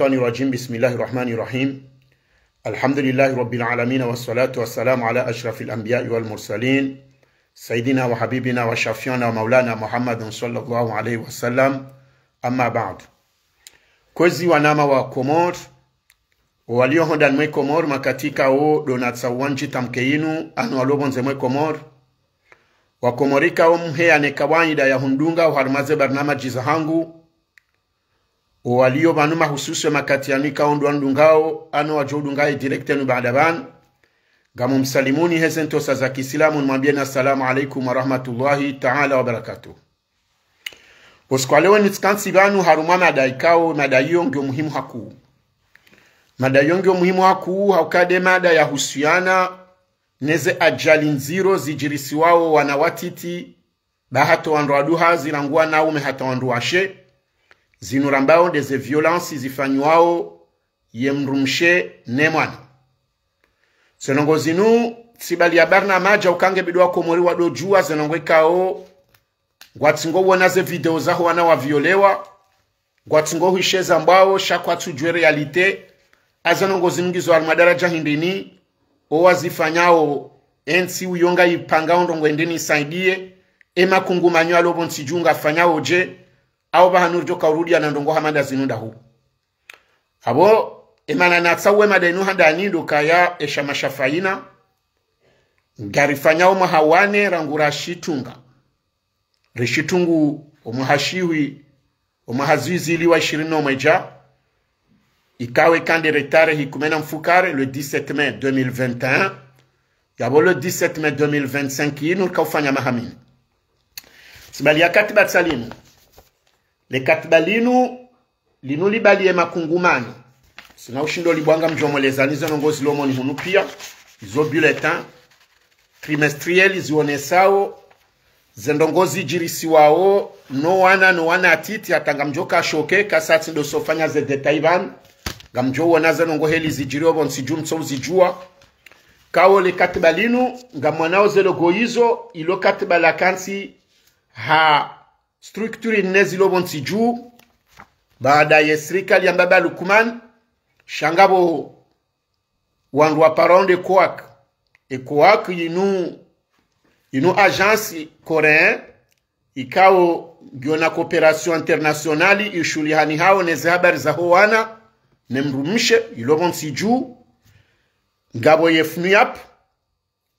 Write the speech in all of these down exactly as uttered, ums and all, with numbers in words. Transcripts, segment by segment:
الشيطان الرجيم. بسم الله الرحمن الرحيم. الحمد لله رب العالمين، والصلاة والسلام على أشرف الأنبياء والمرسلين، سيدنا وحبيبنا وشفيعنا ومولانا محمد صلى الله عليه وسلم. أما بعد. Kwezi wananya wa Komori, walio hondani mwe Komori, makatika wo dona tsa wanji tamke inu, anu walio pvondze mwe Komori, Wakomori kao mheya ne kawaida ya hundunga oharumwa ze barnamaji zahangu, owalio pvanu mahususu ya makati yanu ikao ndo wandungao, ano wadjo udunga ye direct yanu baada pvanu, ngamumsalimuni heze ntrosa za kiislamu, nimwambieni assalamu alaikum wa rahmatullahi ta'ala wa barakatuh. Usiku wa leo nitsikantsi pvanu harumwa mada ikao, mada iyo ngiyo muhimu hakuu. Mada iyo ngiyo muhimu hakuu, hauka nde mada ya husuyana neze ajali ndziro zidjirisiwao wana watiti, ba hata wandru waduha zirangu wanaume hata wandru washe, zinu rambao nde ze violence zifanyiwao ye mdrumshe ne mwana. Ze ndrongoo zinu, tsi bali ya barnamaji uka nge bidi Wakomori wadodjuwa ze ndrongoo ikao, ngwatsingo wona ze video zaho wana waviolewa, ngwatsingo hwishe zambwao, sha kwatsudjuwa réalité, a ze ndrongoo zinu ngizo harumwa daraja hindrini, owazifanyao, entsi uyo ngayipangao ndrongoo hindrini isaidiye, e makungumanyo yalio pvontsi dju ngafanyao dje, au pvahanu ridjo kaurudiya na ndrongoo hama nda zinu ndahu. Apvo, emana natsauwe mada inu handani ndo ukaya eshama sha Fayina, ngarifanyao mwaha wa nne rangu rashitunga. Rishitungu omwaha shihwi, omwaha zihwi zili wa ishirini no mwedja, ikao eka nde re tarehi kume na mfukare, le dix-sept mai deux mille vingt et un, yapvo le dix-sept mai deux mille vingt-cinq inu rikaufanya maha mine. Tsi bali ya katiba tsa linu. Le katiba linu, linu libali ye makungumanyo. Tsina ushindo libwanga mdjomwelezani ze ndrongoo zilio moni hunu pia, izo bulletin trimestriel zionesao ze ndrongoo zidjirisiwao no wana, no wana watiti, hata ngamdjo ka choqué, kasa tsi ndo sofanya ze détail pvanu. Ngamdjo wona ze ndrongoo heli zidjiriyo pvontsi dju mtso uzidjuwa. Kao le katiba linu, ngamwonao ze logo izo, ilo katiba lakantsi ha structure nne zilio pvontsi dju, baada ye sirikali ya Mbaba Lukman, sha ngapvo wandru waparao nde COAC. E COAC inu, inu agence coréen, ikao ngiyo na coopération internationale, ishuhulihanihao neze habari zaho wana ne mdrumshe, ilio pvontsi dju, ngapvo ye FNUAP,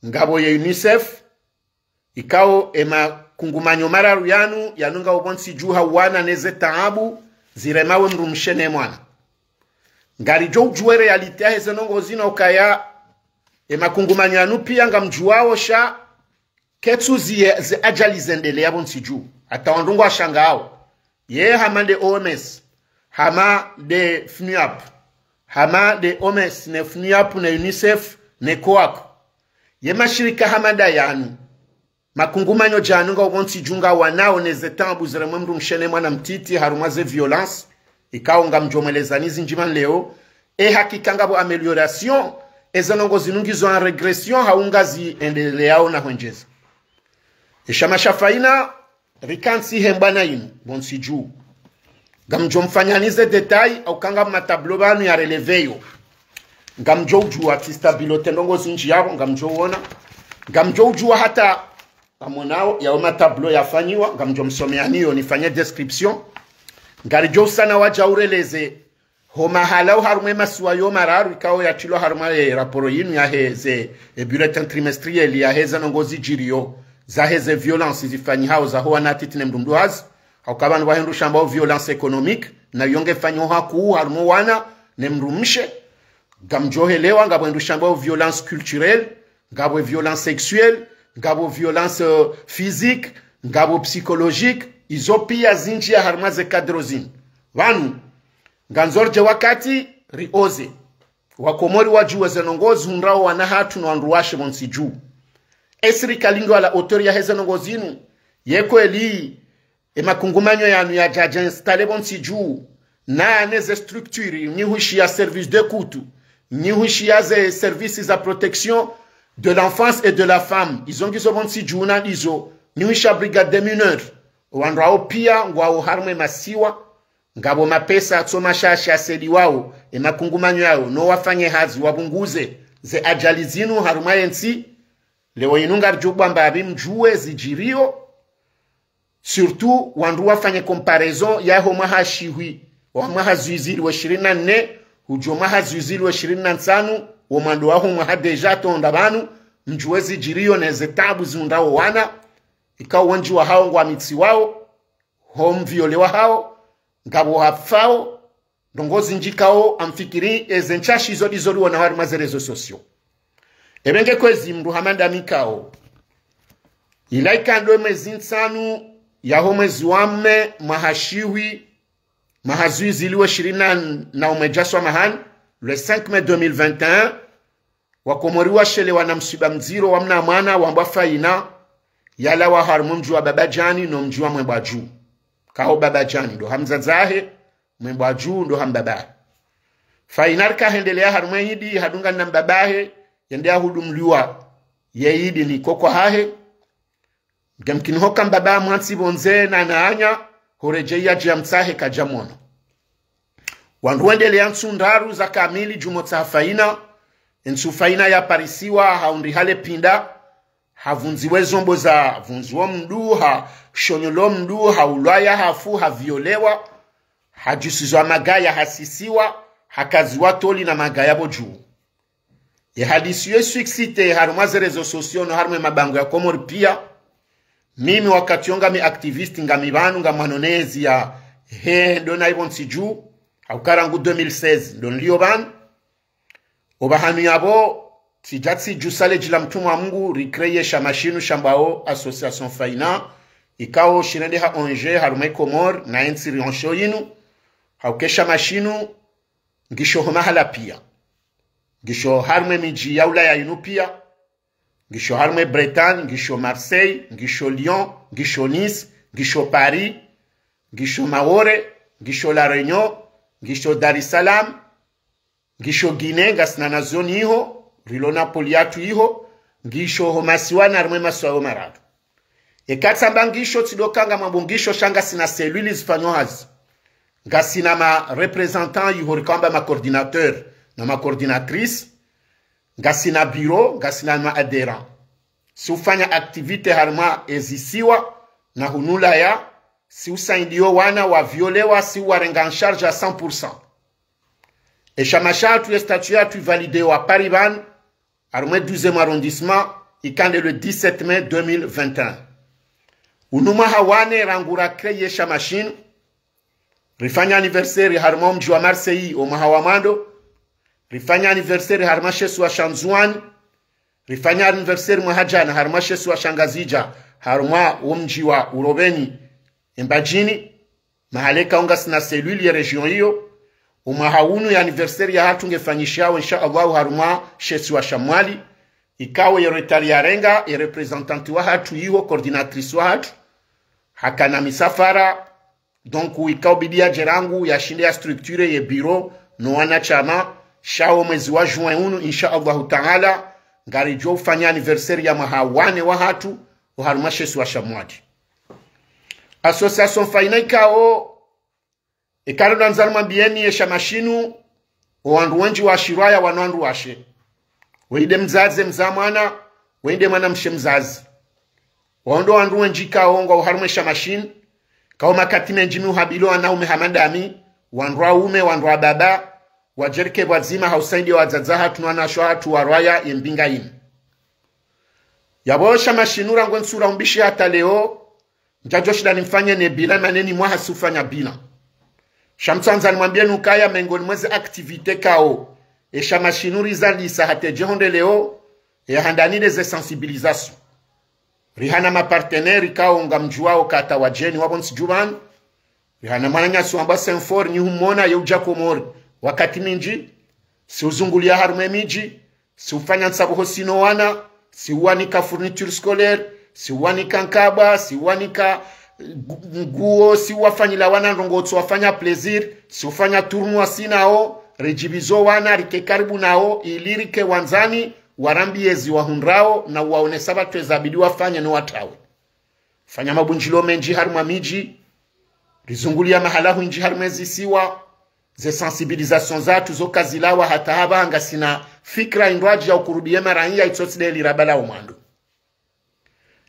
ngapvo ye UNICEF, ikao e makungumanyo mararu yanu, yanu ngapvo pvontsi dju ha uwana neze taabu ziremao e mdrumshe ne mwana. Ngaridjo udjuwa e réalité ya heze ndrongoo zinu ukaya e makungumanyo yanu pia ngamdjuwao sha ketsu zi, ze ajali zendeleya pvontsi dju. Hata wandru ngwashangao. Ye hama nde O M S, hama nde FNUAP, hama nde O M S ne FNUAP ne UNICEF ne COAC. Ye mashirika hama nda yanu, makungumanyo djanu ngapvo pvontsi dju ngawanao neze taabu ziremao e mdrumshe ne mwana mtiti harumwa ze violence, ikao ngamdjomwelezani zindji pvanu leo, e hakika ngapvo amélioration, eze ndrongoo zinu ngizo en régression, hau ngaziendeleyao na hwendjeza. Eshama sha Fayina, rikantsi hembwa na inu, pvontsi dju. Ngamdjomfanyani ze détail, hauka ngapvo matableau pvanu ya relevé yo. Ngamdjo udjuwa tsi stabilo te ndrongoo zindji yapvo, ngamdjo wona. Ngamdjo udjuwa hata, ngamwonao, yao matableau yafanyiwa, ngamdjomsomeyani yo, nifanye description. Ngaridjo usana wadja ureleze ho mahala oharumwa e masiwa yo mararu ikao yatrilwa harumwa e raporo yinu ya heze, e bulletin trimestriel ya heze ndrongoo zidjiriyo, za heze violence zifanyihao zaho wana watiti ne mdrumshe hazi, hauka pvanu pvwa hindru shambwao violence économique, na yo ngefanyiho hakuu harumwa o wana ne mdrumshe, ngamdjo helewa, ngapvo hindru shambwao violence culturelle, ngapvo violence sexuelle, ngapvo violence, euh, physique, ngapvo psychologique, izo pia zindjiya harumwa ze cadre zinu. Pvanu, ngandzo ridje wakati rioze. Wakomori wadjuwe ze ndrongoo zihundrao wana hatru no wandru washe pvontsi dju. E sirikali ngiyo à la hauteur ya heze ndrongoo zinu? Ye kweli e makungumanyo yanu yadja, yadja installé pvontsi dju, na neze structure, nyi hwishiya service d'écoute, nyi hwishiya ze services za protection de l'enfance et de la femme, izo ngizo pvontsi dju na ndizo, nyi hwishiya brigade des mineurs, wandru wao pia ngwao harumwa e masiwa, Ngapvo mapesa yatso mashashi yasaidiwao, emakungumanyo yayo, no wafanye hazi wapvunguze ze ajali zinu harumwa yentsi. Leo inu ngaridjo bwamba apvi mdjuwe zidjiriyo. Surtout, wandru wafanye comparaison yaho mwaha shihwi, wa mwaha zwizili wa ishirini na nne, hudjo mwaha zwizili wa ishirini na ntsanu, wo mwando waho mwaha déjà tonda pvanu, mdjuwe zidjiriyo neze tabu zihundrao wana, ikao wendji wahao ngwamitsiwao, ho mviole wahao, ngapvo hafao, ndrongoo zindji ikao ngamfikiri eze ntsashi zo ndizo riwona harumwa ze réseaux sociaux. Epvenge kwezi mndru hama ndami ikao. Ila ikao ndo mwezi ntsanu yaho mwezi wa mme mwaha shihwi, mwaha zwizili wa ishirini na umwe djaswa mahani, le cinq mai deux mille vingt et un, Wakomori washelewa na msiba mdziro wa mna mwana wambwa Faina, yalawa harumwa mdji wa Babadjani no mdji wa Mwembwadju. Ikao Babadjani ndo ha mdzadze wahe, Mwembwadju ndo ha mbaba. Faina rika hendelea harumwa idi, hadungana na mbaba hahe, yende yahudumliwa ye idi ni koko hahe. Ngemkini hoka mbaba mwantsi pvondze na naanya, horedjei yadje yamtsahe kadjamono. Wandru wendelea ntsu ndraru za kamili djumotsaha Faina, entsu Faina yaparisiwa, hahundriha le pinda, havundziwa ezombo za vundziwa mndru, hashonyolwa mndru, haulwa yahafu, haviolewa, hadjusizwa magaya, hasisiwa, hakaziwa toli na magaya pvo dju. Ye hadisi yo isuccité harumwa ze réseaux sociaux no harumwa emabangwe ya Komori pia. Mimi wakati wo ngami activiste, ngami pvanu, ngam mwanonezi yahe ndo naipvo ntsi dju, hauka rangu deux mille seize ndo nilio pvanu. Opvahanu yapvo, tsidja tsidjusa ledji la mtrumwa wa Mungu, ri créé eshama shinu shambwao Association Faina, ikao shirendeha O N G harumwa e Komori na entsi rienshio yinu, hauka eshama shinu ngisho ho mahala pia. Ngisho harumwa emidji ya Ulaya yinu pia. Ngisho harumwa e Bretagne, ngisho Marseille, ngisho Lyon, ngisho Nice, ngisho Paris, ngisho Maore, ngisho La Réunion, ngisho Dar es Salaam, ngisho Guinée, ngasina nazioni iho, rilo na poli yatru iho, ngisho ho masiwani harumwa emasiwa yo mararu. Eka tsamba ngisho tsidjo kanga mwambo ngisho sha ngasina cellule zifanyao hazi. Ngasina ma représentants iho rikao amba ma coordinateurs na ma coordinatrices. Ngasina bureau, ngasina ma adhérents. Si ufanya activité harumwa ezisiwa na hunu Ulaya, si usaidio wana waviolewa, si uwarenga en charge à cent pour cent. Eshama shatru, ye statut yatru ivalidéwa Paris pvanu, harumwa e douzième arrondissement, ikao nde le dix-sept mai deux mille vingt et un. Unu mwaha wa nne rangu ra créé eshama shinu. Rifanya anniversaire harumwa omdji wa Marseille omwaha wa mwando. Rifanya anniversaire harumwa shesiwa sha Ndzuwani. Rifanya anniversaire mwaha djana harumwa shesiwa sha Ngazidja, harumwa omdji wa Uroveni, Embadjini. Mahala ikao ngasina cellule ye région iyo. Omwaha unu ye anniversaire yahatru ngefanyishihao, insha Allah, harumwa shesiwa sha Mwali. Ikao ye retard yarenga, ye représentante wahatru iho, coordinatrice wahatru, hakana misafara. Donc, ikao bidi yadje rangu yashinde ya structuré ye bureau no wanashama, sha wo mwezi wa juin unu, insha Allahu Taala, ngaridjo ufanya anniversaire ya mwaha wa nne wahatru, oharumwa shesiwa sha Mwali. Association Faina ikao, eka ndo ndzani mwambieni eshama shinu, owandru wendji washirwaya wanu wandru washe. Weyi nde mdzadze mdzaa mwana, weyi nde mwanamshe mdzadze. Wao ndo wandru wendji ikao ngwao harumwa eshama shinu, ikao makati mendji mi uhabiliwa wanaume hama ndami, wandru waume, wandru wababa, wadjerike pvwadzima ha usaidia wadzadze wahatru no wanashe wahatru warwaya ye mbinga yinu. Yapvo eshama shinu rangu entsu ra umbishe hata leo, ndjadjo shinda nimfanye ne bilan, mana ni mwaha si ufanya bilan. Sha mtsandzani mwambieni ukaya mengoni mwa eze activité ikao eshama shinu rizalisa hata djehonde leo, ya handani nde ze sensibilisation. Rihana ma partenaires ikao ngamdjuwao kata wadjeni wapvo ntsi dju pvanu. Rihana mwananyasi wambwa Senfor, nyi humona ye udja Komori wakati mindji, si uzunguliya harumwa emidji, si ufanya ntsabuho sino wana, si uwanika fourniture scolaire, si uwanika nkabwa, si uwanika ngu-, nguo, si uwafanyila wana ndrongoo tso wafanya plaisir, si ufanya tournoi si nao, ridjipvizo wana, rike karibu nao, ili rike wandzani, warambiye zi wahundrao, na uwaonesa pvatsu eza bidi wafanye no watrawe. Fanya mabundjilio mendji harumwa midji, Rizunguliya mahala hwindji harimwa ezisiwa, ze sensibilisation zatru zoka zilawa hata hapvaha ngasina fikira indrwadji ya ukurubiye maraiya itsotsi de lirabala omwando.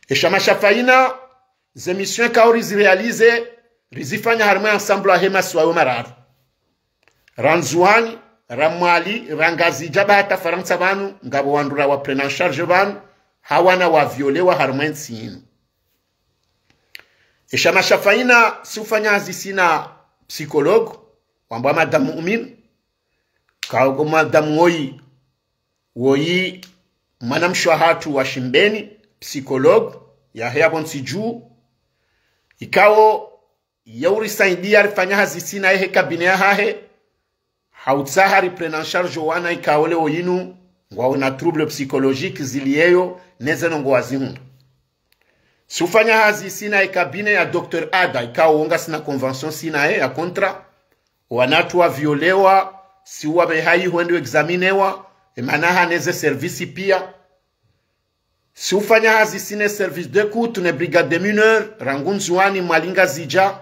Eshama sha Faina, ze mission ikao rizirealize, rizifanya harimwa ensemble yahe masiwa yo mararu. Ra Ndzuwani, ra Mwali, ra Ngazidja ba hata Farantsa pvanu, ngapvo wandru rawa prena en charge pvanu, ha wana waviolewa harimwa entsi yinu. Eshama sha Faina, si ufanya hazi sina psychologue, wambwa Madame Mumin, kao Madame woyi, woyi mwanamshe wahatru wa Shimbeni, psychologue, yahe yapvo ntsi dju, ikao ye urisaidia rifanya hazi sina yehe cabinet yahahe, ha utsaha ri prena en charge owana ikao leo yinu ngwao na trouble psychologique ziliyeyo neze ndrongoo wazihundra. Si ufanya hazi sina ye cabinet ya Docteur Ada, ikao wo ngasina convention sina ye ya contrat, owana watru waviolewa, si uwapveha iho wende examinewa, emana ha neze service pia. Si ufanya hazi sina ye service d'écoute ne brigade des mineurs, rangu Ndzuwani, Mwali, Ngazidja,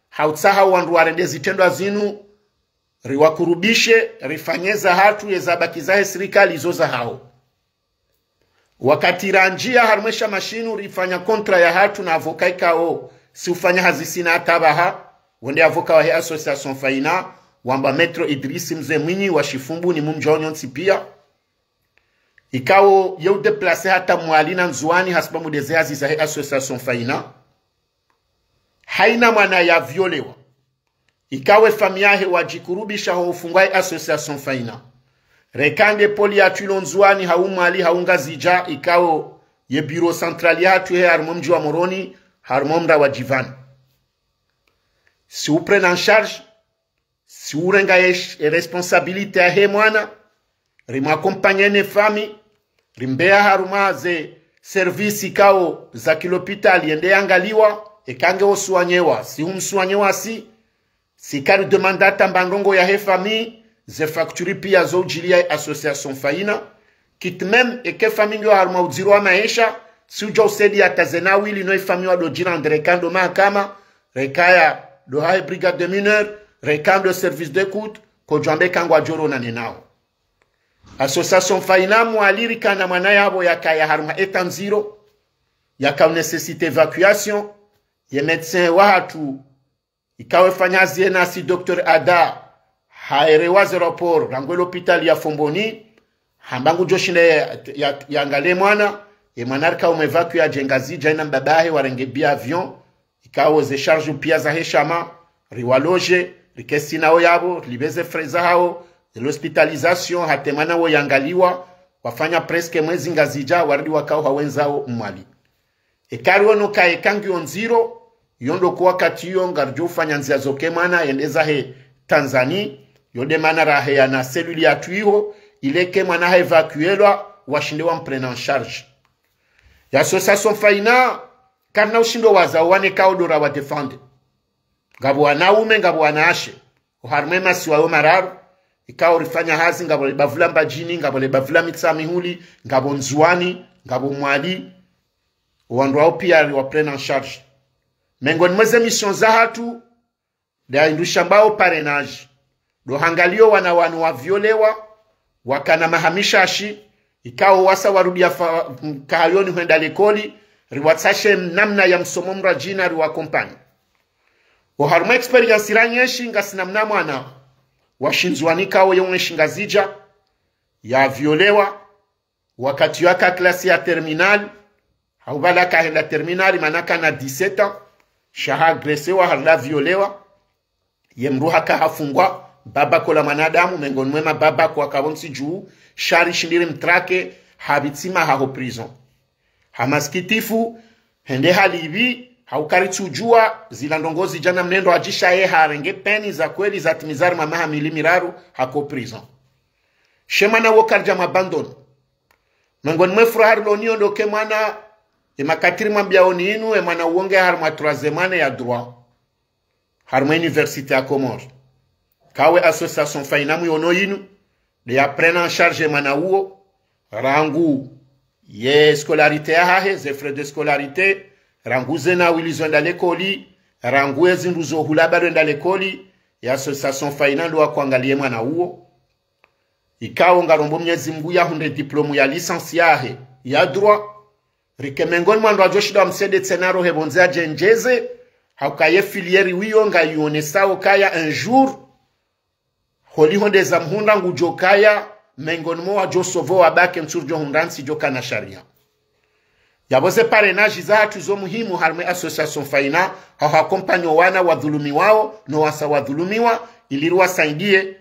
ha utsaha wandru warende zitrendwa zinu, riwakurubishe, rifanye zahatru, ye zabaki zahe sirikali izo zahao. Wakati randjiya harimwa eshama shinu rifanya contrat yahatru na avocat ikao, si ufanya hazi sina hata pvaha, wonde avocat wahe association Faina, wambwa Maître Idriss Mze Mwinyi wa Shifumbu ni mumdjuwao nyontsi pia. Ikao ye udéplacer hata Mwali na Ndzuwani hasibabu de ze hazi zahe association Faina. Haina mwana yaviolewa, ikao efamiyi yahe wadjikurubisha ho ufungwa ye association Faina. Reka nde pôle yatru ilo Ndzuwani, hau Mwali, hau Ngazidja, ikao ye bureau central yahatru he harimwa mdji wa Moroni, harimwa mraya wa Djivani. Si uprena en charge, si urenga ye sh-, ye responsabilité yahe mwana, rimwaccompagner ne famille, rimbeya harumwa ze service ikao za kilopitali yende yangaliwa, eka nge osuwanyewa, si humsuwanyewa si, si karidemanda hata mba ndrongoo yahe famille, ze facture pia zo udjiliya ye association Faina, quitte même eke famille ngiyo harumwa udziro wa maesha, si udja usaidia hata ze nawili no ye famille wado djirendre eka ndo mahakama, reka ya ndo hahe brigade des mineurs, reka ndo service d'écoute, kodjwamba eka ngwadjo ronane nao. Association Faina Mwali rikana mwana yapvo yakaya harumwa état ndziro, yaka u nécessité évacuation, ye médecin wahatru, ikao efanya hazi ye nasi Docteur Ada, haerewa ze rapport, rangu e lopitali ya Fomboni, hamba ngudjo shinda ya, ya, yangaliye mwana, ye mwana rika umu évacuer yadje Ngazidja ina mbaba yahe warenge billet avion, ikao ze charge pia zahe shama, riwaloger, rikesi nao yapvo, ripve ze frais zahao, ze l'hospitalisation, hata mwana wo yangaliwa, wafanya presque mwezi Ngazidja, warudi wakao hawendzao Mwali. Eka riono ka eka ngiyo ndziro, yo ndo ko wakati iyo ngaridjo ufanya ndzia zoke mwana yende zahe Tanzanie, yo de mana raheya na cellule yatru iho, ile eke mwana ha évacuelwa, washinde wamprena en charge. Ye association Faina, karina ushindo waza owana ikao ndo rawa défendre. Ngapvo wanaume, ngapvo wanawashe. Oharumwa e masiwa yo mararu, ikao rifanya hazi, ngapvo le bavu la Mbadjini, ngapvo le bavu la Mitsamihuli, ngapvo Ndzuwani, ngapvo Mwali, owandru wao pia riwaprena en charge. Mengoni mwa ze mission zahatru, de hindru shambwao parrainage. Ndo hangaliyo wana wanu waviolewa, wakana maha mishashi, ikao wasa warudi ya fa-, mkahayoni hwenda likoli, riwatsashe namna ya msomo mrajina riwaccompagner. Oharumwa expérience ranyeshi ngasina mna mwana wa Shindzuwani ikao ye uenshi Ngazidja, yaviolewa, wakati yaka classe ya terminale, hau pvala kahenda terminale, mana kana dix-sept ans, sha ha agressewa, harila violewa, ye mdru haka hafungwa, baba ko la mwanadamu, mengoni mwe mababa ko akapvo ntsi dju, sha rishindi rimtraquer, hapvitsima haho prison. Ha masikitifu, hende hali ipvi, hauka ritsudjua, zila ndrongoo zidja na mnendo adjisha ye harenge peine za kweli zatimiza harimwa maha mili miraru, hako prison. She mwana wo karidja mwabandonner. Mengoni mwe furaha rilo nayo ndo ke mwana, e makati rimwambiao ni inu, e mwana wo nge harimwa troisième année ya droit. Harimwa université ya Comores. Kawe association Faina muyono inu, de ya prena en charge e mwana uwo, rangu ye scolarité yahahe, ze frais de scolarité, rangu ze nawili zo enda likoli, Rangu ezindru zo hula bado enda lekoli, ye association Faina ndo wakoangaliye mwana uwo. Ikao ngarombo Mnyezi Mngu yahundre diplôme ya licence yahe ya droit. Rike mengoni mwa wandru wadjoshinda wamsaidie tsena roho pvondze yadjendjeze, hauka ye filière wiyo ngayionesao kaya un jour holiho ndeza mhundra ngudjokaya mengoni mwa wadjosauver wa bac, ntsu ridjohundra ntsi djokana sharia. Yapvo ze parrainage zahatru zo muhimu harimwa ye association Faina, hau ha accompagner wana wadhulumiwao no wasa wadhulumiwa, ili riwasaidie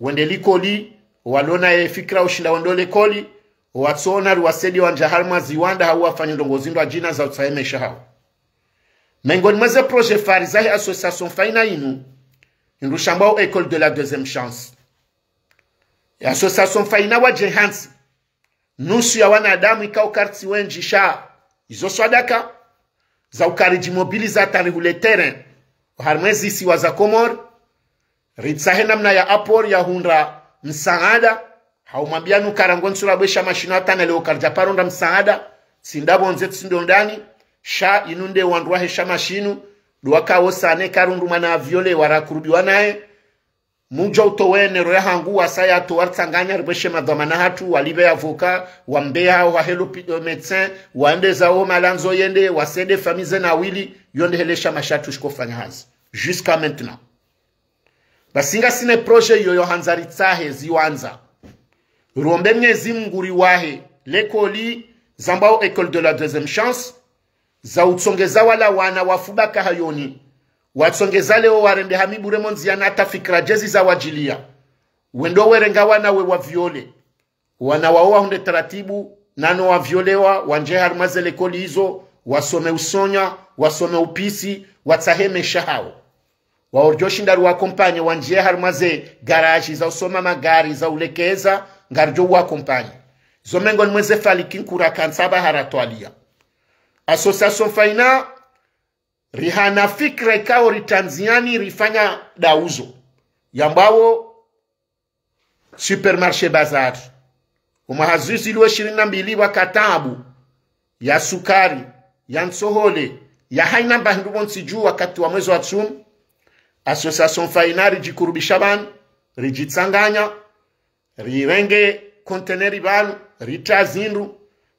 wende likoli, walona ye fikira ushinda wende likoli, watsoona riwasaidie wandjie harimwa ziwanda hau wafanye ndrongoo zindru adjina za utsaha ye maesha hao. Mengoni mwa ze projet phare zahe association Faina inu, hindru shambwao École de la Deuxième Chance. Ye association Faina wadje hantsi, nusu ya wanadamu ikao kartsi wendji sha izo swadaka, za uka ridjimobiliser hata rihule terrain, harimwa ezi isiwa za Komori, ritsahe namna ya apport ya hundra msaada, hau mwambia nuka rangu ntsu rabwesha mashinu hata na leo karidjaparo hundra msaada, tsi nda pvondze tsi ndo ndani, sha inu nde wandru wahe sha mashinu, ndo wakao sane karundru mwana aviolewa rakurubiwa naye, mudjo utowe nero yahangu wasa yatowa ritsanganya ribweshe madhwamana hatru, walipve avocat, wambe hao wahe lopi-, eh, médecin, wandeze wo malandzo yende, wasaidie famille zena wili, yo nde hele shama shatru shikofanya hazi. Jusqu'à maintenant. Basi ngasina projet iyo yo handza ritsahe ziwandza. Rombe Mnyezi Mngu riwahe lekoli zambwao École de la Deuxième Chance, za utsongeza wala wana wafu baka hayoni, watsongeza leo warende hami bure mo ndziani hata fikira djezi za wadjilia. Wendo werenga wana we waviole. Wana wao wahundre taratibu, nano waviolewa, wandjie harimwa ze lekoli izo, wasome usonya, wasome upisi, watsahe maesha hao. Wao ridjoshinda riwa accompagner, wandjie harimwa ze garage za usoma magari, za ulekeza, ngaridjo wa accompagner. Zo mengoni mwa ze faliki nkuu rakantsi apvaha ratwalia. Association Faina, rihana fikira ikao ritra ndziani rifanya dauzo yambwao supermarché bazar. Omwaha zihwi zili wa ishirini na mbili pvwaka taabu ya sukari, ya ntsohole, ya haina mba hindru pvontsi dju wakati wa mwezi wa tsumu. Association Faina ridjikurubisha pvanu, ridjitsanganya, rirenge conteneur pvanu, ritra zindru,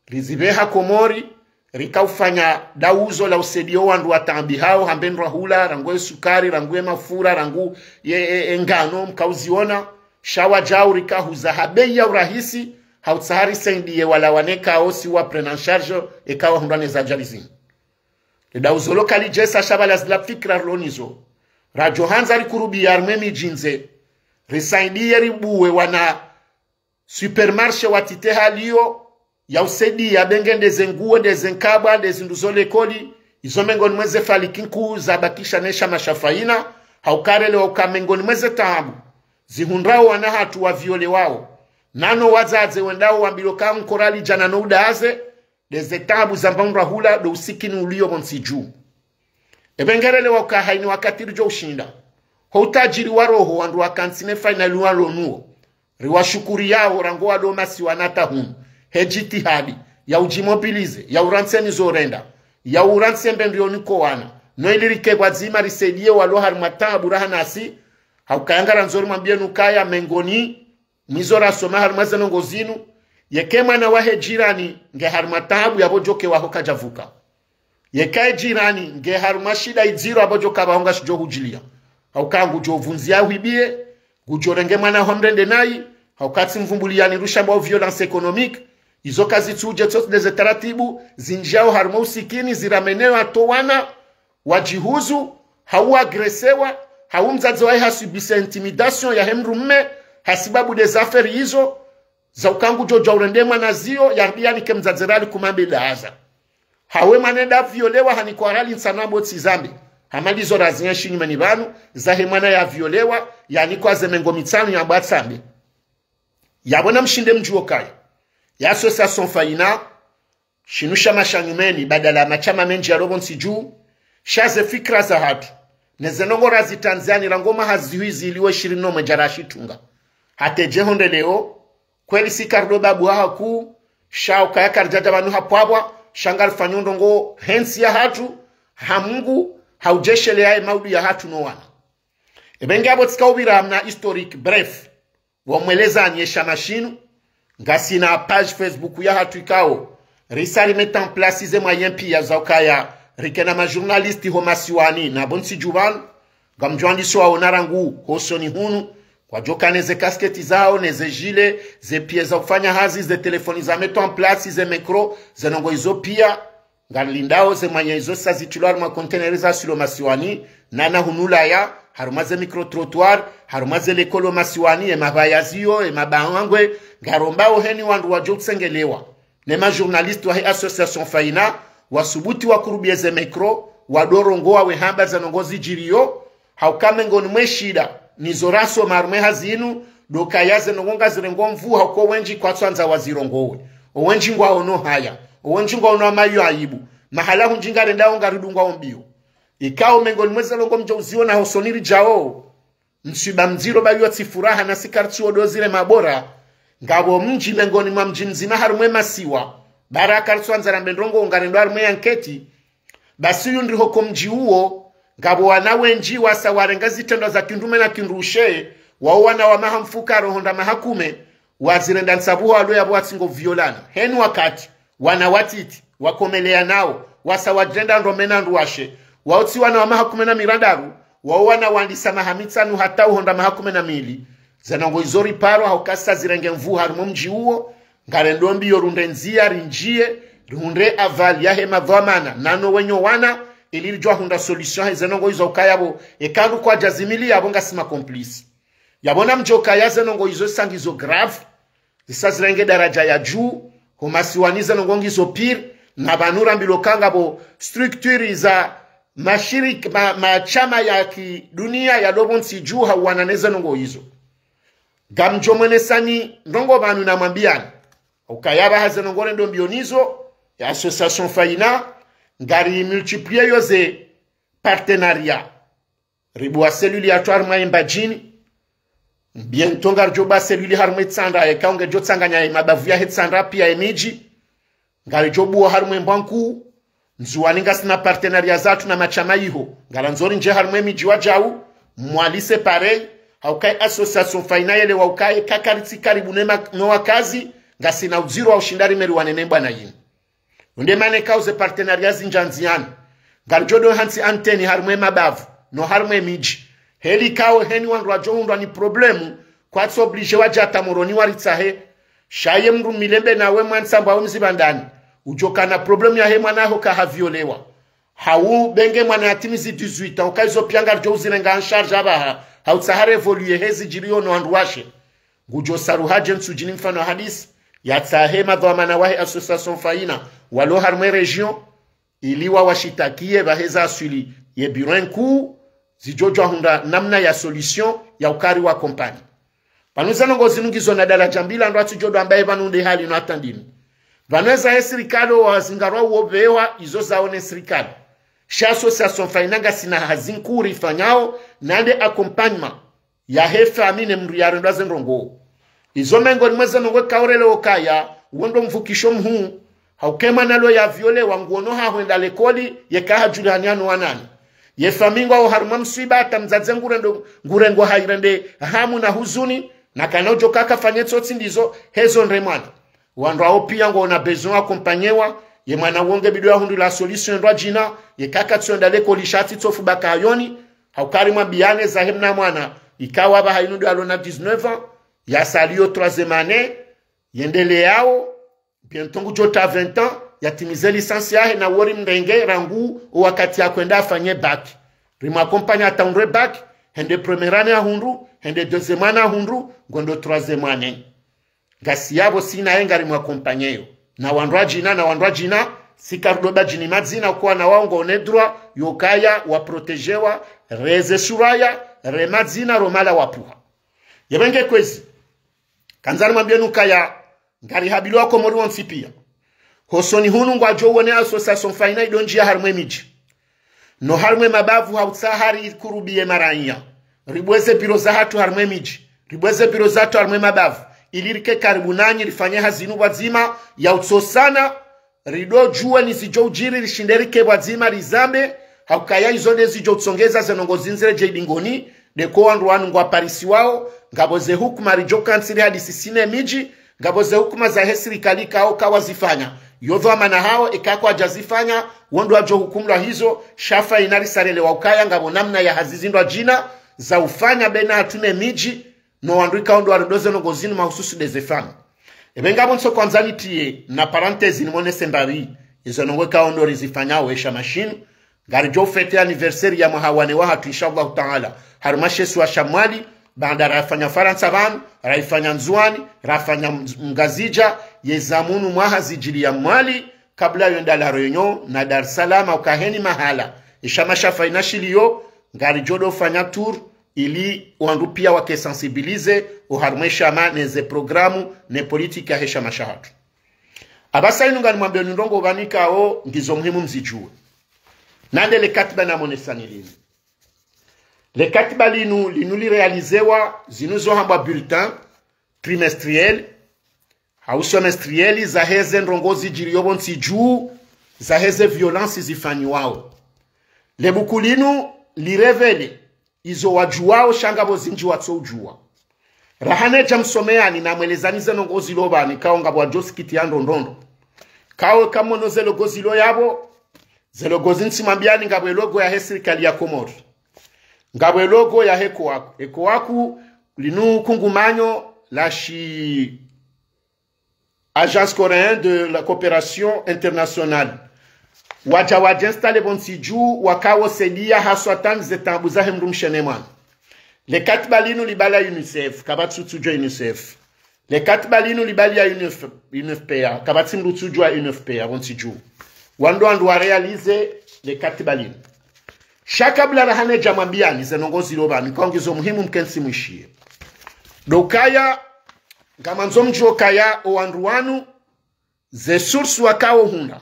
rizipveha Komori, rika ufanya dauzo la usaidia wandru wataabihao, hambe ndrwa hula, rangu ye sukari, rangu ye mafura, rangu ye, e, e, ngano, mka uziona, sha wadjau rika huza ha bei ya urahisi, ha utsaha risaidie wala wana ikao si wa pris en charge, ikao wahundrwa ne zadjali zinu. Le dauzo lo kalidjesa sha pvala zila fikira rilo nazo. Radjo handza rikurubie harimwa ye midji ndze, risaidie ribuwe wana supermarché watite hali iyo, ya usaidia benge ndeze nguo, ndeze nkabwa, ndeze ndru zo lekoli, izo mengoni mwa ze faliki nkuu zabakisha ne shama sha Faina, ha uka relewa uka mengoni mwa ze taabu zihundrao wana hatru waviolewao, nano wadzadze wendao wambilwa ka nkorali djana no udaze, ndeze taabu zamba undrwa hula, ndo usikini ulio pvontsi dju. Epvo ngarelewa uka haini wakati ridjo ushinda, ho utadjiri wa roho wandru wakantsi ne Faina luwa lonuo, riwashukuriyao rangu walo masiwani hata hunu, he djitihadi ya udjimobiliser, ya urantsi eni zo renda, ya urantsi embe ndrioni ko wana, no ili rike pvwadzima risaidie walo harimwa taabu raha nasi, ha ukaya ngarandzo rimwambie nukaya mengoni mwa izo rasoma harimwa ze ndrongoo zinu, yeka mwana wahe jirani nge harimwa taabu yapvo djoke waho kadjavuka. Yeka ye jirani nge harimwa shida idziro yapvo djoka pvaho ngashidjo hudjilia. Ha uka ngudjo uvundzia hwibie, ngudjo renge mwana ho mrende nayi, ha uka tsi mvumbuliani rusha mbwa violence économique, izo kazitsudje tsotsi ndeze taratibu zindjiao harimwa usikini, zirameneo hata wana wadjihuzu, hau agressewa, hau mdzadze wahe hasubisa intimidation yahe mdrume, hasibabu ndeze affaire izo, za uka ngudjo dja urende mwana zio, yaribia nike mdzadze rali kumambe daza. Hawe mwana nda violewa hanikwa rali ntsana pvo tsi zambe. Hama ndizo razienshi nyumeni pvanu, zahe mwana yaviolewa, yanikwa ze mengo mitsanu yambwa tsambe. Yapvo namshinde mdjuwe ukaya ye association Faina, shinu shama sha nyumeni, badala ya mashama mendji yalo pvontsi dju, sha ze fikira zahatru, neze ndrongoo razitrandziani rangu mwaha zihwi zili wa ishirini no mwedja rashitunga. Hata edje honde leo, kweli si karido babu wahaku, sha ukaya karidjadja pvanu hapvwapvwa, sha ngarifanyo ndrongoo he ntsi yahatru, ha Mungu, hau djeshelea ye maudu yahatru no wana. Ebe nge apvo tsika upvira hamna historique bref, wa mwelezani ye shama shinu, ngasina page Facebook yahatru ikao risa ri mettre en place ze moyens pia za ukaya rikena ma journalistes ho masiwani na pvo ntsi dju pvanu, ngamdjo wandisa waona rangu hosoni hunu, kwadjokana ze casquettes zao, ne ze gilets, ze pieds za ufanya hazi, ze téléphones za mettre en place, ze micros, ze ndrongoo izo pia. Ngarilindao ze moyens izo sa zitrilwa harumwa conteneurs za silo masiwani, nana hunu Ulaya, harumwa ze micro-trottoirs, harumwa ze likoli masiwani, ye mapvaya ziyo, ye mabangwe, ngarombao heni wandru wadjo utsengelewa ne ma journalistes wahe association Faina, wasubuti wakurubie ze micros, wadorongoa wehamba ze ndrongoo zidjiriyo, hauka mengoni mwe shida, nizo rasoma harumwe hazi inu, ndo ukaya ze ndrongoo ngazirengo nvuu, hauka owendji kwatsuandza wazirongowe. Owendji ngwaono haya, owendji ngwaono amayo aibu, mahala hundji ngarendao ngaridungwao mbio. Ikao mengoni mwe ze ndrongoo mdjo uziona hosoni ridjao, mswiba mdziro bayo tsi furaha na si kartsi odo zile mabora, ngapvo mdji mengoni mwa mdji mdzima harumwe masiwa, bara kartsuandza rambe ndrongoo ngarendo harumwe ye enquête, basi uyu ndriho ko mdji uwo, ngapvo wana wendji wasa warenga zitrendwa za kindrume na kindrushe, wao wana wa maha mfukare ho hwenda maha kume, wazirenda ntsabuho walo yapvo watsingo violana. Heni wakati, wana watiti, wakomeleanao, wasa wadjirenda ndrume na ndruwashe, wao tsi wana wa maha kume na mirandaru, wao wana wandisa maha mitsanu hata ho hwenda maha kume na mili. Ze ndrongoo izo riparo hauka sa zirenge nvuu harumwe mdji uwo, ngarendo mbio runde ndzia, rindjie, rihundre aval yahe madhwamana, nano wenyi wana, ili ridjo hundra solution he ze ndrongoo izo ukaya pvo, eka ndru kwadja zimili yapvo ngasi ma complices. Yapvo namdjo kaya ze ndrongoo izo sa ngizo grave, zisa zirenge daraja ya dju, ho masiwani ze ndrongoo ngizo pire, na pvanu rambilwa ka ngapvo structures za mashirika, ma, mashama ya kidunia yalo pvo ntsi dju hauwana ne ze ndrongoo izo. Ngamdjo mwenesani ndrongoo pvanu na mwambiani. Ukaya pvaha ze ndrongoo rendo mbio nizo, ya association Faina, ngari multiplier yo ze partenariats. Ribua cellule yahatru harumwa ye Mbadjini. Bientôt ngaridjo bua cellule harumwe Itsandra, yeka ungedjo tsanganya ye mabavu yahe Itsandra pia ye midji. Ngaridjo bua harumwe Mbwankuu. Ndzuwani ngasina partenariat zahatru na mashama iho. Ngarandzo rindjie harumwe midji wadjau. Mwali c'est pareil. Hauka ye association Faina yelewa ukaya eka karitsi karibu ne ma, no wakazi, ngasina udziro wa ushinda rimeri wane ne mbwana yinu. Unde mana ikao ze partenariats zindji ndziani. Ngaridjo do hantsi antenne harumwe mabavu, no harumwe midji. Heli ikao heni wandru wadjo hundrwa ni problème, kwatsu obligé wadje hata Moroni waritsahe. Sha ye mdru milembe nawe mwantsambwa au mzibandani, udjo kana problème yahe mwana haho kaha violewa, hau benge mwana yatimizi dix-huit ans, uka izo pia ngaridjo uzirenga en charge apvaha, hautsaha révoluer he zidjiriyo no wandru washe. Ngudjo saruha dje ntsudjini mfano hadisi, yatsahe madhwamana wahe association Faina, walo harumwe région, ili wawashitakie pvahe za aswili ye bureau nkuu, zidjo djwa hundra namna ya solution ya ukari wa accompagner. Pvanu ze ndrongoo zinu ngizo na daraja mbili, ndo atsidjo do amba ye pvanu nde hali no hata ndini. Pvanu eza he sirikali wazingarwa uwo pvewa izo zaone sirikali. Sha association Faina ngasina hazi nkuu rifanyao, nande accompagnement yahe famille ne mdru yarendwa ze ndrongoo. Izo mengoni mwe ze ndrongoo kaurelewa ukaya, wo ndo mvukisho mhuu, hauka ye mwana lo ya violewa nguono ha hwenda likoli, yeka hadjulihaniana no wananya. Ye famille ngwao harumwa mswiba hata mdzadze ngurendo, ngurengo hairende hamu na huzuni, na kana udjo kaka fanye tsotsi ndizo, hezo nde mwana. Wandru wao pia ngwaona besoin accompagnewa, ye mwana wo nge bidi yahundrwe la solution ndrwadjina, yeka katsu hwenda likoli sha tsi tsofu baka hayoni, hauka ri mwambiane zahe mna mwana, ikao apvaha inu ndo yalo na dix-neuf ans, yasaliyo troisième année, yendeleao, bientôt ngudjo ta vingt ans, yatimize licence yahe na wo ri mrenge rangu o wakati ya hwenda afanye bac. Ri mu accompagner hata hundre bac, hende première année ahundru, hende deuxième année ahundru, ngondo troisième année. Ngasi yapvo sina ye ngari mu accompagner yo. Na wandru wadjina, na wandru wadjina, si kari do badjini madzina, kwa na wao ngwaone droit yo ukaya wa protégewa, reze suraya, re madzina, ro mahala wapvuha. Ye pvenge kwezi, kandza ri mwambieni ukaya, ngari habiliwa Komori wontsi pia. Hosoni hunu ngwadjo uone association Faina ido ndjia harumwe midji, no harumwe mabavu hautsaha ri kurubie maranya. Ribue ze bureau zahatru harumwe midji, ribue ze bureau zahatru harumwe mabavu, ili rike karibu nanyi rifanye hazi inu pvwadzima ya utsosana, rido djuwe ni zidjo udjiri rishinde rike pvwadzima rizambe, Haukaya izo ndezidjo utsongeza ze ndrongoo zinu ziredjei dingoni, ndeko wandru wanu ngwaparisiwao, ngapvo ze hukuma ridjo kantsi rihadisi sine midji, ngapvo ze hukuma zahe sirikali kao kawazifanya. Yo dhwamana hawo, eka kwadjazifanya, wo ndo wadjo hukumlwa hizo, sha faida ina risarelewa ukaya, ngapvo namna ya hazi zindru adjina, za ufanya bena hatru ne midji, no wandru ikao ndo warendo ze ndrongoo zinu mahususu ndeze fami. Ebe ngapvo ntso kwandza nitiye na parenthèse nimonese mbapvi, izo ndrongoo ikao ndo rizifanyao esha mashinu, ngaridjo ufêter anniversaire ya mwaha wa nne wahatru, inshallah taala. Harumwa she isiwa sha Mwali, baanda rafanya Farantsa pvanu, raifanya Ndzuwani, rafanya Mz-, Mngazidja, yeza munu mwaha zidjiliya Mwali, kabla yo nda La Réunion na Dar es Salaam, ukaheni mahala. Esha mashafa ina shiliyo, ngaridjo ndo fanya tour, ili wandru piya wake sensibilisés, oharumwa eshama, neze programu, ne politique yahe shama shahatru. Apvasa inu nganimwambiyeni ndrongoo pvanu ikao ngizo muhimu mzidjuwe. Nande le katiba namonesani linu. Le katiba linu, linu liréalisewa, zinu zo hambwa bulletin trimestriel, hau semestriel, zaheze ndrongoo zidjiriyo pvo ntsi dju, zaheze violence zifanyiwao. Le buku linu lirévélé izo wadjuwao sha ngapvo zindji watsoudjuwa. Raha nedja msomeyani namwelezani ze ndrongoo zilo pvanu, kao ngapvo wadjo sikitiya ndrondrondro. Kao kamono ze ndrongoo zilo yapvo, ze ndrongoo zinu tsimwambiyani ngapvo e logo yahe sirikali ya Komori. Ngapvo e logo yahe COACU. E COACU linu kungumanyo la shi Agence Coréenne de la Coopération Internationale. Wadja wadja installé pvo ntsi dju, wakao saidiya haswa tani ze taabu zahe mdrumshe ne mwana. Le katiba linu libaliya UNICEF, kapvatsi utsudjuwa UNICEF. Le katiba linu libaliya UNF, UNFPA, kapvatsi mdru utsudjuwa UNFPA pvo ntsi dju. Wandru wandru waréalisé le katiba linu. Sha kabla raha nedja mwambiyani ze ndrongoo zilo pvanu, kao ngizo muhimu mkentsi mwishiye. Ndo ukaya, ngamandzo mdjuwe ukaya owandru wanu, ze source wakao hundra,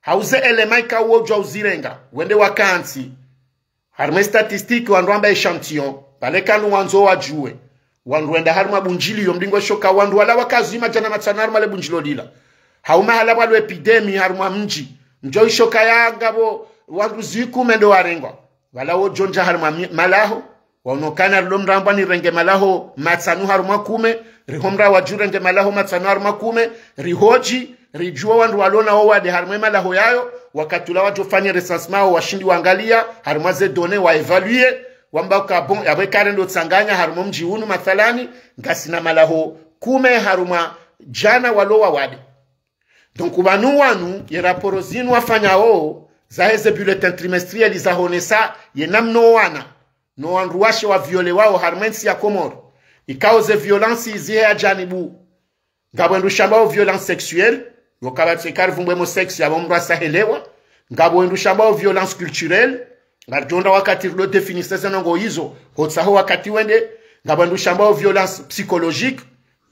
hau ze éléments ikao wodjuwa uzirenga, wende wakantsi. Harumwa e statistique wandru wamba échantillon, pvale kanu wandzo wadjuwe. Wandru wenda harumwa bundjiliyo mdingo ishoka wandru wala waka zwi madjana matsanu harumwa le bundjilo lila. Hau mahala pvwalo épidémie harumwa mdji. Mdjo ishoka ya ngapvo wandru zwi kume ndo warengwa. Pvala wodjo ndja harumwa mi-, malaho, waono ukana rilo mrambwa nirenge malaho matsanu harumwa kume, riho mra wadju renge malaho matsanu harumwa kume, rihodji, ridjuwa wandru walo na wo wade harumwa e malaho yayo, wakati ula wadjo fanya recensement wo washindi wangaliya, harumwa ze données wa évaluer, wamba uka bon, yapvo eka rendo tsanganya harumwa mdji unu mathalani, ngasina malaho kume harumwa djana walo wawade. Donc, pvanu wanu, ye raporo zinu wafanyao, zaheze bulletin trimestriel zahonesa, ye namna owana, no wandru washe wa violewao harumwa entsi ya Komori. Ikao ze violence zihe ya janibu. Ngapvo endru shambao violence sexuelle, yo kapvatsi eka rivumbwe mo sexe yapvo mdru asahelewa. Ngapvo endru shambao violence culturelle, ngaridjo ndra wakati rido définir ze ndrongoo izo, hotsaho wakati wende. Ngapvo endru shambao violence psychologique,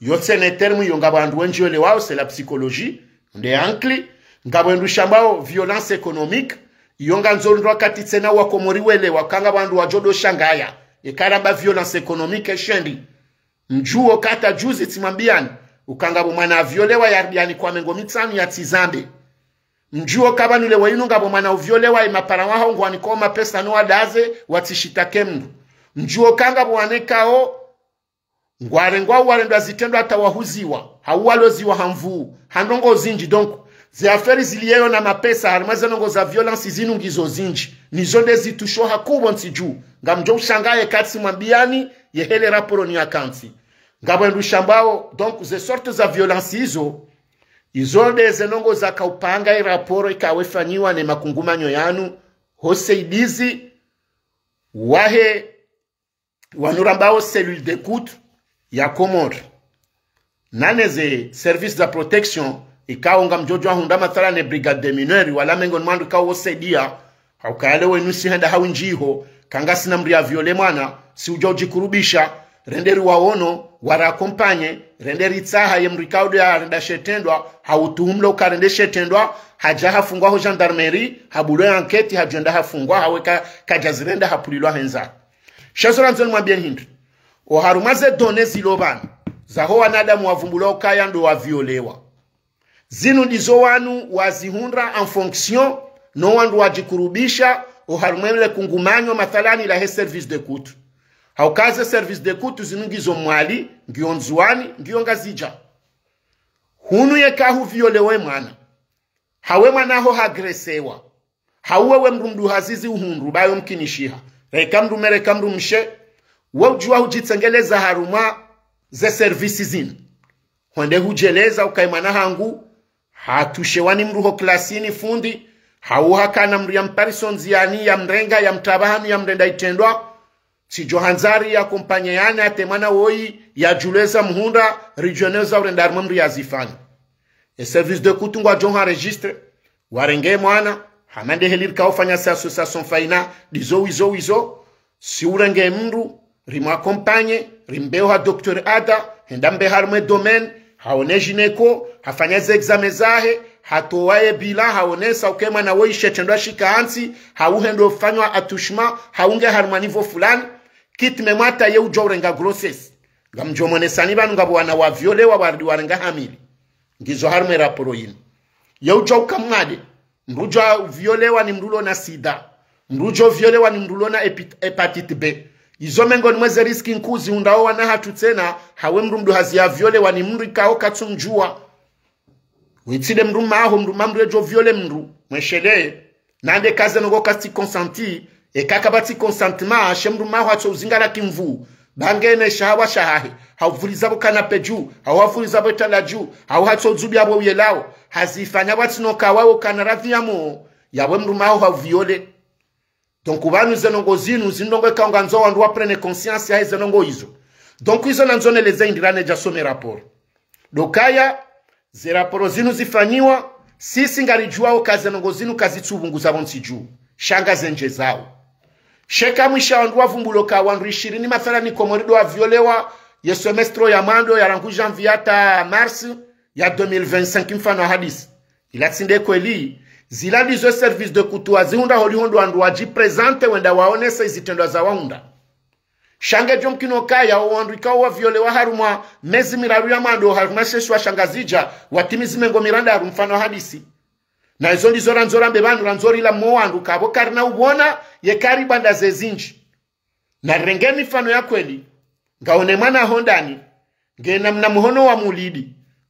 yo tsena terme yo ngapvo wandru wendji welewao, c'est la psychologie, nde ankili. Ngapvo endru shambao violence économique, yo ngandzo ndro wakati tsena wakomori welewa, ka ngapvo wandru wadjo ndo shangaya eka ramba violence économique eshendi. Mdjuwo kata juzi tsimwambiyani, uka ngapvo mwana aviolewa yaridiani kwa mengo mitsanu yatsizambe. Mdjuwo ka pvanu lewo inu ngapvo mwana uviolewa ye maparents waho ngwanikao mapesa no wadaze watsishitake mdru. Mdjuwo ka ngapvo wana ikao ngwarengwao warendwa zitrendwa hata wahuziwa, hau waloziwa ha nvuu, ha ndrongoo zindji. Donc, ze affaires ziliyeyo na mapesa, harumwa ze ndrongoo za violence zinu ngizo zindji. Nizo nde zitusho hakuu pvo ntsi dju. Ngamdjo ushangaya eka tsimwambiyani, ye hele raporo ni yakantsi. Ngapvo endru shambao, donc, ze sortes za violence izo, izo nde ze ndrongoo zaka upanga e raporo ikao ifanyiwa ne makungumanyo yanu, ho saidizi, wahe, wanu rambao cellule d'écoute ya Komori. Nane ze service za protection, ikao ngamdjo djuwa hundra mathalani e brigade des mineurs, wala mengoni mwa wandru ikao wosaidiya, haukaya lewo inu si henda hawindji iho, ka ngasina mdru ya viole mwana, si udja udjikurubisha, rende riwaono, wara accompagner, rende ritsaha ye mdru ikao ndo yarenda she trendwa, hautuhumlwa uka rende she trendwa, hadja hafungwa ho gendarmerie, habulwa enquête, hadjwenda hafungwa, haweka kadja zirenda hapvulilwa hendza. Sha zo randzo nimwambiyeni hindri. Oharumwa ze données zilo pvanu, zaho wanadamu wavumbulwa ukaya ndo waviolewa. Zinu ndizo wanu wazihundra en fonction no wandru wadjikurubisha, oharumwa le kungumanyo mathalani lahe service d'écoute. Hauka ze service d'écoute zinu ngizo Mwali, ngiyo Ndzuwani, ngiyo Ngazidja. Hunu yeka huviolewa ye mwana, hau ye mwana haho haagresewa, hau wewe mdru mduhazi zi uhundru, ba yo mkinishiha, reka mdrume, reka mdrumshe, we udjuwa hudjitsengeleza harumwa ze service zinu. Hwende hudjeleza uka ye mwana hangu hatushewa ni mdru ho klasini, fundi, hau hakana mdru ya mpariso ndziani, ya mrenga, ya mtraba hanu, ya mrenda itrendwa. Tsidjo handza ri accompagner yane hata ye mwana woyi yadjuleza muhundra, ridjoneza urenda harumwa mdru yazifanya. E service d'écoute ngwadjo enregistrer, warenge mwana, hama nde heli rika ufanya si association Faina, ndizo wizo wizo, si urenge mdru, rimu accompagner, rimbe oha docteur Ada, hende ambe harumwa e domaine, haone gynéco, hafanya ze examen zahe, hatowa ye bilan, haonesa uka ye mwana woyi she trendwa shika hantsi, hau hende ufanywa attouchement, hau nge harumwa niveau fulani, quitte même hata ye udjo urenga grossesse. Ngamdjo monesani pvanu ngapvo wana waviolewa warudi warenga hamili. Ngizo harumwa e rapport yinu. Ye udjo uka mwade, mdru udjo violewa ni mdru ulo na sida, mdru udjo violewa ni mdru ulo na hepi-, hépatite B. Izo mengoni mwa ze risque nkuu zihundrao wana hatru tsena, hau we mdru mduhazi yaviolewa ni mdru ikao katsumdjuwa. Witsi nde mdrume haho, mdrume mdru yedjo violer mdru, mwesheleye. Nande ka ze ndrongoo kazitsi consenti, eka kapvatsi consentement, she mdrume haho hatso uzingara kimvu, ba ngena e shahawa shahahe, hau vuliza pvo canapé dju, hau havuliza pvo itala dju, hau hatso udzubia pvo uyelao, hazifanya pvwatsina uka wawe ukana radhi ya mo, yapvo mdrume haho hau violer. Donc, pvanu ze ndrongoo zinu, zinu ndrongoo ikao ngandzo wandru wa prendre conscience yahe ze ndrongoo izo. Donc, izo nandzo neleze hindri rane dja some rapport. Ndo ukaya, ze rapport zinu zifanyiwa, sisi ngaridjuwao uka ze ndrongoo zinu kazitsupvunguza pvontsi dju, sha ngazendjezao. She kamwisha wandru wavumbulo uka wandru ishirini mathalani Komori ndo waviolewa, ye semestre ya mwando ya rangu janvier hata mars ya deux mille vingt-cinq mfano wa hadisi. Ila tsi nde kweli, zila ndizo service d'écoute wazihundra holiho ndo wandru wadjiprésenter wende waonese izitrendwa zawahundra. Sha ngedjo mkino ukaya, o wandru ikao waviolewa harumwa mezi miraru ya mwando harumwa she isiwa sha Ngazidja, watimizi mengo mirandaru mfano wa hadisi. Na izo ndizo randzo rambe pvanu, randzo rila mo wandru uka pvo karina upvona, ye karibanda ze zindji. Na rirenge mifano ya kweli, ngaone mwana haho ndani, ngena mna muhono wa mulidi,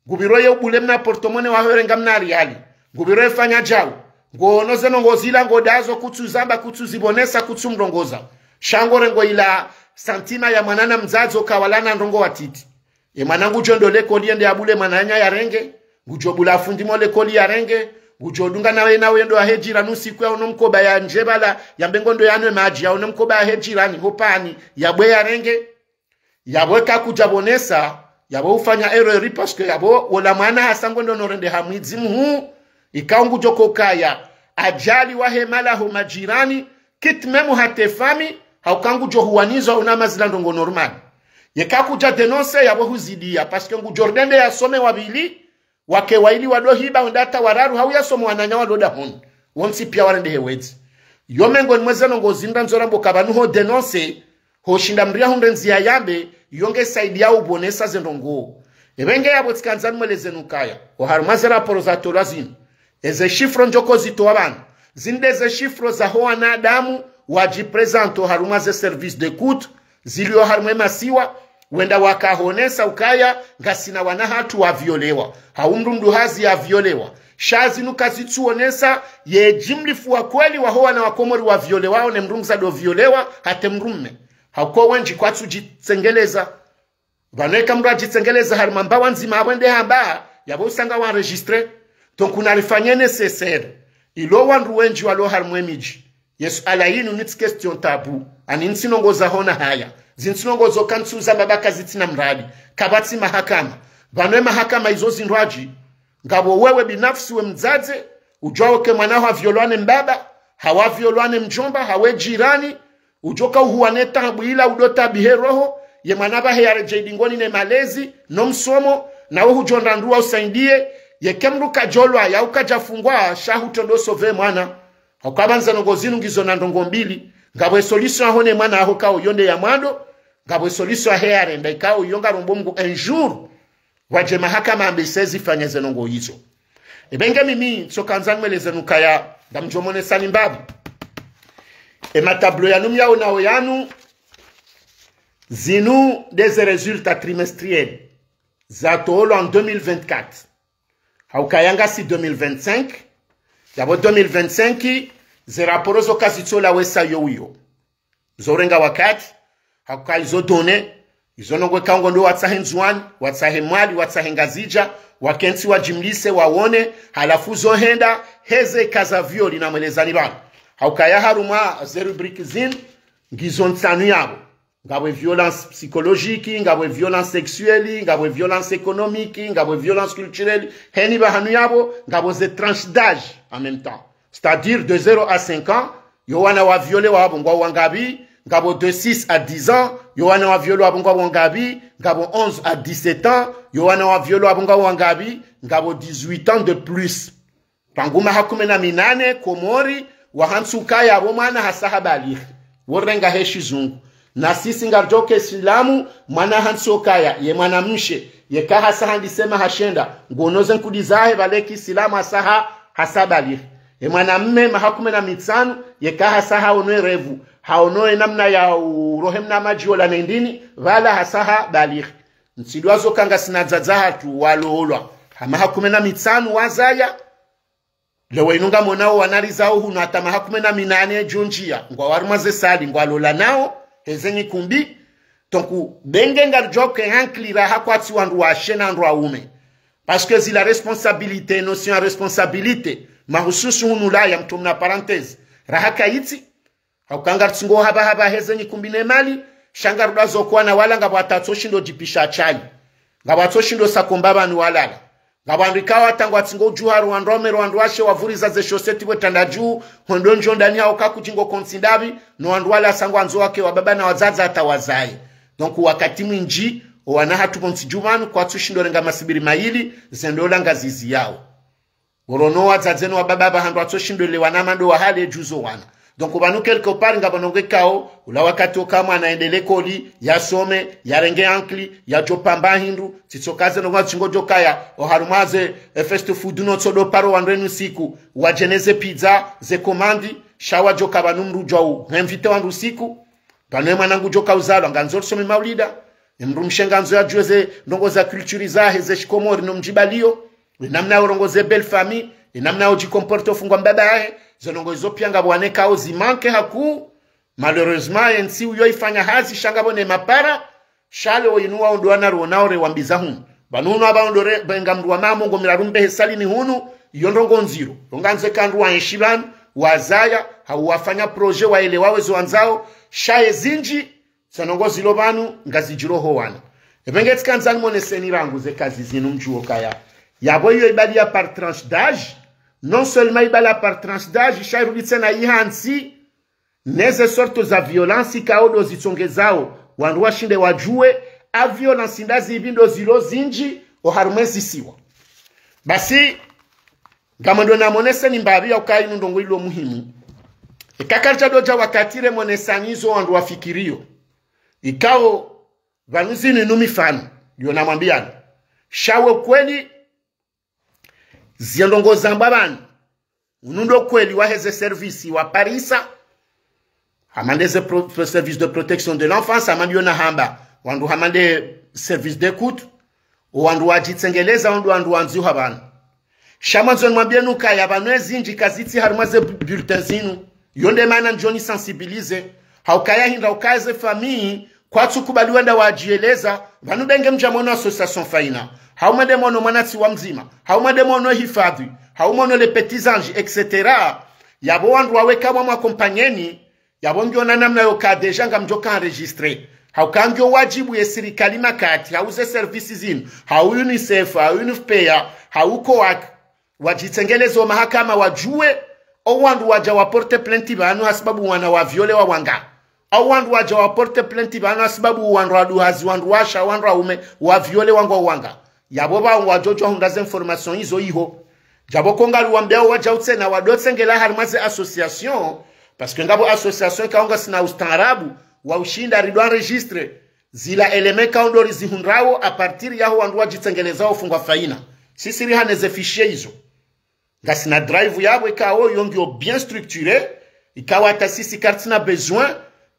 ngupviro ye ubule mna porte-monnaie waho erenga mna riali, ngupviro efanya djau, ngoono ze ndrongoo zila ngodazo kutsuzamba, kutsuzipvonesa, kutsumrongoza. Sha ngorengo ila sentiment ya mwana na mdzadze uka wala na ndrongoo watiti. E mwana ngudjo ndo lekoli yende yabule mwananya yarenge, ngudjo bula fundi mo lekoli yarenge, ngudjo dunga nawe nawe ndo ahe jirani usiku yaono mkoba ya ndje pvala, yambe ngo ndo yanwe madji, yaono mkoba yahe jirani, ho pani, yabwe yarenge. Yapvo eka kudja pvonesa, yapvo ufanya erreur, parce que yapvo wola mwana hasa ngo ndo norende ha mwidzi mhuu, ikao ngudjo kokaya ajali wahe mala ho majirani, quitte même hata e famille, hauka ngudjo huwanizwa una mazila ndrongoo normal. Yeka kudja dénoncer yapvo huzidia, parce que ngudjo ridende yasome wapvili, wake waili wado hiba, wenda hata wararu, hau yasome wananya wado dahoni, wontsi pia warende he wedzi. Yo mengoni mwa ze ndrongoo zinu ngandzo rambe uka pvanu ho dénoncer, hoshinda mdru yahundre ndzia yambe, yo nge saidiao upvonesa ze ndrongoo. Epvenge yapvo tsikandza nimwelezeni ukaya, oharumwa ze rapport zatolwa zinu, eze chiffres ndjo kozitowa pvanu, zinu nde ze chiffres zaho wanadamu wadjiprésenter oharumwa ze service d'écoute zilio harumwa e masiwa, wenda wakahonesa ukaya ngasina wana hatru waviolewa, hau mdru mduhazi yaviolewa. Sha zinu kazitsuonesa ye jimlifu wa kweli waho wana wa Komori waviolewao ne mdru mdzadze oviolewa, hata e mdrume. Hauka wendji kwatsudjitsengeleza. Pvanu eka mdru adjitsengeleza harumwa mbawa ndzima apvo ende hamba, yapvo usanga wa enregistré. Donc, narifanye nécessaire. Ilo wandru wendji walo harumwa e midji. Ye suala yinu nitsi question tabou. Ani ntsi ndrongoo za hona haya. Zintsi ndrongoo zo kantsuza mbaba kazitsina mradi. Kapvatsi mahakama. Pvanu e mahakama izo zindrwadji. Ngapvo wewe binafsi we mdzadze, udjuwao uka e mwana haho haviolwa ne mbaba, hau haviolwa ne mdjomba, hau e jirani, udjoka uhuwa ne tabu ila udo tabihe roho, ye mwana pvahe yaredjei dingoni ne malezi, no msomo, nawe hudjo ndranduwa usaidie, yeka mdru kadjolwa, yau kadjafungwa, sha hutrendo sauver mwana. Hauka pvanu ze ndrongoo zinu ngizo na ndrongoo mbili, ngapvo e solution yaho ne mwana haho kao yo nde ya mwando, ngapvo e solution yahe yarenda ikao yo ngarombo Mngu un jour, wadje mahakama ambe sezi fanya ze ndrongoo izo. Epvenge mimi, ntsokandza nimwelezeni ukaya, ngamdjo monesani mbapvi. E matableau yanu myaonao yanu, zinu nde ze résultats trimestriels zatolwa en deux mille vingt-quatre. Haukaya ngasi deux mille vingt-cinq, yapvo deux mille vingt-cinq, ze raporo zo kazitolwa wesa yo uyo. Zo urenga wakati, hauka izo données, izo nongo ikao ngo ndo watsahe Ndzuani, watsahe Mwali, watsahe Ngazidja, wakentsi wajimlise, waone, halafu zo henda, heze kaza violi na mwelezani pvanu. Haukaya harumwa ze rubrique zinu, ngizo ntsanu yapvo. Ngapvo violence psychologique, ngapvo violence sexuelle, ngapvo violence économique, ngapvo violence culturelle, heni pvahanu yapvo, ngapvo ze tranche d'âge en même temps. C'est-à-dire de zéro à cinq ans, yo wana wa violé wapvo ngwao wangapvi, ngapvo de six à dix ans, yo wana wa violé wapvo ngwao wangapvi, ngapvo onze à dix-sept ans, yo wana wa violé wapvo ngwao wangapvi, ngapvo dix-huit ans de plus. Rangu maha kume na minane, Komori, wahantsi ukaya apvo mwana hasaha balighi. Worenga he shizungu. Na sisi ngaridjo ke silamu, mwana hantsi ukaya, ye mwana mshe, yeka hasaha ndise maha shenda, ngono ze nkudi zahe pvale ki silamu hasaha, hasaha balighi. Ye mwana mme maha kume na mitsanu, yeka hasaha haono e rêve, haono e namna ya urohe mna madji ola ne ndini, pvala hasaha balighi. Ntsi ndo wazo ka ngasina dzadze hatru walolwa ha maha kume na mitsanu wazaya. Leo inu ngamonao wana rizao hunu hata maha kume na minane djo ndjia, ngwao harumwa ze sali, ngwalolanao, heze nyikumbi. Donc, benge ngaridjo ke inclure raha kwatsi wandru washe na wandru waume. Parce que zila responsabilité, notion ya responsabilité, mahususu hunu Ulaya, mtru mna parenthèse, raha kayitsi, hauka ngaritsi ngo hapva hapva heze nyikumbi ne mali, sha ngarudjo zo kwana wala ngapvo watsoshindo djipisha chai. Ngapvo watsoshindo sakomba pvanu walala. Ngapvo wandru ikao hata ngwatsi ngo udjuha ro wandru waume ro wandru washe wavuriza ze shoseti pvwe tanda dju, hondo ndjo ndani hauka kudji ngo kontsi ndapvi, no wandru wala sa ngwandzo wake wababa na wadzadze hata wazaye. Donc wakati mwindji, o wana hatru pvontsi dju pvanu, kwatsushindo renga masibiri mayili, ze ndola ngazizi yao. Orono wadzadze no wababa pvahanu watsoshindelewa na mando wahale dju zo wana. Donc, pvanu quelque part ngapvo nongo ikao, ula wakati oka mwana yende lekoli, yasome, yarenge ankili, yadjo pamba hindru, tsitsoka ze nongo tsingodjo kaya, oharumwa ze, eh, fast food no tsodo paro wandru enu siku, wadjeneze pizza, ze komandi, sha wadjoka pvanu mdru djwao, hemvite wandru siku, pvanu ye mwana ngudjoka uzalwa, ngandzo risome maulida. Ye mdrumshe ngandzo yadjuwe ze ndrongo za culture zahe ze shikomori no mdjibaliyo. Ye namna ya urongoze belle famille. Ye namna ya udjicomporter ofungwa mbaba yahe. Ze ndrongo izo pia ngapvo wanekao zimanke hakuu. Malheureusement, ye ntsi uyo ifanya hazi sha ngapvo ne mapara. Sha leo inu wao ndo wana ruonao rewambiza hunu. Pvanu hunu apva ondore benga mdru wa mamongo miraru mbehe salini hunu. Iyo ndrongo ndziro. Yo ngandzo eka wandru waenshi pvanu. Wazaya. Hau wafanya projet waelewa wezo wandzao. Sha ye zindji. Ze ndrongo zilo pvanu, ngazidjiro ho wana. Epvenge tsikandza nimoneseni rangu ze kazi zinu mdjuwe kaya. Yapvo iyo ibaliya par tranche d'âge, non seulement ibaliya par tranche d'âge, sha irudi tsena ihantsi, neze sorte za violence ikao ndo zitsongezao, wandru washinde wadjuwe, a violence ndazi ipvi ndo zilo zindji, oharumwa ezisiwa. Basi, ngamwendo namoneseni mbapvi ya ukaya inu ndrongo ilo muhimu. Eka karidja dodja wakati remonesani izo wandru wafikiriyo. Ikao, pvanu zinu inu mifano, yo namwambiyani. Sha wo kweli, ze ndrongo zambwa pvanu. Unu ndo kweli waheze service wa parisa. Hama nde ze pro-, pro-, service de protection de l'enfance, hama ndiyo nahamba. Wandru hama nde service d'écoute. O wandru wadjitsengeleza, wandru, wandru wandzihwa pvanu. Sha mwandzo nimwambiyeni ukaya pvanu ezindji kazitsi harumwa ze bu-, bulletin zinu. Yo nde mana ndjo nisensibiliser. Haukaya hindra ukaya ze famille, kwatsu kubali wenda wadjieleza, pvanu benge mdja mono association Faina. Hau mwende mono mwana tsi wa mdzima. Hau mwende mono hifadhi. Hau mono les petits anges, et cetera. Yapvo wandru waweka wa m'accompagner ni, yapvo ngiyo na namna yoka déjà ngamdjoka enregistré. Hauka ngiyo wadjibu ye sirikali makati, hau ze services zinu, hau UNICEF, hau UNFPA, hau COAC, wadjitsengeleze o mahakama wadjuwe, o wandru wadja waporte plainte pvanu hasibabu wana wa violé wa wanga. Au wandru wadja waporte plainte pvanu hasibabu wandru waduhazi, wandru washe, wandru waume, wa violé wangwa wanga. Yapvo pvao ngwadjodjo hundra ze information izo iho. Djapvo ko ngariwambiao wadjau tsena wadotsengela harimwa ze association, parce que ngapvo association ikao ngasina ustaarabu wa ushinda ridwa enregistré zila éléments ikao ndo rizihundrao à partir yaho wandru wadjitsengelezao ufungwa faina. Sisi rihane ze fichiers izo. Ngasina drive yapvo ikao yo ngiyo bien structuré, Ikao hata sisi karitsina besoin,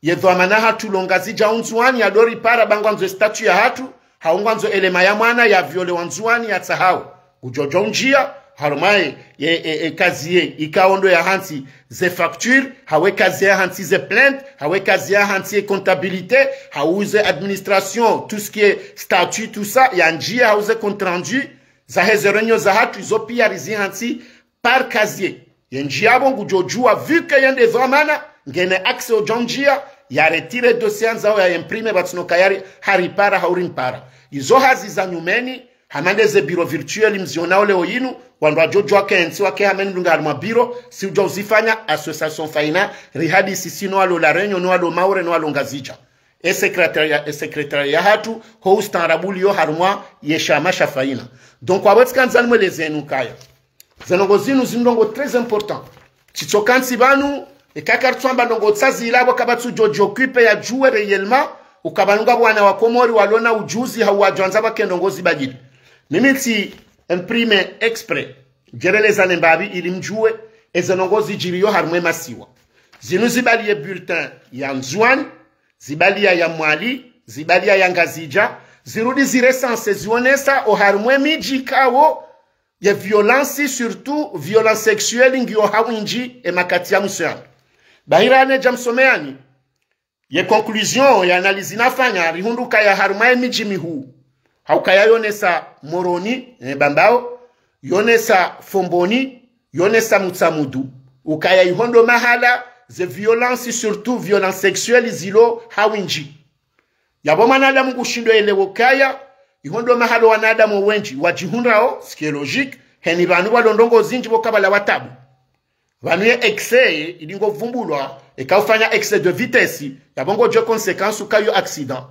ye dhwamana hatru lo Ngazidja Undzuwani yadoripara ba ngwandzo statut yahatru, hau ngwandzo élément ya mwana ya viole wa Ndzuwani ya tsahao. Ngudjo djo undjia, harumwa ye, ye, ye, ye casier, ikao ndo ya hantsi ze facture, hau ye casier ya hantsi ze plainte, hau ye casier ya hantsi ye comptabilité, hau ze administration, tout ce qui est statut, tout ça, yandjia hau ze compte rendu, zahe ze réunion zahatru, izo pia rizi hantsi par casier. Ye ndjiya bo ngudjo djuwa, vu que yende dhwamana, ngena accès odjo undjia, ya retirer dossier yandzao ya imprimer, ba tsi no kayari, haripara, hau rimpara. Izo hazi za nyumeni, hama nde ze bureau virtuel mzionao leo yinu, wandru wadjo djuwa ke ntsi wake hama ni mdru nga harumwa bureau, si udjo uzifanya association Faina, rihadisi si no walo La Réunion, no walo Maore, no walo Ngazidja. E secrétariat, e secrétariat yahatru, ho ustaarabu uliyo harumwa ye shama sha Faina. Donc, wabo tsikandza nimwelezeni ukaya. Ze ndrongoo zinu zi ndrongoo très important. Tsitsoka ntsi pvanu, eka karitsamba ndrongoo tsi zila bo kaba tsudjo djo occuper ya djuwe réellement, ukaba nunga bo wana wa Komori walona ujuzi hau wadjo andza ba ke ndrongoo zibadili. Mimi ntsi imprimer exprès, djereleza ne mbapvi ili mdjuwe, eze ndrongoo zidjiriyo harumwa ye masiwa. Zinu zibaliye bulletin ya Ndzuwani, zibaliya ya Mwali, zibaliya ya Ngazidja, zirudi zirecenser zionesa oharumwa ye midji ikao ye violence, surtout violence sexuelle, ngiyo hawindji e makati ya mwiso yanu. Bahira ane dja msomeyani, ye conclusion ya analyse nafanya, rihundru ukaya harumwa ye midji mihuu, hau ukaya yonesa Moroni, e, Bambao, yonesa Fomboni, yonesa Mutsamudu, ukaya iho ndo mahala ze violence, surtout violence sexuelle, zilo hawindji. Yabo mwanadamu ngushindo yelewe ukaya, iho ndo mahala wanadamu wendji wadjihundrao, ce qui est logique, heni pvanu pvalo ndrongoo zindji bo kabala wa tabu. Pvanu ye excès, ili ngovumbulwa, eka ufanya excès de vitesse, yabo ngodjo conséquence ukayo accident.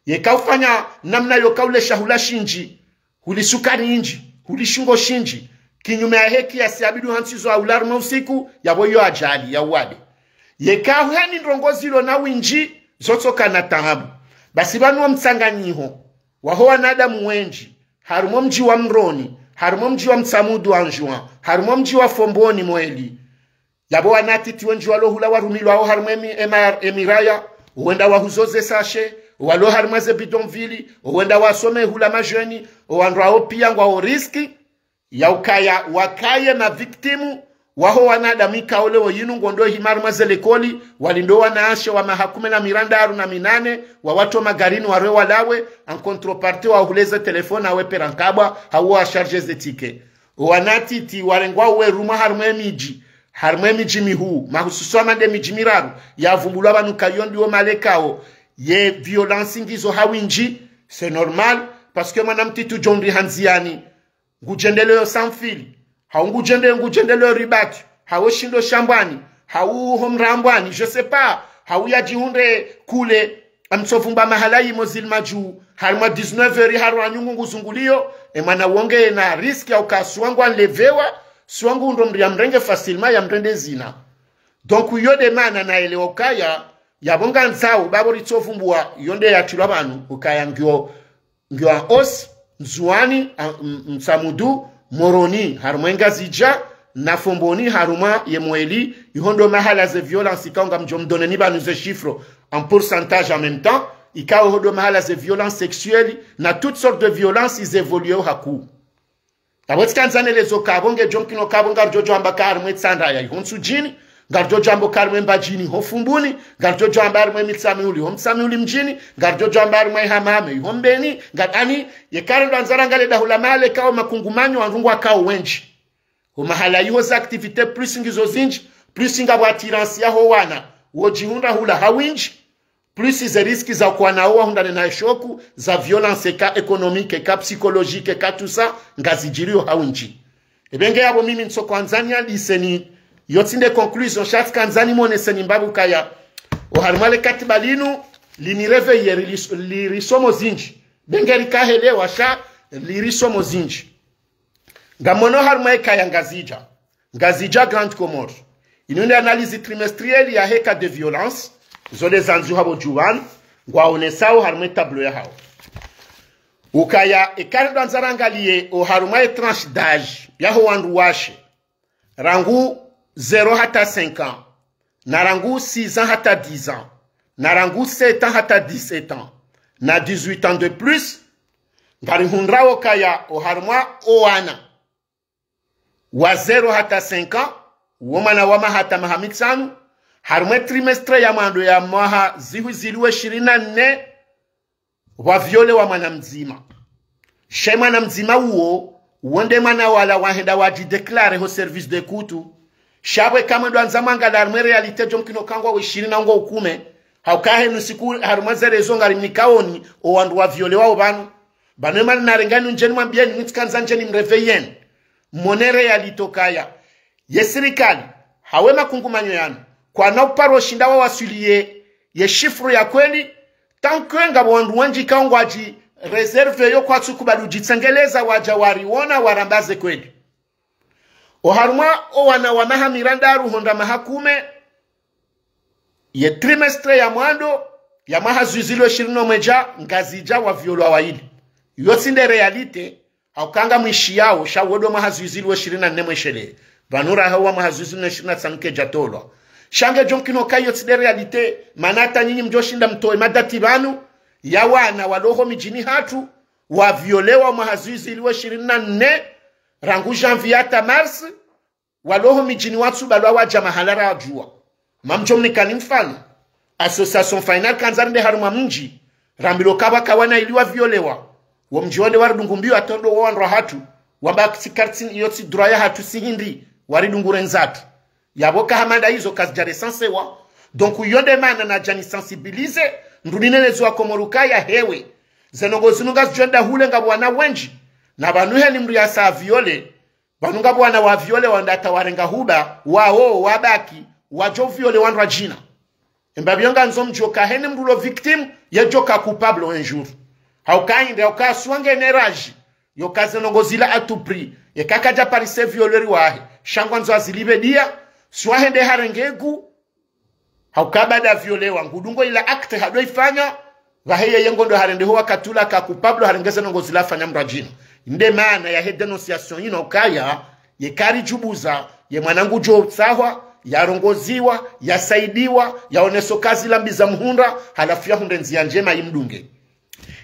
Yeka ufanya namna yoka ule shahula shindji, huli sukari indji, huli shingo shindji, kinyume yahe kiyasi yabidi uhantsi zo hula harumwa usiku, yabo iyo ajali, ya uwade. Yeka uheni ndrongoo zilo na windji, zotsokana taabu. Basi pvanu wo mtsanganyiho waho wanadamu wendji, harumwa mdji wa Mroni, harumwa mdji wa Mtsamudu Anjouan, harumwa mdji wa Fomboni Mwali, yabo wanatiti wendji walo hula warumilwao harumwa emi-, ema-, emiraya, wenda wahuzo ze sachet, walo harumwa ze bidonville, wenda wasome hula madjeni, owandru wao pia ngwao risque, ya ukaya wakaye ma victimes waho wanadamu ikao leo yinu ngwendo hima harumwa ze likoli, walindo wanawashe wa maha kume na mirandaru na minane, wawatso magarini warwe walawe, en contrepartie wahule ze téléphone, awe pera nkabwa, hau wa charger ze ticket. Owanatiti warengwa uwe rumwa harumwa emidji, harumwa emidji mihuu, mahususwa mande midji miraru, yavumbulwa pvanu kayo ndiwo malekao ye violence ngizo hawindji, c'est normal, parce que mwana mtiti udjo ndri handziani, ngudjendeleyo Samfili, hau ngudjende, ngudjendeleyo Ribati, hau shindo Shambwani, hau ho Mrambwani, je sais pas, hau yadjihundre kule, amtsovumba mahala yimo zili madjuu, harumwa dix-neuf heures harumwa nyungu nguzunguliyo, e mwana wonge na risque ya uka swangu anlevewa, swangu ndo mdru yamrenge facilement yamrende zina. Donc, iyo nde mana naelewa ukaya, yabo ngandzao, babo ritsovumbua, iyo nde yatrilwa pvanu, ukaya ngiyo, ngiyo en hausse, Ndzuani, a, M-, Mtsamudu, Moroni, harumwa Ngazidja, na Fomboni, harumwa ye Mwali, iho ndo mahala ze violence, ikao ngamdjo mdoneni pvanu ze chiffres, en pourcentage en même temps, ikao iho ndo mahala ze violence sexuelle, na toutes sortes de violence, izi évoluer hakuu. Abo tsikandza nelezo kabo ngedjo mkino kabo ngaridjo djwamba ka harumwa Itsandraya iho Ntsudjini, ngaridjo djwamba ka harumwa Mbadjini iho Fumbuni, ngaridjo djwamba harumwa Mitsamihuli iho Mtsamihuli mdjini, ngaridjo djwamba harumwa Ihamahame iho Mbeni, nga-, ani, yeka ndo andza rangalie daula malekao makungumanyo wandru ngwakao wendji. Ho mahala iho za activité plus ngizo zindji, plus ngapvo attirance yaho wana, wodjihundra hula hawindji, plus ze risque za ukwana wo wahundrane na eshoku, za violence eka économique, eka psychologique, eka tout ça, ngazidjiriyo hawindji. Ebe nge yabo mimi ntsokwandza niyaliseni, iyo tsi nde conclusion, sha tsikandza nimoneseni mbapvi ukaya, oharumwa le katiba linu, lini réveiller, liri-, lirisomo zindji. Be nge rikahelewa sha, lirisomo zindji. Ngamono harumwa eka ya Ngazidja. Ngazidja Grande Comore. Inu nde analyse trimestrielle yahe cas de violence, zo nde zandzihwa pvo djuu pvanu, ngwaonesao harumwa e tableau yahao. Ukaya eka ndo andza rangalie oharumwa e tranche d'âge yaho wandru washe, rangu zéro hata cinq ans, na rangu six ans hata dix ans, na rangu sept ans hata dix-sept ans, na dix-huit ans de plus, ngarihundrao kaya oharumwa owana wa zéro hata cinq ans, wo mwana wa maha hata maha mitsanu, harumwa trimestre ya mwando ya mwaha zihwi zili wa ishirini na nne, pvwa violewa mwana mdzima. Sha mwana mdzima uwo, uwo nde mwana wala wahenda wadjidéclaré ho service d'écoute. Sha pvwe kamwe ndo andza mwangalie harumwa réalité djo mkino kangwa wa ishirini na ngo ukume. Hauka henu siku harumwa ze réseaux ngarimnikaoni, owandru wa violewa opvanu. Pvanu emana narengani ndjeni mwambieni, mtsikandza ndjeni mréveilleni. Mone réalité kaya. Ye sirikali, hawu makungumanyo yanu, kwana uparo shinda wawaswiliye ye chiffre ya kweli, tant que ngapvo wandru wendji ikao ngwadji réservé yo kwatsu kubali udjitsengeleza wadja wariona waramba ze kweli. Oharumwa owana wa maha mirandaru hwenda maha kume, ye trimestre ya mwando ya mwaha zihwi zili wa ishirini na mwedja, Ngazidja wa violwa waili. Iyo tsi nde réalité, hauka ngamwishiyao, sha wo ndo mwaha zihwi zili wa ishirini na nne mweshelee. Pvanu raha wa mwaha zihwi zili na ishirini na tsanu kedja tolwa. Sha ngedjo mkino kaya iyo tsi nde réalité, mana hata nyinyi mdjo shinda mtowe madati pvanu, ya wana walo ho midjini hatru, wa violewa mwaha zihwi zili wa ishirini na nne, rangu janvier hata mars, walo ho midjini watsu balwa wadja mahala radjuwa. Mamdjo mnikani mfano. Association Final Kanzari nde harumwa mdji, rambilwa kaya pvwa ka wana ili wa violewa. Wo mdji wonde waridungu mbio hata ndo wo wandru wahatru, wamba tsi kartini iyo tsi droit yahatru si hindri, waridungu renzatru. Yapvo ka hama nda izo kazidja recenséwa. Donc iyo nde mana nadja ni sensibilisé, ndru nineleze wa Komori ukaya hewe, ze ndrongoo zinu ngazidjo enda hule ngapvo wana wendji. Na pvanu heni mndru yasa violé, pvanu ngapvo wana wa violé wandru hata warenga huba, wawo, wabaki, wadjo violé wandru wadjina. Embapvi iyo ngandzo mdjuwe ka heni mndru ulo victime, yedjo ka coupable un jour. Hauka inde, hauka swa ngena rage yo ka ze ndrongoo zila à tout prix, yeka kadja parise violeur wahe, sha ngwandzo azilipve diya, swa hende harenge gu, hauka baada violewa, ngudungo ila acte hado ifanya, pvahe yeye ngondo harende ho wakati ula ka coupable harenge ze ndrongoo zila afanya mndru wadjina. Nde mana yahe dénonciation inu ukaya, ye karidjubuza, ye mwana ngudjo tsahwa, yarongoziwa, yasaidiwa, yaoneswa ka zila mbi zamhundra, halafu yahundre ndziya ndjema imdunge.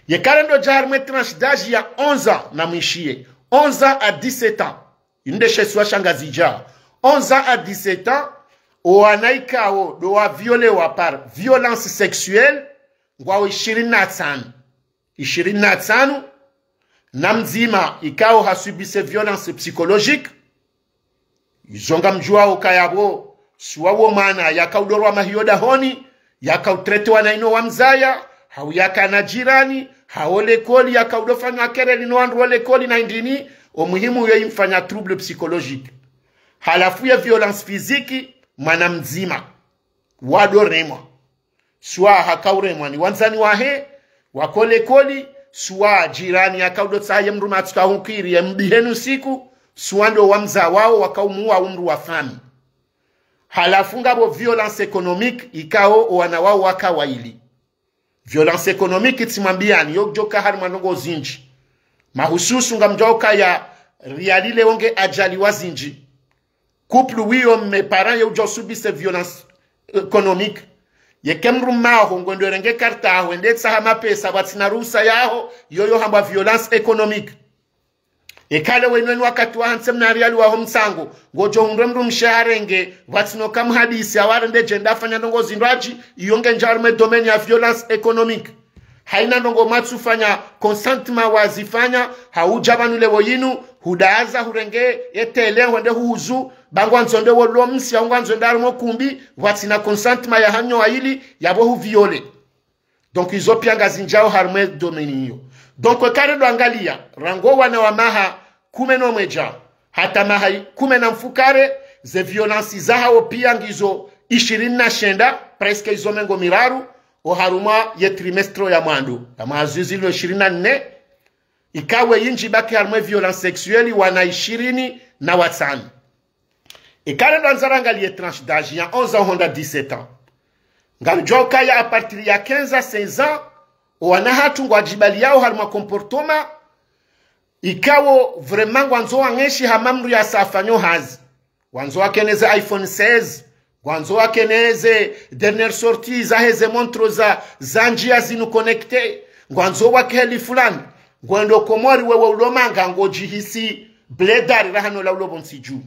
Ye karendo dja harumwa tranche d'âge ya onze ans na mwishiye, onze ans à dix-sept ans. Inde she isiwa sha Ngazidja. Onze ans à dix-sept ans, owana ikao ndo wa violewa par violence sexuelle, ngwao ishirini na tsanu. Ishirini na tsanu, na mdzima ikao ha subissé violence psychologique. Izo ngamdjuwao ka yapvo, swa wo mwana yaka udorwa mahiyo dahoni, yaka utretiwa na ino wamzaya, hau yaka na jirani, hau lekoli yaka udofanywa kereli no wandru wa lekoli na indrini, omuhimu iyo imfanya trouble psychologique. Halafu ye violence physique, mwana mdzima wado remwa. Swa haka uremwa ni wandzani wahe, wako lekoli, swa jirani yaka udotsaha ye mndru matsuka hunkiri ye mbi heni usiku, swa ndo wamzaya wao waka umuwa umndru wa fami. Halafu ngapvo violence économique ikao owana wao waka waili. Violence économique tsimwambiyani, yo djoka harumwa ndrongoo zindji. Mahususu ngamdjuwao ka ya réalité wonge ajali wa zindji. Couple wiyo mme parent ye udja usubissé violence économique. Yeke mndru mme waho ngwendo erenge karta yaho, ende tsaha mapesa, pvwatsina ruhusa yaho, yoyo hambwa violence économique. Eka leo inu eni wakati wa hantsi mna riali waho mtsango, ngodjo hundre mndru mshe harenge, pvwatsina uka muhadisi, awarende djenda afanya ndrongoo zindji, iyo ngendja harumwa domaine ya violence économique. Haina ndrongoo matsufanya consentement wazifanya, hau udja pvanu leo inu, hudaza hurenge ye télé hwende huhuzu, ba ngwandzo nde wolo msi, hau ngwandzo nde harumwa kumbi, pvwatsina consentement ya hanyu waili, yapvo hu violé. Donc izo pia ngazindjao harumwa domaine iyo. Donc kare ndo angaliya, rangu owana wa maha kume no mwedja hata maha kume na mfukare, ze violence zahao pia ngizo ishirini na shenda, presque izo mengo miraru, oharumwa ye trimestre ya mwando ya mwaha zihwi zili no ishirini na nne, ikao yindji baki harumwa violence sexuelle wana ishirini na watsanu. Eka leo ndo andza rangaliye tranche d'âge ya onze ans hwenda dix-sept ans. Ngamdjuwao ka ya à partir ya quinze à seize ans, owana hatru ngwadjibaliyao harumwa comportement ikao vraiment ngwandzo wangeshi hama mndru yasa afanyo hazi. Wandzo wakene ze iPhone seize, Ngwandzo wakene ze dernière sortie zaheze montre za, za ndziya zinu connecté. Ngwandzo wakeheli fulani. Ngwendo Komori wewe ulo manga ngodjihisi bledari rahano la ulo pvontsi dju.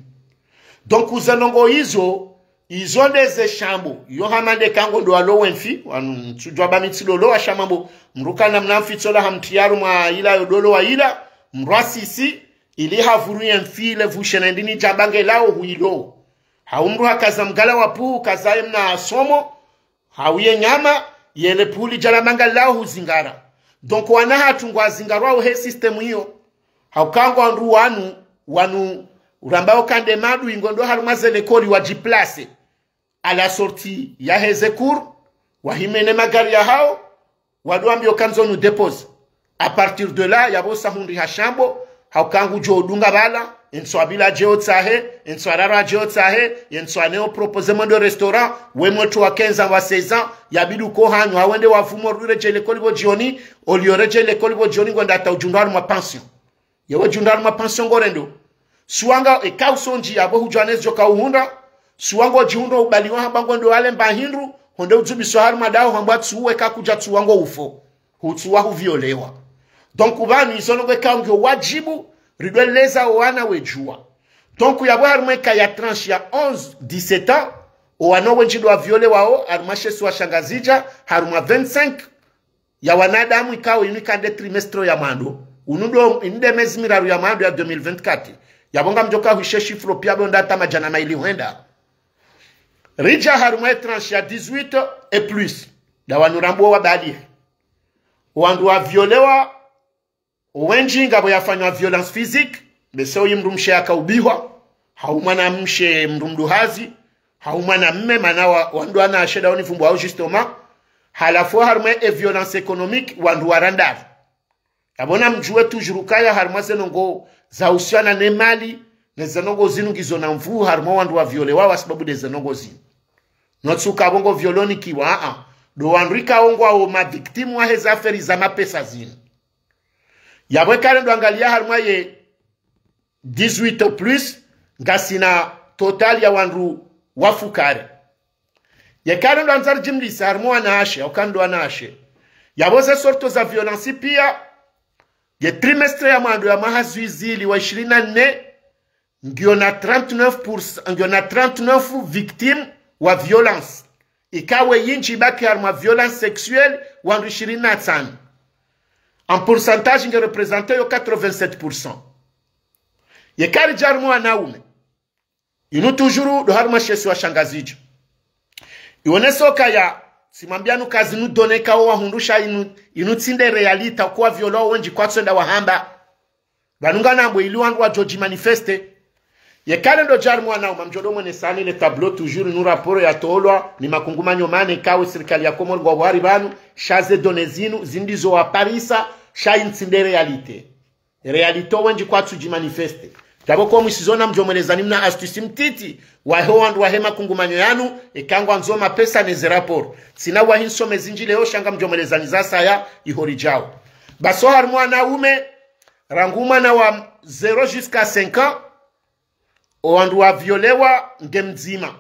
Donc, uza ndrongoo izo, izo ndeze shambo. Yo hama nde kango ndo walo wemfi, wanu ntsudjuwa ba mi tsilolo wa sha mambo, mdru kana mna mfi tsola hamtriyaru mwa ila yo dolo wa ila, mdru asisi, ili havuru ye mfi ile vushe na ndini djabange lao huilo. Hau mdru hakaza mgala wa puu, kaza ye mna somo, hau ye nyama, yele puli djala manga lao huzingara. Donc, wana hatru ngwazingarwao he système iyo. Hauka ngwandru wanu, wanu, urambao kande madu ingondo harumwa ze lekoli wadjiplace. À la sortie yaheze cours, wahime ne magari yahao, wado wambio kandzo nu dépose. À partir de là, yapvo sa hundri ha shambo, hauka ngudjo dunga pvala, entswa bila djeo tsahe, entswa rara djeo tsahe, entswa neo proposer mwendo restaurant, we mwetu wa quinze ans, wa seize ans, yabidi uko hanyu, hawende wavumo rudure dje lekoli pvo djioni, olio redje lekoli pvo djioni, ngwenda hata udjundra harumwa pension. Yewe djundra harumwa pension ngorendo. Suwanga eka usondji yapvo hudjwa nezo djoka uhundra. Suwanga udjihundra ubaliwa hamba ngwendo wale mba hindru. Honde udzubiswa harumwa dao hamba tsuwe kakudja tsuwanga ufo. Hutsuwa huviolewa. Donc, pvanu izo ndrongoo eka ngiyo wadjibu, ridwe leza owana wedjuwa. Donc, yapvo harumwa eka ya tranche ya onze dix-sept ans, owana wendji ndo waviolewao, harumwa she isiwa sha Ngazidja, harumwa vingt-cinq, ya wanadamu ikao inu ikande trimestre ya mwando. Unu ndo, inu nde mezi miraru ya mwando ya deux mille vingt-quatre. Yapvo ngamdjoka hwishe chiffre pia ndo nda hata madjana mayili hwenda. Ridja harumwa ye tranche ya dix-huit et plus. Nda wanu rambo wabalihe. Wandru waviolewa, wendji ngapvo yafanywa violence physique, bese oyi mdrumshe yakaubihwa, hau mwanamshe mdru mduhazi, hau mwanamme, mana wa, wandru wana ashe dao nivumbuwao justement, halafu harumwa e violence économique, wandru warandaru. Yapvo namdjuwe toujours ukaya harumwa ze ndrongoo zahusiana ne mali, ne ze ndrongoo zinu ngizo na nvuu harumwa wandru waviolewao, wa sababu nde ze ndrongoo zinu. Notsuka pvo ngo violonikiwa, a, a. Ndo wandru ikao ngwao ma victimes waheze affaires za mapesa zinu. Yapvo eka ndo angalia harumwa ye dix-huit plus, ngasina total ya wandru wafukare. Yeka ndo andza ridjimlisa harumwa wanawashe, hauka ndo wanawashe. Yapvo ze sorte za violence pia, ye trimestre ya mwando ya mwaha zwizili wa ishirini na nne, ngiyo na trente-neuf pour cent, ngiyo na trente-neuf victimes wa violence. Ikawe yindji ibaki harumwa violence sexuelle wandru ishirini na tsanu. En pourcentage nge représente yo quatre-vingt-sept pour cent. Yeka ridja harumwa wanaume. Inu toujours ndo harumwa she isiwa sha Ngazidja. Iwonesa ukaya, tsimwambia nu kazi nu doneka wo wahundru sha inu, inu tsi nde réalité, kuwa violwa wendji kwatsu enda wahamba. Pvanu nganambo ili wandru wadjo djimanifeste. Yeka ndo dja harumwa wanaume, mdjo ndo mwenesani le tableau toujours nu rapport yatolwa ni makungumanyo mane ikawe sirikali ya Komori ngwao wari pvanu, sha ze données zinu, zinu ndizo waparisa, sha inu tsi nde réalité. Réalité wendji kwatsu djimanifeste. Yapvo ko mwisizona mdjo mwelezani mna astuce mtiti, wahe wandru wahe makungumanyo yanu, eka ngwandzo mapesa ne ze rapport. Tsina wahi nisome zindji leo sha ngamdjo mwelezani za saya, iho ridjao. Basi harumwa wanaume, rangu mwana wa zéro jusqu'à cinq ans, owandru waviolewa nge mdzima.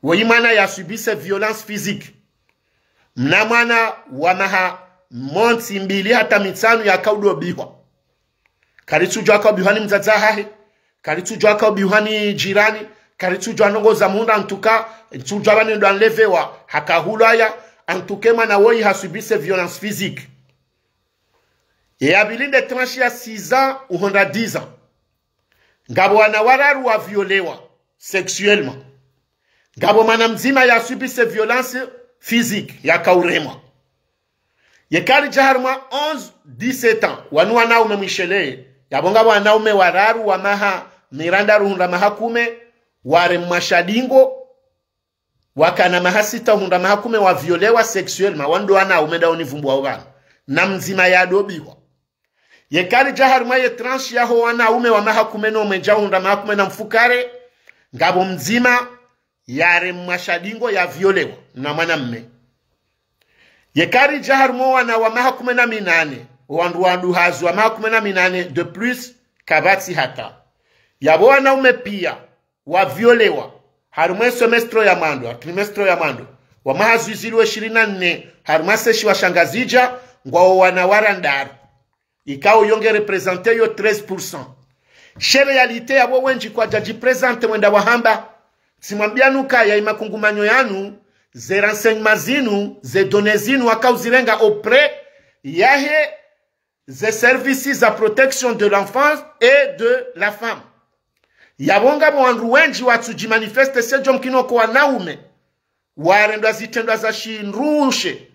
Woyi mwana ya subisse violence physique. Mna mwana wa maha montsi, mbili hata mitsanu yakaudobihwa. Karitsudjuwa akaubihwa ni mdzadze hahe. Karitsudjuwa akaubihwa ni jirani. Karitsudjuwa ndrongoo za mhundra, en tout cas, ntsudjuwa pvanu ndo anlevewa, hakahulwa ya, en tout cas, mwana woyi ha subisse violence physique. Ye ya pvili nde tranche ya six ans uhondra dix ans. Ngapvo wana wararu waviolewa sexuellement. Ngapvo mwana mdzima ya subisse violence physique, yakauremwa. Yeka ridja harumwa onze dix-sept ans, wanu wanaume mwisheleye. Yapvo ngapvo wanaume wararu wa maha mirandaru hundra maha kume, waremwa sha dingo, wakana maha sita hundra maha kume waviolewa sexuellement, wanu ndo wanaume ndao nivumbuwao pvanu. Na mdzima yadobihwa. Yeka ridja harumwa ye tranche yaho wanaume wa maha kume no mwedja hundra maha kume na mfukare, ngapvo mdzima yaremwa sha dingo yaviolewa na mwanamme. Yeka ridja harumwa wana wa maha kume na minane, wandru waduhazi wa maha kume na minane de plus, kapvatsi hata. Yapvo wanaume pia, waviolewa, harumwa e semestre ya mwando, a trimestre ya mwando, wa mwaha zihwi zili wa ishirini na nne, harumwa she isiwa sha Ngazidja, ngwawo wana wa randaru. Ikao yo nge représenter yo treize pour cent. She réalité yapvo wendji kwadjadji présenter wenda wahamba. Tsimwambia nukaya ye makungumanyo yanu, ze renseignements zinu, ze données zinu, wakao zirenga auprès yahe ze services za protection de l'enfance et de la femme. Yapvo ngapvo wandru wendji watsudji manifester, she djo mkini oko wanaume warendwa zitrendwa za shindrushe.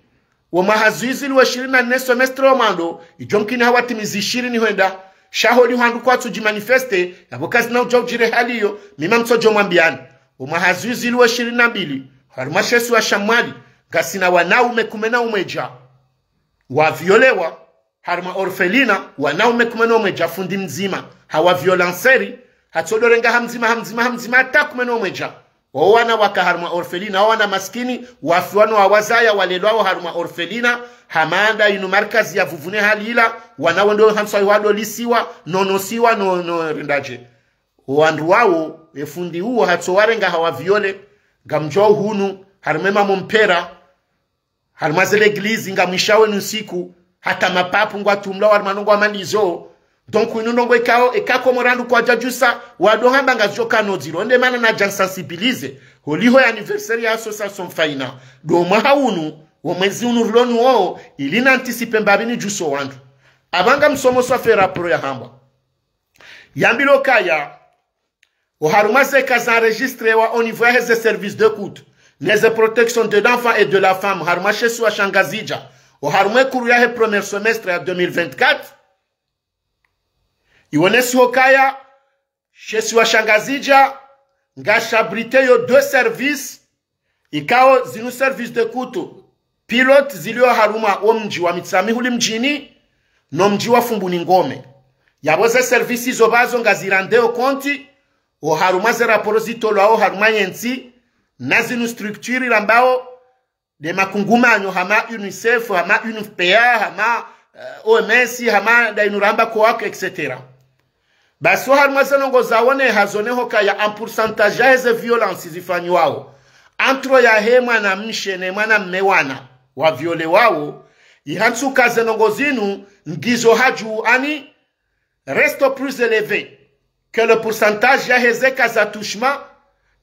Wo mwaha zihwi zili wa ishirini na nne semestre wa mwando, idjo mkini hawatimizi ishirini hwenda. Sha holiho wandru kwatsudji manifester, yapvo kazina udja udjiri hali iyo, mi mamtsodjo mwambiani. Wo mwaha zihwi zili wa ishirini na mbili, harumwa she isiwa sha Mwali, ngasina wanaume kume na umwedja waviolewa, harumwa orphelinat, wanaume kume na umwedja, fundi mdzima, hawa violenceri, hatsodorenga ha mdzima, ha mdzima, ha mdzima, hata kume na umwedja. Wo wana waka harumwa orphelinat, wo wana maskini, wafiwa no wawazaya, walelwawo harumwa orphelinat, hama nda inu markazi ya Vuvuni hali ila, wana wendo hantsi iho wadolisiwa, no nosiwa, no, no rendadje. Wo wandru wawo, ye fundi uwo hatsowarenga hawaviole, ngamdjo hunu, harumwa e mamompera, harumwa ze leglizi ngamwishawo inu ntsiku, hata mapapu ngwatumlwa harumwa ndrongoo hama ndizo. Donc, inu ndrongoo ikao, eka Komori wandru kwadjadjusa, wado hamba ngazidjo kano dziro. Nde mana nadja nsensibiliser, holiho ye anniversaire ya association Faina. Ndo mwaha unu, wo mwezi unu rilo nuwo, ili na anticiper mbapvi nidjuse wandru. Apvanga msomo swafi e rapport yahambwa. Yambilwa ukaya, oharumwa ze cas enregistrés wa au niveau yahe ze services d'écoute, ne ze protection de l'enfant et de la femme, harumwa she isiwa sha Ngazidja, oharumwa e kuru yahe premier semestre ya deux mille vingt-quatre, iwonesa ukaya, she isiwa sha Ngazidja, ngashi abriter yo deux services, ikao zinu services d'écoute pilotes zilio harumwa wo mdji wa Mitsamihuli mdjini, no mdji wa Fumbuni Ngome. Yapvo ze services zo pvazo ngazi rendre compte, oharumwa ze raporo zitolwao harumwa yentsi, na zinu structures rambao, nde makungumanyo hama UNICEF, hama UNFPA, hama, eh, O M S, hama nda inu ramba COAC, et cetera. Basi oharumwa ze ndrongoo zaoneha zoneha ukaya en pourcentage yahe ze violences zifanyiwao entre yahe mwanamshe ne mwanamme wana waviolewao, ihantsi uka ze ndrongoo zinu ngizo hadju ani reste plus élevé que le pourcentage yahe ze cas za attouchement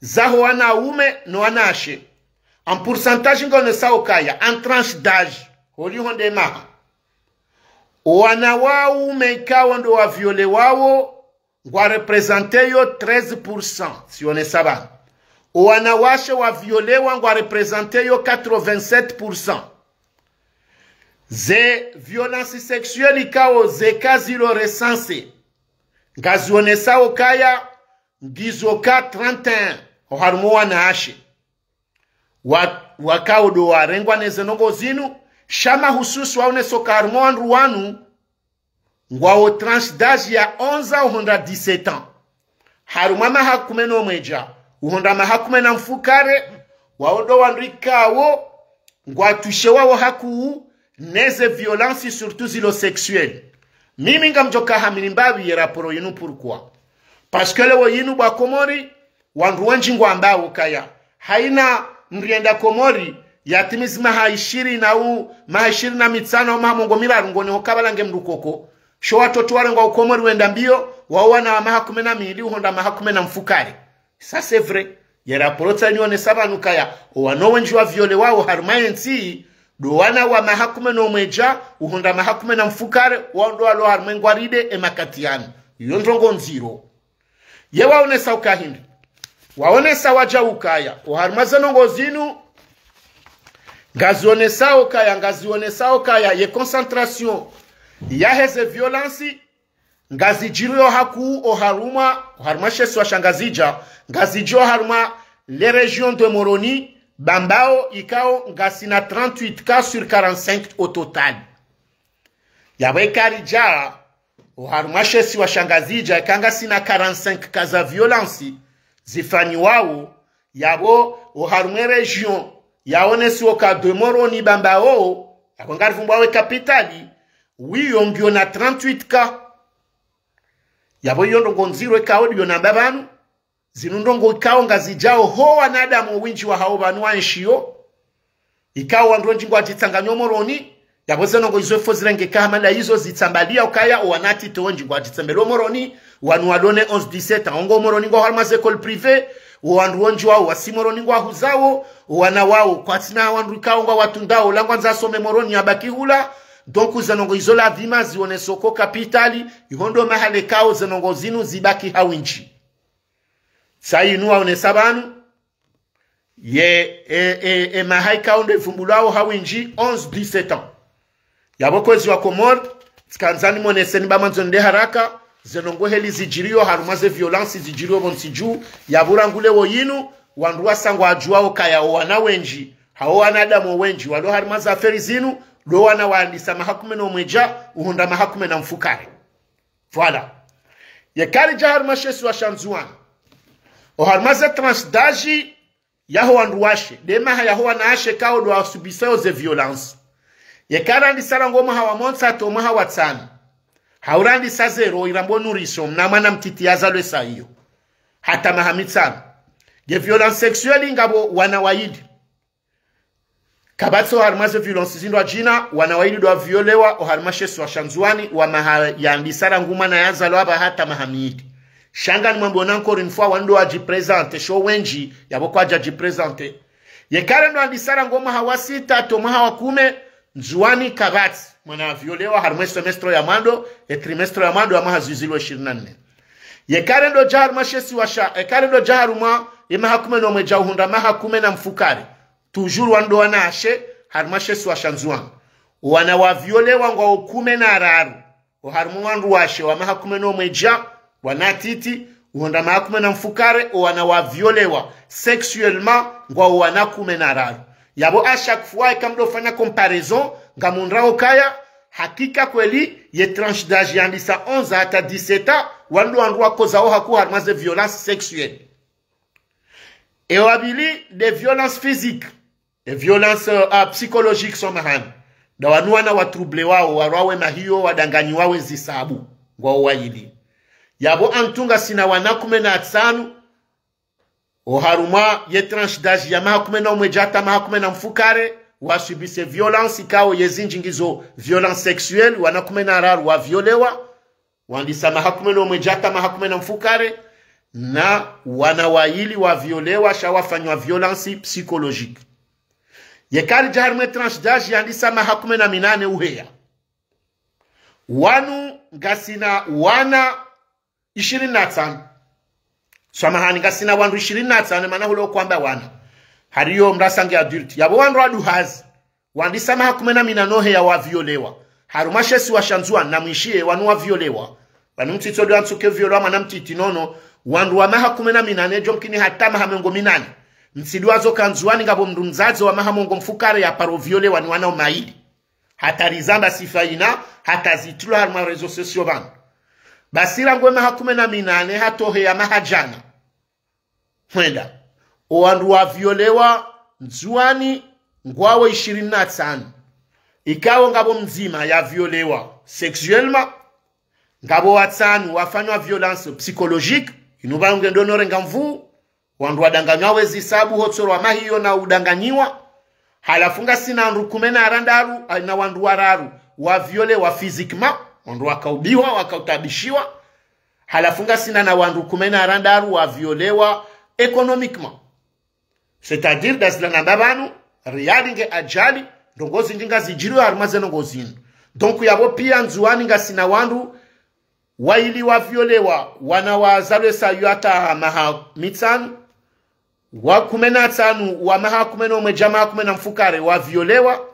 zaho wanaume no wanawashe. En pourcentage ngaonesao ukaya, en tranche d'âge, holiho nde maha, owana waume ikao ndo waviolewao, ngwa représenter yo treize pour cent, tsionesa pvanu. Owanawashe waviolewa ngwa représenter yo quatre-vingt-sept pour cent. Ze violences sexuelles ikao ze cas zilo recensés, ngazionesao ukaya ngizo ka trente et un oharumwa wanawashe. Wa, wakao ndo warengwa ne ze ndrongoo zinu, sha mahususu waonesa uka harumwa wandru wanu, ngwao tranche d'âge ya onze ans uhondra dix-sept ans. Harumwa maha kume no mwedja uhondra maha kume na mfukare, wao ndo wandru ikao ngwatouchewao hakuu ne ze violences surtout zilo sexuelles. Mimi ngamdjo ka hamini mbapvi ye raporo yinu, pourquoi? Parce que leo yinu pvwa Komori, wandru wendji ngwambao ukaya, haina mdru yenda Komori, yatimizi maha ishirini au maha ishirini na mitsanu au maha mengo miraru ngoneho uka pvala nge mdru koko. Sho watoto warengwa ho Komori wenda mbio, wao wana wa maha kume na mili uhondra maha kume na mfukare. Ça, c'est vrai. Ye raporo tsi nionesa pvanu ukaya, owana wendji waviolewao harumwa yentsi, ndo wana wa maha kume no mwedja uhondra maha kume na mfukare, wao ndo walo harumwa e ngwaride e makati yanu. Iyo ndrongoo ndziro. Ye waonesa uka hindri? Waonesa wadja ukaya, oharumwa ze ndrongoo zinu, ngazionesao ukaya, ngazionesao ukaya, ye concentration yahe ze violences, ngazidjiriyo hakuu oharumwa, oharumwa she isiwa sha Ngazidja, ngazidjiriyo harumwa les régions de Moroni, Bambao, ikao ngasina trente-huit cas sur quarante-cinq au total. Yapvo eka ridja oharumwa she isiwa sha Ngazidja, eka ngasina quarante-cinq cas za violence zifanyiwao, yapvo oharumwa e région yaonesiwa uka de Moroni Bambao, yapvo ngarivumbwao e capitale, wiyo ngiyo na trente-huit cas. Yapvo iyo ndrongoo ndziro ikao ndiyo namba pvanu, Zinu ndrongoo ikao ngazidjao ho wanadamu wendji wahao pvanu waenshio. Ikao wandru wendji ngwadjitsanganyao Moroni, yapvo ze ndrongoo izo ifo zirenge ka hama nda izo zitsambalia ukaya, owanatiti wendji ngwadjitsembeleo Moroni, wanu walo ne onze dix-sept ans, ongo Moroni ngwao harumwa ze école privée, owandru wendji wao wasi Moroni ngwahuzao, owana wao kwatsina wandru ikao ngwawatrundao, ola ngwandzo asome Moroni yabaki hula. Donc ze ndrongoo izo ladhima zioneswe ko kapitali, iho ndo mahala ikao ze ndrongoo zinu zibaki ha wendji. Sa inu waonesa pvanu, ye, e, e, e maha ikao ndo ivumbulwao ha wendji, onze dix-sept ans. Yapvo kwezi wa Komori, tsikandzani moneseni ba mandzo nde haraka, ze ndrongoo heli zidjiriyo harumwa ze violence zidjiriyo pvontsi dju, yapvo rangu leo yinu, wandru wasa ngwadjuao kaya owana wendji, hao wanadamu wendji, walo harumwa ze affaire zinu, ndo wana waandisa maha kume no mwedja, uhundra maha kume na mfukare. Voilà. Yeka ridja harumwa she isiwa sha Ndzuwani. Oharumwa ze tranche d'âge yaho wandru washe, nde maha yaho wanawashe ikao ndo wasubisao ze violence. Yeka randisa rangu mwaha wa mwantsa hata mwaha wa tsanu. Hau randisa zéro, irambo nourrisson, mna mwana mtiti yazalwa sa iyo. Hata maha mitsanu. Ye violence sexuelle ngapvo wana wayili. Kapvatsi oharumwa ze violence zindrwadjina, wana wayili ndo waviolewa, oharumwa she isiwa sha Ndzuwani, wa maha yandisa rangu mwana yazalwa apvaha hata maha miyili. Sha ngamnimwambio encore une fois, wandru wadjiprésenté, sho wendji, yapvo kwadjadjiprésenté. Yeka rendo andisa rangu mwaha wa sita, hata mwaha wa kume, Ndzuwani kapvatsi mwana aviolewa, harumwa e semestre ya mwando, e trimestre ya mwando ya mwaha zihwi zili ishirini na nne. Yeka rendo dja harumwa she isiwa sha, yeka rendo dja harumwa, e maha kume no mwedja uhundra maha kume na mfukare. Toujours wandru wanawashe, harumwa she isiwa sha Ndzuwani. Wana waviolewa ngwao kume na raru. Oharumwa wandru washe wa maha kume no mwedja, wanatiti, uhundra maha kume na mfukare, owana waviolewa sexuellement, ngwao wana kume na raru. Yapvo à chaque fois, eka mdo fanya comparaison, ngamwonao kaya, hakika kweli, ye tranche d'âge yandisa onze hata dix-sept ans, wandru wandru wakozao hakuu harumwa ze violence sexuelle. E wa pvili, nde violence physique. E violence, euh, psychologique, samahani. Nda wanu wana watroublewao, warwawe mahiyo, wadanganyiwawe zisabu. Ngwao wayili. Yapvo antu ngasina wana kume na tsanu, oharumwa ye tranche d'âge ya maha kume na umwedja hata maha kume na mfukare, wasubise violence ikao ye zindji ngizo violence sexuelle, wana kume na raru waviolewa, wandisa maha kume no mwedja hata maha kume na mfukare, na wana wayili waviolewa sha wafanywa violence psychologique. Yeka ridja harumwa e tranche d'âge yandisa maha kume na minane uheya. Wanu ngasina wana ishirini na tsanu. Samahani, ngasina wandru ishirini na tsanu, mana hule okwamba wana. Hariyo mrasa nge adulte. Yapvo wandru waduhazi. Wandisa maha kume na minane uheya waviolewa. Harumwa she isiwa sha Ndzuwani na mwishiye wanu waviolewa. Wanu mtsitso ndo wantsuke violewa mwana mtiti nono. Wandru wa maha kume na minane djo mkini hata maha mengo minane. Mtsiduwazo ka Ndzuwani ngapvo mndru mdzadze wa maha mengo mfukare yaparo violewa ni wana umayili. Hata rizamba sifa ina, hata zitrulwa harumwa réseaux sociaux pvanu. Basi rangu e maha kume na minane hata uheya maha djana. Hwenda. Owandru waviolewa Ndzuwani ngwao ishirini na tsanu. Ikao ngapvo mdzima yaviolewa sexuellement, ngapvo watsanu wafanywa violence psychologique, inu pvanu ngendo norenga mvuu, wandru wadanganywawe zisabu hotsorwa mahiyo na udanganyiwa. Halafu ngasina wandru kume na randaru, ah, na wandru wararu waviolewa physiquement, wandru wakaubiwa, wakautabishiwa. Halafu ngasina na wandru kume na randaru waviolewa économiquement. C'est-à-dire, ndazila namba pvanu, riali nge ajali, ndrongoo zindji ngazidjiriyo harumwa ze ndrongoo zinu. Donc, yapvo pia Ndzuwani ngasina wandru wayili waviolewa, wana wazalwa sa iyo hata maha mitsanu, wa kume na tsanu, wa maha kume no mwedja, maha kume na mfukare waviolewa,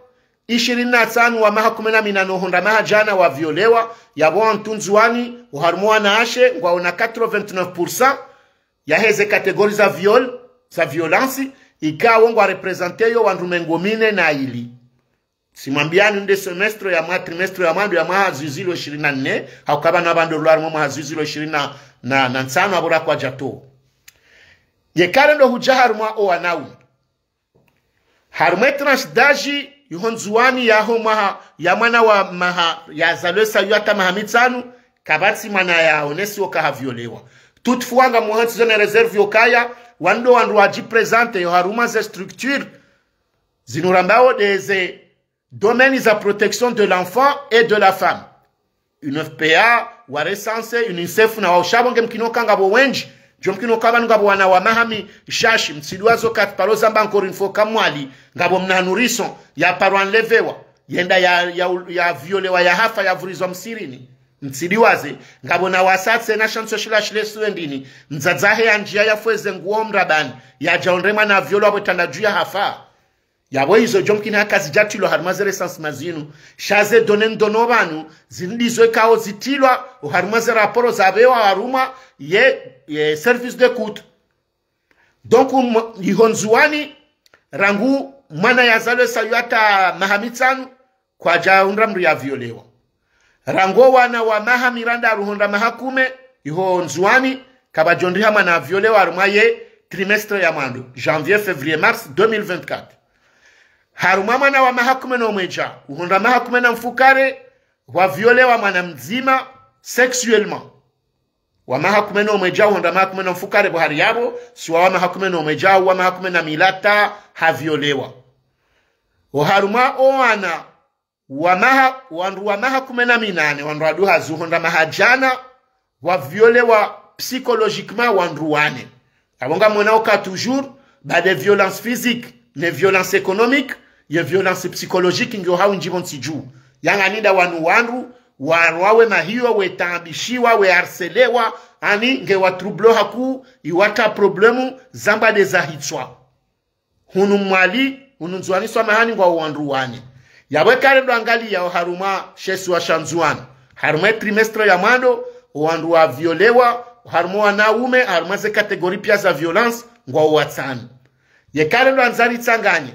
ishirini na tsanu, wa maha kume na minane uhundra maha djana waviolewa, yapvo wantru Ndzuwani, oharumwa wanawashe, ngwao na quatre-vingt-neuf pour cent yaheze catégorie za viol, za violence, ikao ngwa représenté yo wandru mengo mine na yili. Tsimwambiyani nde semestre ya mwa, trimestre ya mwando ya mwaha zihwi zili ishirini na nne, hauka pvanu apva ndo rilo harumwa mwaha zihwi zili ishirini na, na, na ntsanu apvo rakwadja to. Yeka rendo hudja harumwa owanaume. Harumwa e tranche d'âge yiho Ndzuwani yaho mwaha, ya mwana wa maha, yazalwa sa iyo hata maha mitsanu, kapvatsi mwana yaonesiwa ka haviolewa. Toutefois, ngamhantsi zo ne réserve yo kaya, wandru wandru wadjiprésenter yo harumwa ze structure zinu rambao nde ze domaine za protection de l'enfant et de la femme. UNFPA, wa recenser, UNICEF na wao sha pvo nge mkino ka ngapvo wendji, djo mkino ka pvanu ngapvo wana wa maha mishashi, mtsidiwaze kati paro zamba encore une fois ka Mwali, ngapvo mna nourrisson, ya paro enlevewa, yenda ya, ya, ya violewa ya hafa ya vurizwa msirini. Mtsidiwaze, ngapvo na wasaya tsena sha ntso shila shile suwe ndini, mdzadze wahe ya ndjia ya fweze nguo mrabani, ya dja ondre mwana violwa pvo tanda dju ya hafa. Yapvo izo djo mkini ha kazidjatilwa harumwa ze recensement zinu. Sha ze données ndo no pvanu, zinu ndizo ikao zitilwa, oharumwa ze raporo zapvewa harumwa ye, ye service d'écoute. Donc, um, iho Ndzuwani, rangu mwana yazalwa sa yu hata maha mitsanu, kwadja hundra mdru ya violewa. Rangu wana wa maha mirandaru hundra maha kume, iho Ndzuwani, kapvadjo ndriha mwana violewa harumwa ye trimestre ya mwando, janvier, février, mars deux mille vingt-quatre. Harumwa mwana wa maha kume no mwedja, uhundra maha kume na mfukare, wa violewa mwana mdzima sexuellement. Wa maha kume no mwedja, uhundra maha kume na mfukare pvo hari yapvo, si wa, wa maha kume no mwedja, wa maha kume na mili hata ha violewa. Oharumwa o wana, wa maha, wandru wa maha kume na minane, wandru waduhazi uhundra maha djana, wa violewa psychologiquement wandru wane. Apvo ngamwona uka toujours, baada ye violence physique, ne violence économique, ye violence psychologique ngiyo ha windji pvontsi dju. Yangani nda wanu wandru, wa, wawe mahiyo, we taabishiwa, we harcelewa, ani nge wa trouble haku, iwatra problème, zamba nde za hitswa. Hunu Mwali, hunu Ndzuwani swamahani ngwao wandru wane. Yapvo eka rendo angaliya oharumwa she isiwa sha Ndzuwani. Harumwa ye trimestre ya mwando, owandru wa violewa, oharumwa wanaume, harumwa ze catégorie pia za violence, ngwao watsanu. Yeka rendo andza ritsanganye,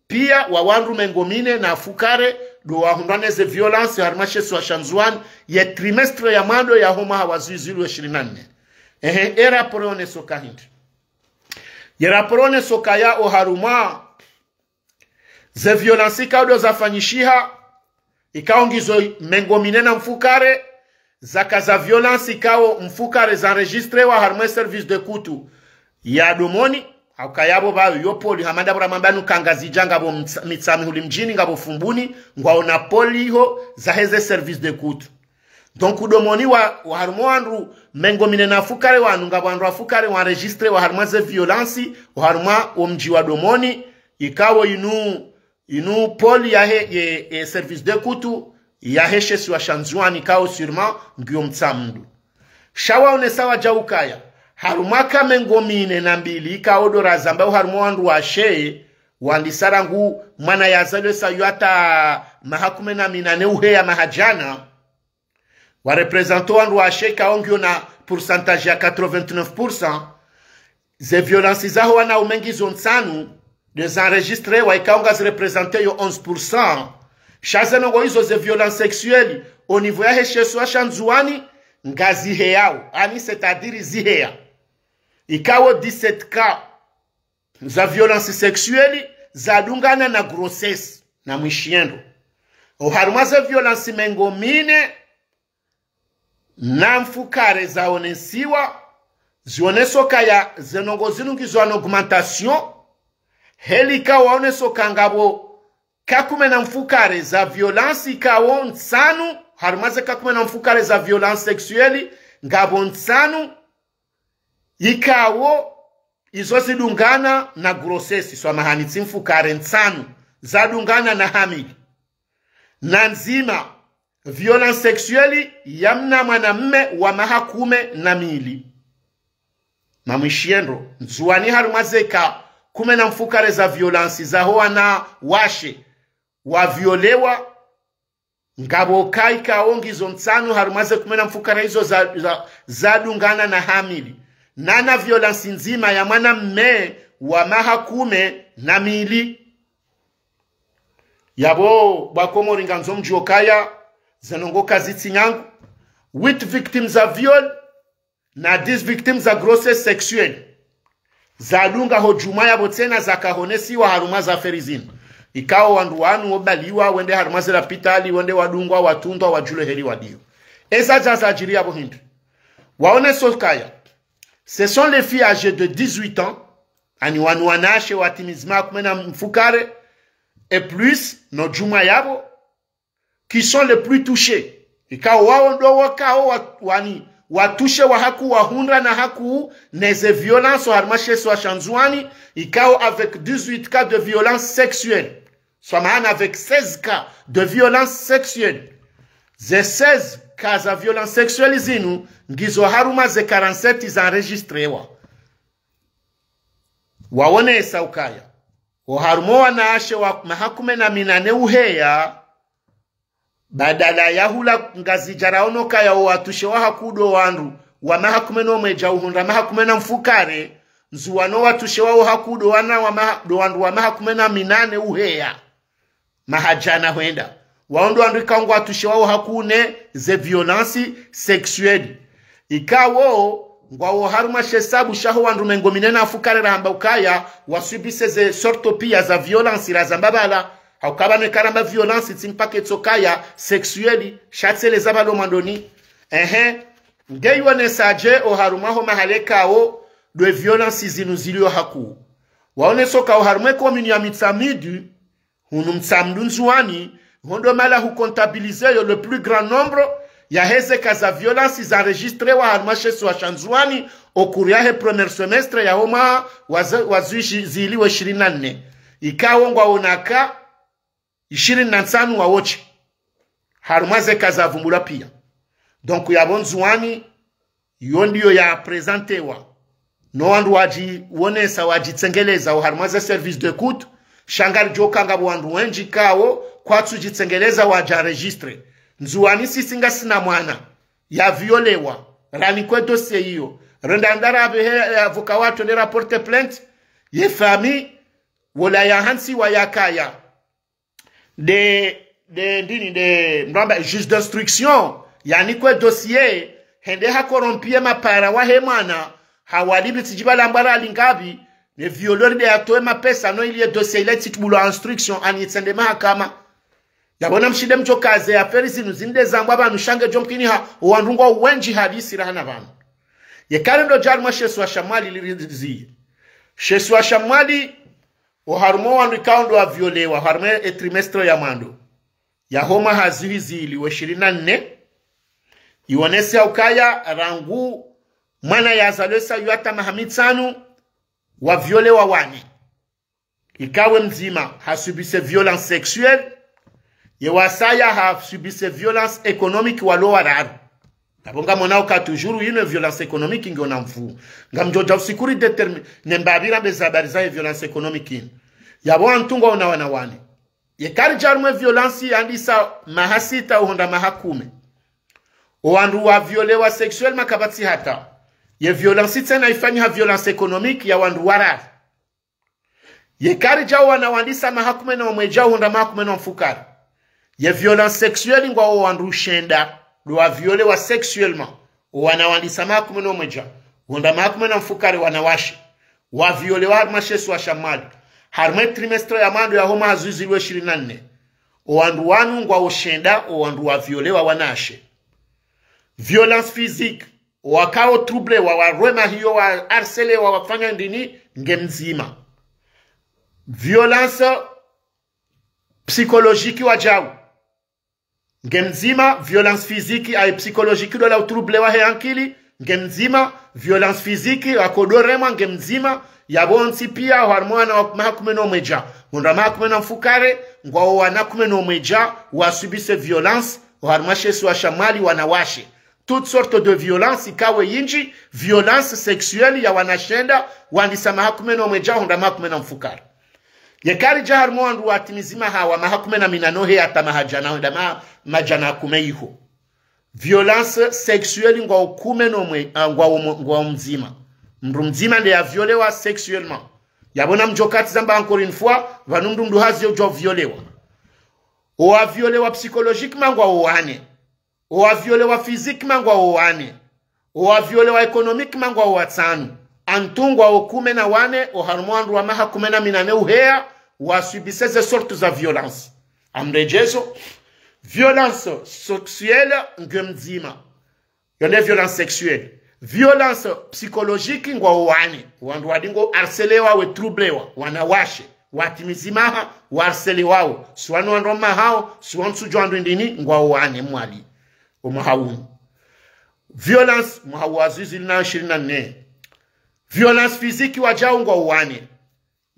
pia wa wandru mengo mine na mfukare, ndo wahundrwa ne ze violence, harumwa she isiwa sha Ndzuwani, ye trimestre ya mwando yaho mwaha wa zihwi zili ishirini na nne. Ehe, e raporo yoneso ka hindri. Ye raporo yoneso kaya oharumwa ze violence ikao ndo zafanyishiha, ikao ngizo mengo mine na mfukare, zaka za violence ikao mfukare za enregistrewa harumwa ye service d'écoute ya Domoni, hauka yapvo pvayo yo poli hama ndapvo ramwambia nu ka Ngazidja ngapvo Mtsa-, Mitsamihuli mdjini ngapvo Fumbuni, ngwao na poli iho zahe ze service d'écoute. Donc, Domoni wa, oharumwa wandru mengo mine na mfukare wanu, ngapvo wandru wa mfukare wa enregistrewa harumwa ze violence, oharumwa wo mdji wa Domoni, ikao inu, inu poli yahe, ye, ye service d'écoute, yahe she isiwa sha Ndzuwani ikao sûrement, ngiyo Mtsamdu. Sha waonesa wadja ukaya, harumwa ka mengo mine na mbili, ikao ndo razamba oharumwa wandru washe, wandisa rangu mwana yazalwa sa yu hata maha kume na minane uheya maha djana, wa représenter wandru washe ikao ngiyo na pourcentage ya quatre-vingt-neuf pour cent, ze violence zaho wanaume ngizo ntsanu, nde za enregistrewa ikao ngazi représenter yo onze pour cent, sha ze ndrongoo izo ze violence sexuelle, au niveau yahe she isiwa sha Ndzuwani, ngaziheyao, ani c'est-à-dire ziheya. Ikao dix-sept cas za violence sexuelle zadungana na grossesse na mwishiendo. Oharumwa ze violence mengo mine na mfukare zaonesiwa, zioneso kaya ze ndrongoo zinu ngizo en augmentation, heli ikao waoneso ka ngapvo ka kume na mfukare za violence ikao ntsanu, harumwa ze ka kume na mfukare za violence sexuelle, ngapvo ntsanu, ikao izo zidungana na grossesse, swamahani, tsi mfukare, ntsanu, zadungana na hamili. Na ndzima, violence sexuelle ya mna mwanamme wa maha kume na mili. Mamwishiendo, Ndzuwani harumwa ze ka kume na mfukare za violence zaho wanawashe wa violewa, ngapvo ka ikao ngizo ntsanu harumwa ze kume na mfukare izo za, za, zadungana na hamili. Na na violence ndzima ya mwanamme wa maha kume na mili. Yapvo, bo Wakomori ngamdjo mdjuwa ukaya, ze ndrongoo kazitsi nyangu. Huit victimes za viol, na dix victimes za grossesse sexuelle zadunga ho djumwa yapvo tsena zakahonesiwa harumwa ze affaire zinu. Ikao wandru wanu wobaliwa, wende harumwa ze lapitali, wende wadungwa, watundwa, wadjulwe heli wadiyo. Eza dja zadjiri yapvo hindri. Waoneso kaya, Ce sont les filles âgées de dix-huit ans, ani wanu wanawashe watimizi maha kume na mfukare, et plus, no djumwa yapvo, qui sont les plus touchés. Ikao wao ndo wakao wa, wani, watouché wa hakuu, wahundra na hakuu neze violence harumwa she isiwa sha Ndzuwani, ikao avec dix-huit cas de violence sexuelle. Swamahani, avec seize cas de violence sexuelle. Ze seize cas za violence sexuelle zinu, ngizo harumwa ze quarante-sept za enregistrewa. Waonesa ukaya, oharumwa wanawashe wa maha kume na minane uheya, badala ya hula Ngazidja raono kaya owatouché wa hakuu ndo wandru wa maha kume no mwedja uhundra maha kume na mfukare, Ndzuwani owatouché wao hakuu ndo wana wa maha, ndo wandru wa maha kume na minane uheya. Maha djana hwenda. Wao ndo wandru ikao ngwatouché wao hakuu neze violence sexuelle. Ikao ngwao harumwa she isabu shaho wandru mengo mine na mfukare rahamba ukaya wasubissé ze sorte pia za violence razamba pvala. Hauka pvanu eka ramba violence tsi mpaka itsokaya sexuelle, sha tsi eleza pvalo mwandoni. Ehe. Nge ionesadje oharumwa ho mahala ikao ndo e violence zinu zilio hakuu? Waonesa ukaya oharumwa e commune ya Mitsamihodi, hunu Mtsamdu Ndzuwani, ho ndo mahala hu comptabilisé yo le plus grand nombre ya heze cas za violence za enregistré wa harumwa she isiwa sha Ndzuwani, au cours yahe premier semestre yaho mwaha wa ze, wa zwi shi, zili wa ishirini na nne. Ikao ngwaona cas ishirini na ntsanu wawotshe harumwa ze cas zavumbulwa pia. Donc yapvo Ndzuwani, iyo ndiyo ya présentéwa. No wandru wadjionesa, wadjitsengeleza oharumwa ze service d'écoute, sha ngaridjo kanga pvo wandru wendji ikao kwatsudjitsengeleza wadja enregistré. Ndzuwani sisi ngasina mwana ya violewa, ranikwa e dossier iyo, renda ndara apvehe, eh, avocat watru nde ra porté plainte, ye famille, wola ya hantsi wa yakaya nde, nde, ndini, nde, mramba, juge d'instruction, yanikwa e dossier, hende ha corrompre mapara wahe mwana, hawalipvi tsidji pvalambwa rali ngapvi, ne violeur nde yatowe mapesa, no ili ye dossier ila itsitubulwa instruction, ani itsende mahakama. Yapvo namshinde mdjo kaze affaire zinu zinde zambwa pvanu sha ngedjo mkiniha, owandru ngwao wendji hadisi rahana pvanu. Yeka rendo dja harumwa she isiwa sha Mwali liriziye. She isiwa sha Mwali, oharumwa wandru ikao ndo waviolewa harumwa e trimestre ya mwando yaho mwaha zihwi zili wa ishirini na nne, ionesa ukaya rangu mwana yazalwa isa yu hata maha mitsanu, waviolewa wane. Ikawe mdzima hasubissé violence sexuelle, ye wasaya hasubissé violence économique walo wararu. Yapvo ngamonao ka toujours inu e violence économique ngiyo na nvuu. Ngamdjo dja usiku ri déterminé mbapvi rambe ze habari zahe violence économique inu. Yapvo wantru ngwaona wana wane. Yeka ridja harumwa e violence yandisa maha sita uhundra maha kume, owandru waviolewa sexuellement kapvatsi hata. Ye violence tsena ifanyiha violence économique ya wandru wararu. Yeka ridja owana wandisa maha kume no mwedja uhundra maha kume no mfukare, ye violence sexuelle ngwao owandru shenda ndo waviolewa sexuellement, owana wandisa maha kume no mwedja uhundra maha kume no mfukare wanawashe, waviolewa harumwa she isiwa sha Mwali, harumwa e trimestre ya mwando yaho mwaha zihwi zili wa ishirini na nne. Owandru wanu ngwao shenda owandru waviolewa wanawashe. Violence physique, wakao troublé wa, warema hiyo, wa harcelé wa, wafanya ndini, nge mdzima. Violence psychologique wadjau, nge mdzima. Violence physique ayi psychologique ndo la utroublé wahe ankili, nge mdzima. Violence physique akodoremwa, nge mdzima. Yapvo wontsi pia oharumwa wana wa maha kume no mwedja uhundra maha kume no mfukare, ngwao wana kume no mwedja wasubissé violence oharumwa she isiwa sha Mwali wanawashe. Toutes sortes de violence, ikawe yindji, violence sexuelle ya wana shenda wandisa maha kume no mwedja uhundra maha kume no mfukare. Yeka ridja harumwa wandru watimizi maha wa maha kume na minane uheya hata maha djana hwenda ma, madjana kume iho, violence sexuelle ngwao kume no mwe, ah, ngwao mo, ngwao mdzima. Mndru mdzima nde yaviolewa sexuellement. Yapvo namdjo kati zamba encore une fois, pvanu mndru mndru hazi yo djo violewa. Owaviolewa psychologiquement ngwao wane. Owaviolewa physiquement ngwao wane. Owaviolewa économiquement ngwao watsanu. Wantru ngwao kume na wane oharumwa wandru wa maha kume na minane uheya wasubissé ze sorte za violence. Ngamredjezo, violence sexuelle nge mdzima, yo nde violence sexuelle. Violence psychologique ngwao wane. Wandru wadi ngo harcelewa, we troublewa, wanawashe, watimizi maha, wa harcelewao. Swa ni wandru wa mahao, swa ntsudjuwa ndrini, ngwao wane Mwali. Omwaha unu. Violence, mwaha wa zihwi zili na ishirini na nne. Violence physique wadjau ngwao wane.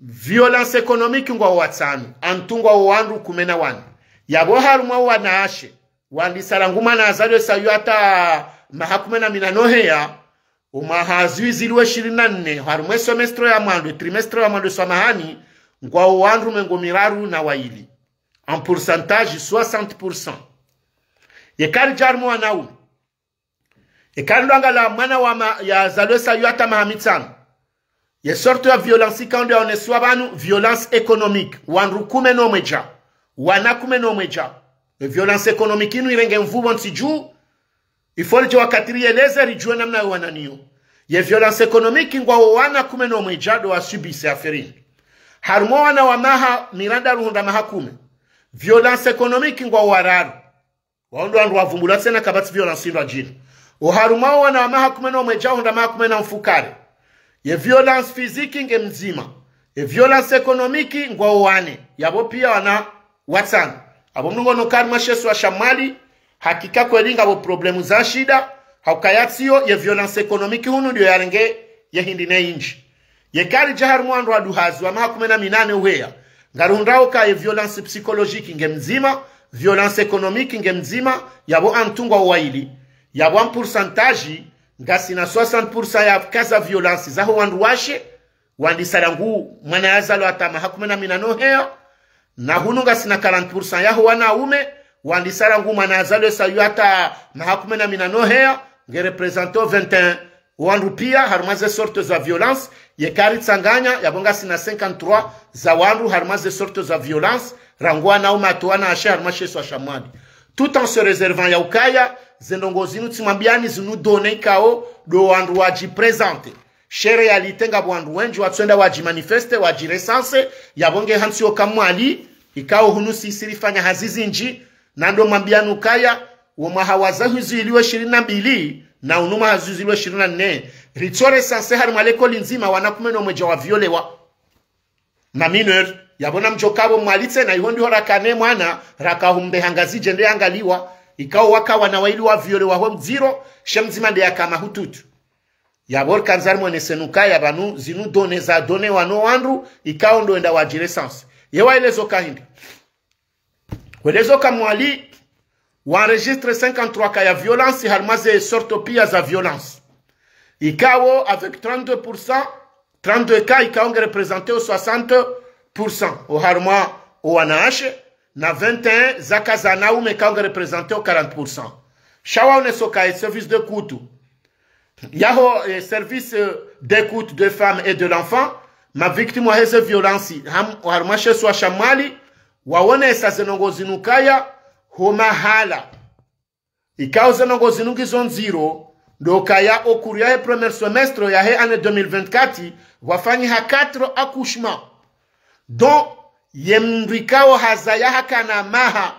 Violence économique ngwao watsanu, antu ngwao wandru kume na wane. Yapvo harumwa wanawashe, wandisa rangu mwana yazalwa sayu hata maha kume na minane oheya, omwaha zihwi zili wa ishirini na nne, harumwa semestre ya mwando, trimestre ya mwando swamahani, ngwao wandru mengo miraru na waili. En pourcentage, soixante pour cent. Yeka ridja harumwa wanaume, eka ndo angalia mwana wa ma, yazalwa sayu hata maha mitsanu. Ye sorte ya violence ikao ndo yaoneswa pvanu, violence économique, wandru kume no mwedja, wana kume no mwedja. Ye violence économique inu irenge nvuu pvontsi dju, il faut ridje wakati rieleze, ridjuwe namna yo wana niyo. Ye violence économique ngwao wana kume no mwedja ndo wa subir ye affaire inu. Harumwa wana wa maha mirandaru hwenda maha kume, violence économique ngwao wararu. Wao ndo wandru wavumbulwa tsena kapvatsi violence ndo wadjina. Oharumwa wo wana wa maha kume no mwedja hwenda maha kume na mfukare, ye violence physique nge mdzima, ye violence économique ngwao wane, yapvo pia wana watsanu. Apvo mnungo no kari masheswa sha Mwali, hakika kweli ngapvo problème za shida, haukaya tsiyo ye violence économique hunu ndiyo yarenge ye hindri ne indji. Yeka ridja harumwa wandru waduhazi wa maha kume na minane uheya, ngarihundrao ka ye violence psychologique nge mdzima, violence économique nge mdzima, yapvo antu ngwao waili, yapvo en pourcentage, ngasina soixante pour cent ya kaza violence zaho wandru washe, wandisa rangu mwana yazalwa hata maha kume na minane oheya, na hunu ngasina quarante pour cent yaho wanaume, wandisa rangu mwana yazalwa sayu hata maha kume na minane oheya, nge représente vingt et un wandru pia harumwa ze sorte za violence. Yeka ritsanganya, yapvo ngasina cinquante-trois za wandru harumwa ze sorte za violence, rangu wanaume hata wanawashe harumwa sheswa sha Mwali. Tout en se réservant ya ukaya, ze ndrongo zinu tsimwambiani zinu données ikao ndo wandru wadji présenter. Shere yalitenga pvo wandru wendji watsuenda wadji manifester, wadji recenser, yapvo nge hantsi yoka Mwali, ikao hunu sisi rifanya hazi zindji, na ndo mwambiani ukaya, wo mwaha wa zihwi zili wa ishirini na mbili, na unu mwaha zihwi zili wa ishirini na nne, ritso recenser harumwa lekoli ndzima wana kume no mwedja wa violewa. Ma mineurs, yapvo namdjo kapvo Mwali tsena, iho ndiho rakane mwana, raka humbe ha Ngazidja nde yangaliwa, ikao waka wana waili wa violewa ho mdziro, she mdzima nde yaka mahututu. Yapvo rikandza rimwonese nukaya pvanu, zinu données za donner wano wandru, ikao ndo wenda wadji recenser. Ye waelezo ka hindri. Welezo ka Mwali, wa enregistré cinquante-trois cas ya violence, harumwa ze sorte pia za violence. Ikao, avec trente-deux pour cent, trente-deux cas, ikao nge représenté o soixante pour cent. Oharumwa o wanawashe, na vingt et un za ka za wanaume, ikao nge représenté o quarante pour cent. Sha waoneso ka e service d'écoute yaho, eh, service, eh, d'écoute de femmes et de l'enfant, ma victime waheze violence, ham-, harumwa sheswa sha Mwali, waonesa ze ndrongo zinu kaya, ho mahala. Ikao ze ndrongo zinu ngizo ndziro, ndo kaya o cours yahe premier semestre yahe année deux mille vingt-quatre, wafanyiha quatre accouchements. Donc, ye mndru ikao hazaya hakana maha.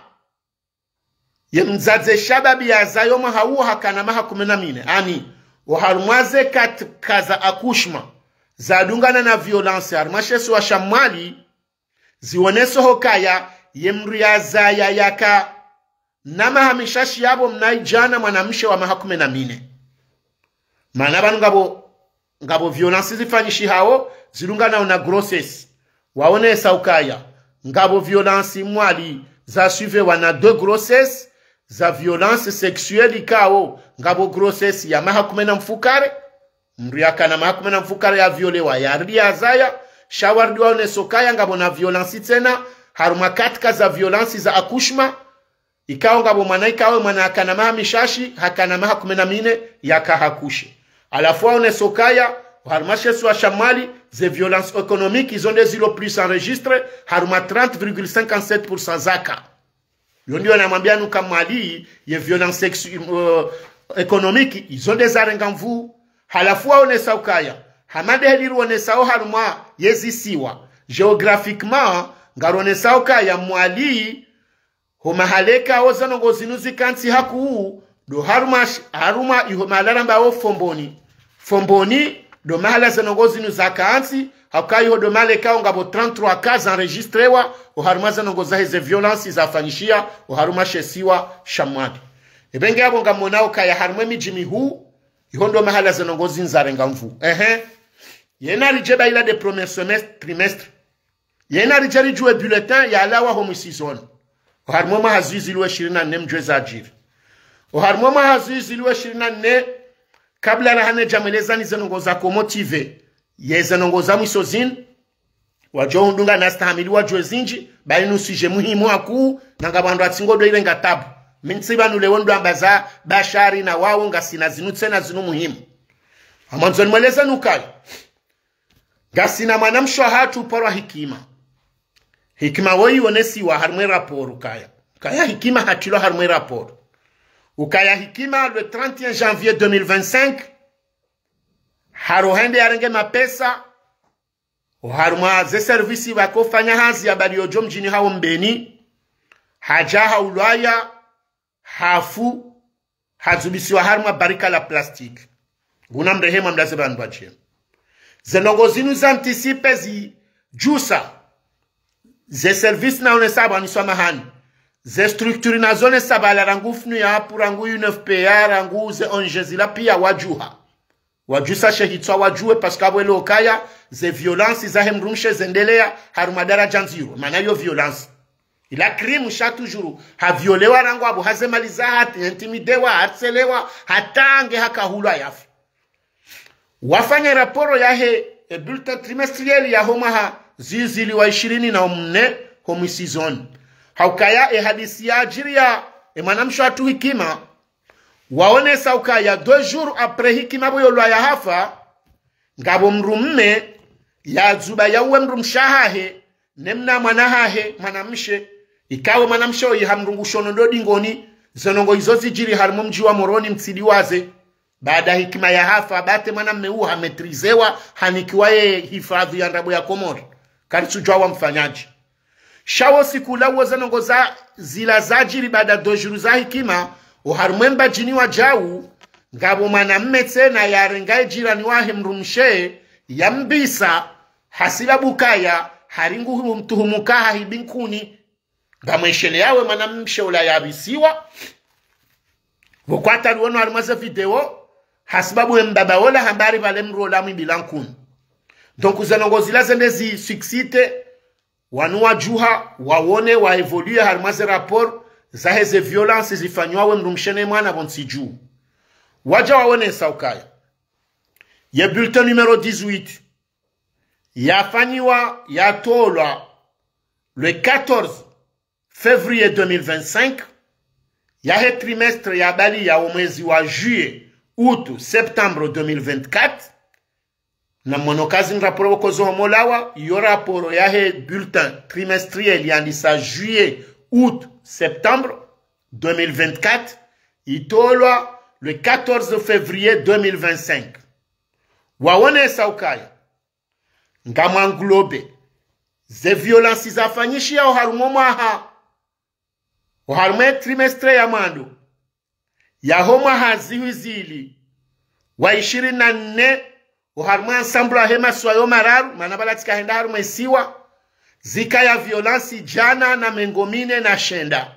Ye mdzadze shababi yazaya o mwaha uwo hakana maha kume na mine. Ani, oharumwa ze quatre cas za accouchement, zadungana na violence, harumwa sheswa sha Mwali, zioneso ho kaya, ye mndru yazaya yaka na maha mishashi yapvo mnaidjana mwanamshe wa maha kume na mine. Mana pvanu ngapvo, ngapvo violence zifanyishihao, zidunganao na grossesse. Waonesa ukaya, ngapvo violence Mwali za suivewa na deux grossesses, za violence sexuelle ikao, ngapvo grossesse ya maha kume na mfukare, mndru yakana maha kume na mfukare ya violewa, yaridi yazaya, sha waridi waoneso kaya, ngapvo na violence tsena, harumwa quatre cas za violence za accouchement, ikao ngapvo mwana ikao mwana hakana maha mishashi, hakana maha kume na mine, yaka accouché. Halafu waoneso kaya, harumwa sheswa sha Mwali, ze violence économique, izo nde zilo plus enregistré, harumwa trente virgule cinquante-sept pour cent za cas. Yo ndiyo namwambia nuka Mwali, ye violence sexu-, euh, économique, izo nde zarenga nvuu. Halafu waonesa ukaya, hama nde heli rionesao harumwa ye zisiwa. Géographiquement, ngarionesao ukaya Mwali, ho mahala ikao ze ndrongo zinu zika ntsi hakuu, Ndo harumwa sh-, harumwa iho mahala ramba o Fomboni. Fomboni, ndo mahala ze ndrongoo zinu zakantsi, hauka iho ndo mahala ikao ngapvo trente-trois cas enregistrés-wa, oharumwa ze ndrongoo zahe ze violence zafanyishiha, oharumwa she isiwa sha Mwali. Ebe nge apvo ngamonao ukaya harumwa emidji mihuu, iho ndo mahala ze ndrongoo zinu zarenga nvuu. Ehe. Yena ridje baila nde premier semestre, trimestre. Yena ridje ridjuwe bulletin yalawa ho mwezi zone. Oharumwa mwaha zihwi zili wa ishirini na nne mdjuwe zadjiri. Oharumwa mwaha zihwi zili wa ishirini na nne, kabla raha nedja mwelezani ze ndrongoo za Komo T V, ye ze ndrongoo za mwiso zinu, wadjo hundunga na stahamili wadjuwe zindji, ba inu sujet muhimu hakuu, na ngapvo wandru watsi ngodjo irenga tabu. Mi ntsi pvanu leo ndo amba za Bashari na wao ngasina zinu tsena zinu muhimu. Ngamwandzo nimwelezeni ukaya ngasina mwanamshe wahatru uparwa Hikima. Hikima woyi wonesiwa harumwa e rapport ukaya. Ukaya Hikima hatrilwa harumwa e rapport. Ukaya Hikima le trente et un janvier deux mille vingt-cinq, haro hende yarenge mapesa, oharumwa ze service pvakofanya hazi ya bali yodjo mdjini hawo Mbeni, hadja haulwaya, hafu, hadzubisiwa harumwa barika la plastique. Nguna mrehemu amlaze pvanu pvadjema. Ze ndrongoo zinu za anticipé zidjusa. Ze service naonesa pvanu swamahani. Ze structure nazonesa pvala rangu F N U ya hapvo rangu U N F P A rangu ze O N G zila pia wadjuha. Wadjusa she hitswa wadjuwe parce que apvo elo ukaya ze violence zahe mdrumshe zendelea harumwa daradja ndziro. Mana yo violence. Ila crime sha toujours, haviolewa rangu apvo, hazemaliza, ha intimidewa, hatselewa, hata nge hakahulwa yafe. Wafanya rapport yahe, e bulletin trimestriel yaho mwaha zihwi zili wa ishirini na nne ho mwezi zone. Haukaya e hadisi yadjiri ya e mwanamshe wahatru Hikima, waonesa ukaya deux jours après Hikima pvo yolwaya hafa, ngapvo mdrume yadzuba yauwe mdrumshe wahahe, ne mna mwana hahe mwanamshe, ikao mwanamshe oyi hamdungu shonondo dingoni, ze ndrongoo izo zidjiri harumwa mdji wa Moroni Mtsidiwaze. Baada Hikima yahafa, bate mwanamme uwo hametrizewa, hanikiwa ye hifadhwi ya ndrabo ya Komori. Karitsudjuwa wamfanyadje. Sha wo usiku ula uwo ze ndrongoo za, zila zadjiri baada deux jours za Hikima, oharumwa e Mbadjini wadjau, ngapvo mwanamme tsena yarenga e jirani wahe mdrumshe, yambisa, hasibabu ukaya, hari nguhumtuhumu ukaya hahibi nkuni. Ngamwesheleyawo mwanamshe ula yabisiwa. Pvoko hata riwono harimwa ze video, hasibabu ye mbaba ola hamba hari pvale mdru ola mwibila nkuni. Donc, ze ndrongoo zila zende zi succite, wanu wadjuha, wawone, wa évoluer harimwa ze rapport, zahe ze violence zifanyiwa we mdrumshe ne mwana pvontsi dju. Wadja wawonesa ukaya ye bulletin numéro dix-huit, yafanyiwa, yatolwa le quatorze février deux mille vingt-cinq, yahe trimestre yabaliya wo mwezi wa juillet, août, septembre deux mille vingt-quatre. Na mwono kazi ni rapport pvoko zo homolawa, yo rapport yahe bulletin trimestriel yandisa juillet, août, septembre deux mille vingt-quatre, itolwa le quatorze février deux mille vingt-cinq. Wawonesa ukaya ngamwa englober ze violence zafanyishiha oharumwa mwaha, oharumwa trimestre ya mwando yaho mwaha zihwi zili wa ishirini na nne, oharumwa ensemble yahe masiwa yo mararu, mana pvala tsi kahenda harumwa isiwa, zikaya violence djana na mengo mine na shenda.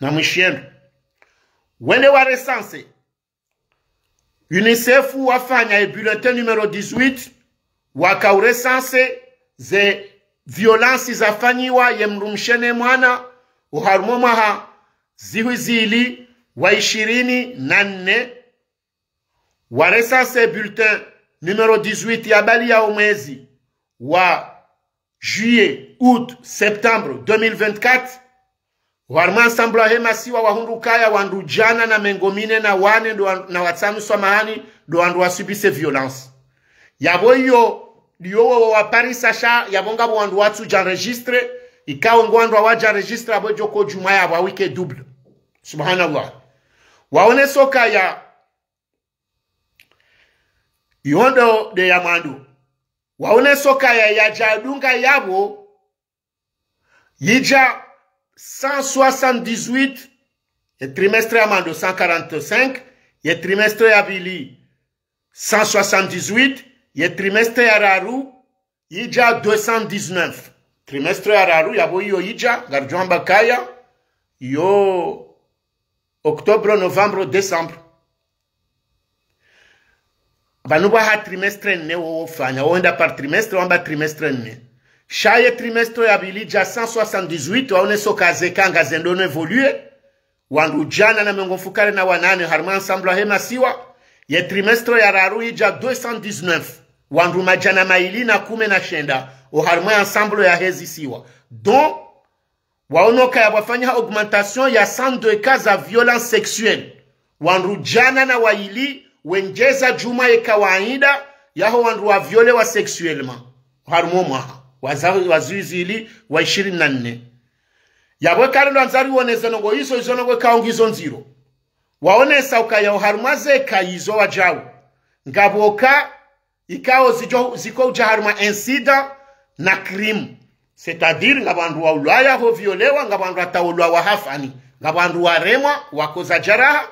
Na mwishiendo, wende wa recenser, UNICEF wafanya e bulletin numéro dix-huit, waka u recenser ze violence zafanyiwa ye mdrumshe ne mwana, oharumwa mwaha zihwi zili wa ishirini na nne, wa recenser bulletin numéro dix-huit yabaliya wo mwezi wa juillet, août, septembre deux mille vingt-quatre, oharumwa ensemble yahe masiwa wahundru ukaya wandru djana na mengo mine na wane ndo wan-, na watsanu swamahani ndo wandru wasubise violence. Yapvo iyo, ndiyo wo waparisa sha, yapvo ngapvo wandru watsudja enregistrer, ikao ngo wandru wawadja enregistrer, apvo djoko djumwa yapvo wike double. Subhanallah. Wawonesa ukaya iyo ndo nde ya mwando. Wawonesa ukaya yadja dunga yapvo, yidja cent soixante-dix-huit Ye trimestre ya mwando cent quarante-cinq, ye trimestre ya pvili cent soixante-dix-huit, ye trimestre ya raru yidja deux cent dix-neuf. Trimestre ya raru yapvo iyo yidja, ngaridjo hamba kaya yo octobre, novembre, décembre. Pvanu pvwaha trimestre nne wo wofanya, wo wenda par trimestre, wamba trimestre nne. Sha ye trimestre ya pvili yidja cent soixante-dix-huit, waonesa uka zeka ngazendo no évoluer. Wandru djana na mengo mfukare na wanane harimwa ensemble yahe masiwa. Ye trimestre ya raru yidja deux cent dix-neuf, wandru madjana mayili na kume na shenda oharimwa ensemble yahe zisiwa. Donc, waono kaya pvwafanya augmentation ya cent deux cas za violence sexuelle. Wandru djana na wayili wendjeza djumwa ye kawaida yaho wandru wa violewa sexuellement harimwa omwaha wa za-, wa zihwi zili wa ishirini na nne. Yapvo eka ri ndo andza riwone ze ndrongoo izo, izo ndrongoo ikao ngizo ndziro. Waonesa ukaya oharimwa ze cas izo wadjau, ngapvo cas ikao zidjo, ziko udja harimwa incident na crime. C'est-à-dire, ngapvo wandru waulwaya ho violewa, ngapvo wandru hata waulwawa hafa ni, ngapvo wandru waremwa, wakoza jaraha,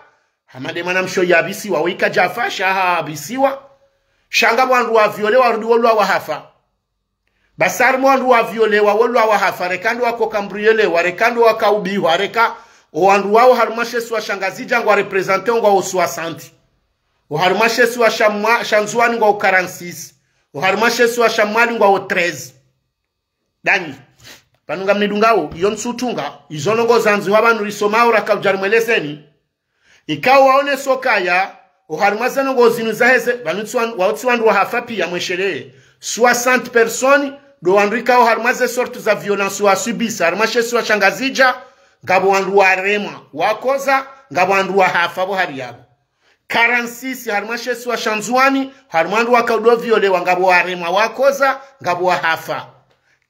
hama nde mwanamshe yapvisiwa, wo ika djafa, sha hapvisiwa. Sha ngapvo wandru wa violewa, warudi waulwawa hafa. Basi harimwa wandru wa violewa, waulwawa hafa, reka ndo wako cambriolé, wa reka ndo wakaubihwa, reka, owandru wao harimwa she isiwa sha Ngazidja ngwa représenté ngwao soixante. Oharimwa she isiwa sha Mwa-, sha Ndzuwani ngwao quarante-six. Oharimwa she isiwa sha Mwali ngwao treize. Danyi, pvanu ngamnidungao, iyo ntsutunga, izo ndrongoo zandzihwa pvanu risomao raka udja rimwelezeni. Ikao waonesa ukaya, oharimwa ze ndrongoo zinu zaheze, pvanu tsi wan-, wao tsi wandru wahafa piya mweshelee. Soixante personnes, ndo wandru ikao harimwa ze sorte za violence wasubisa, harimwa she isiwa sha Ngazidja, ngapvo wandru waremwa, wakoza, ngapvo wandru wahafa pvo hari yapvo. Quarante-six, harimwa she isiwa sha Ndzuwani, harimwa wandru wakaudo violewa, ngapvo waremwa, wakoza, ngapvo wahafa.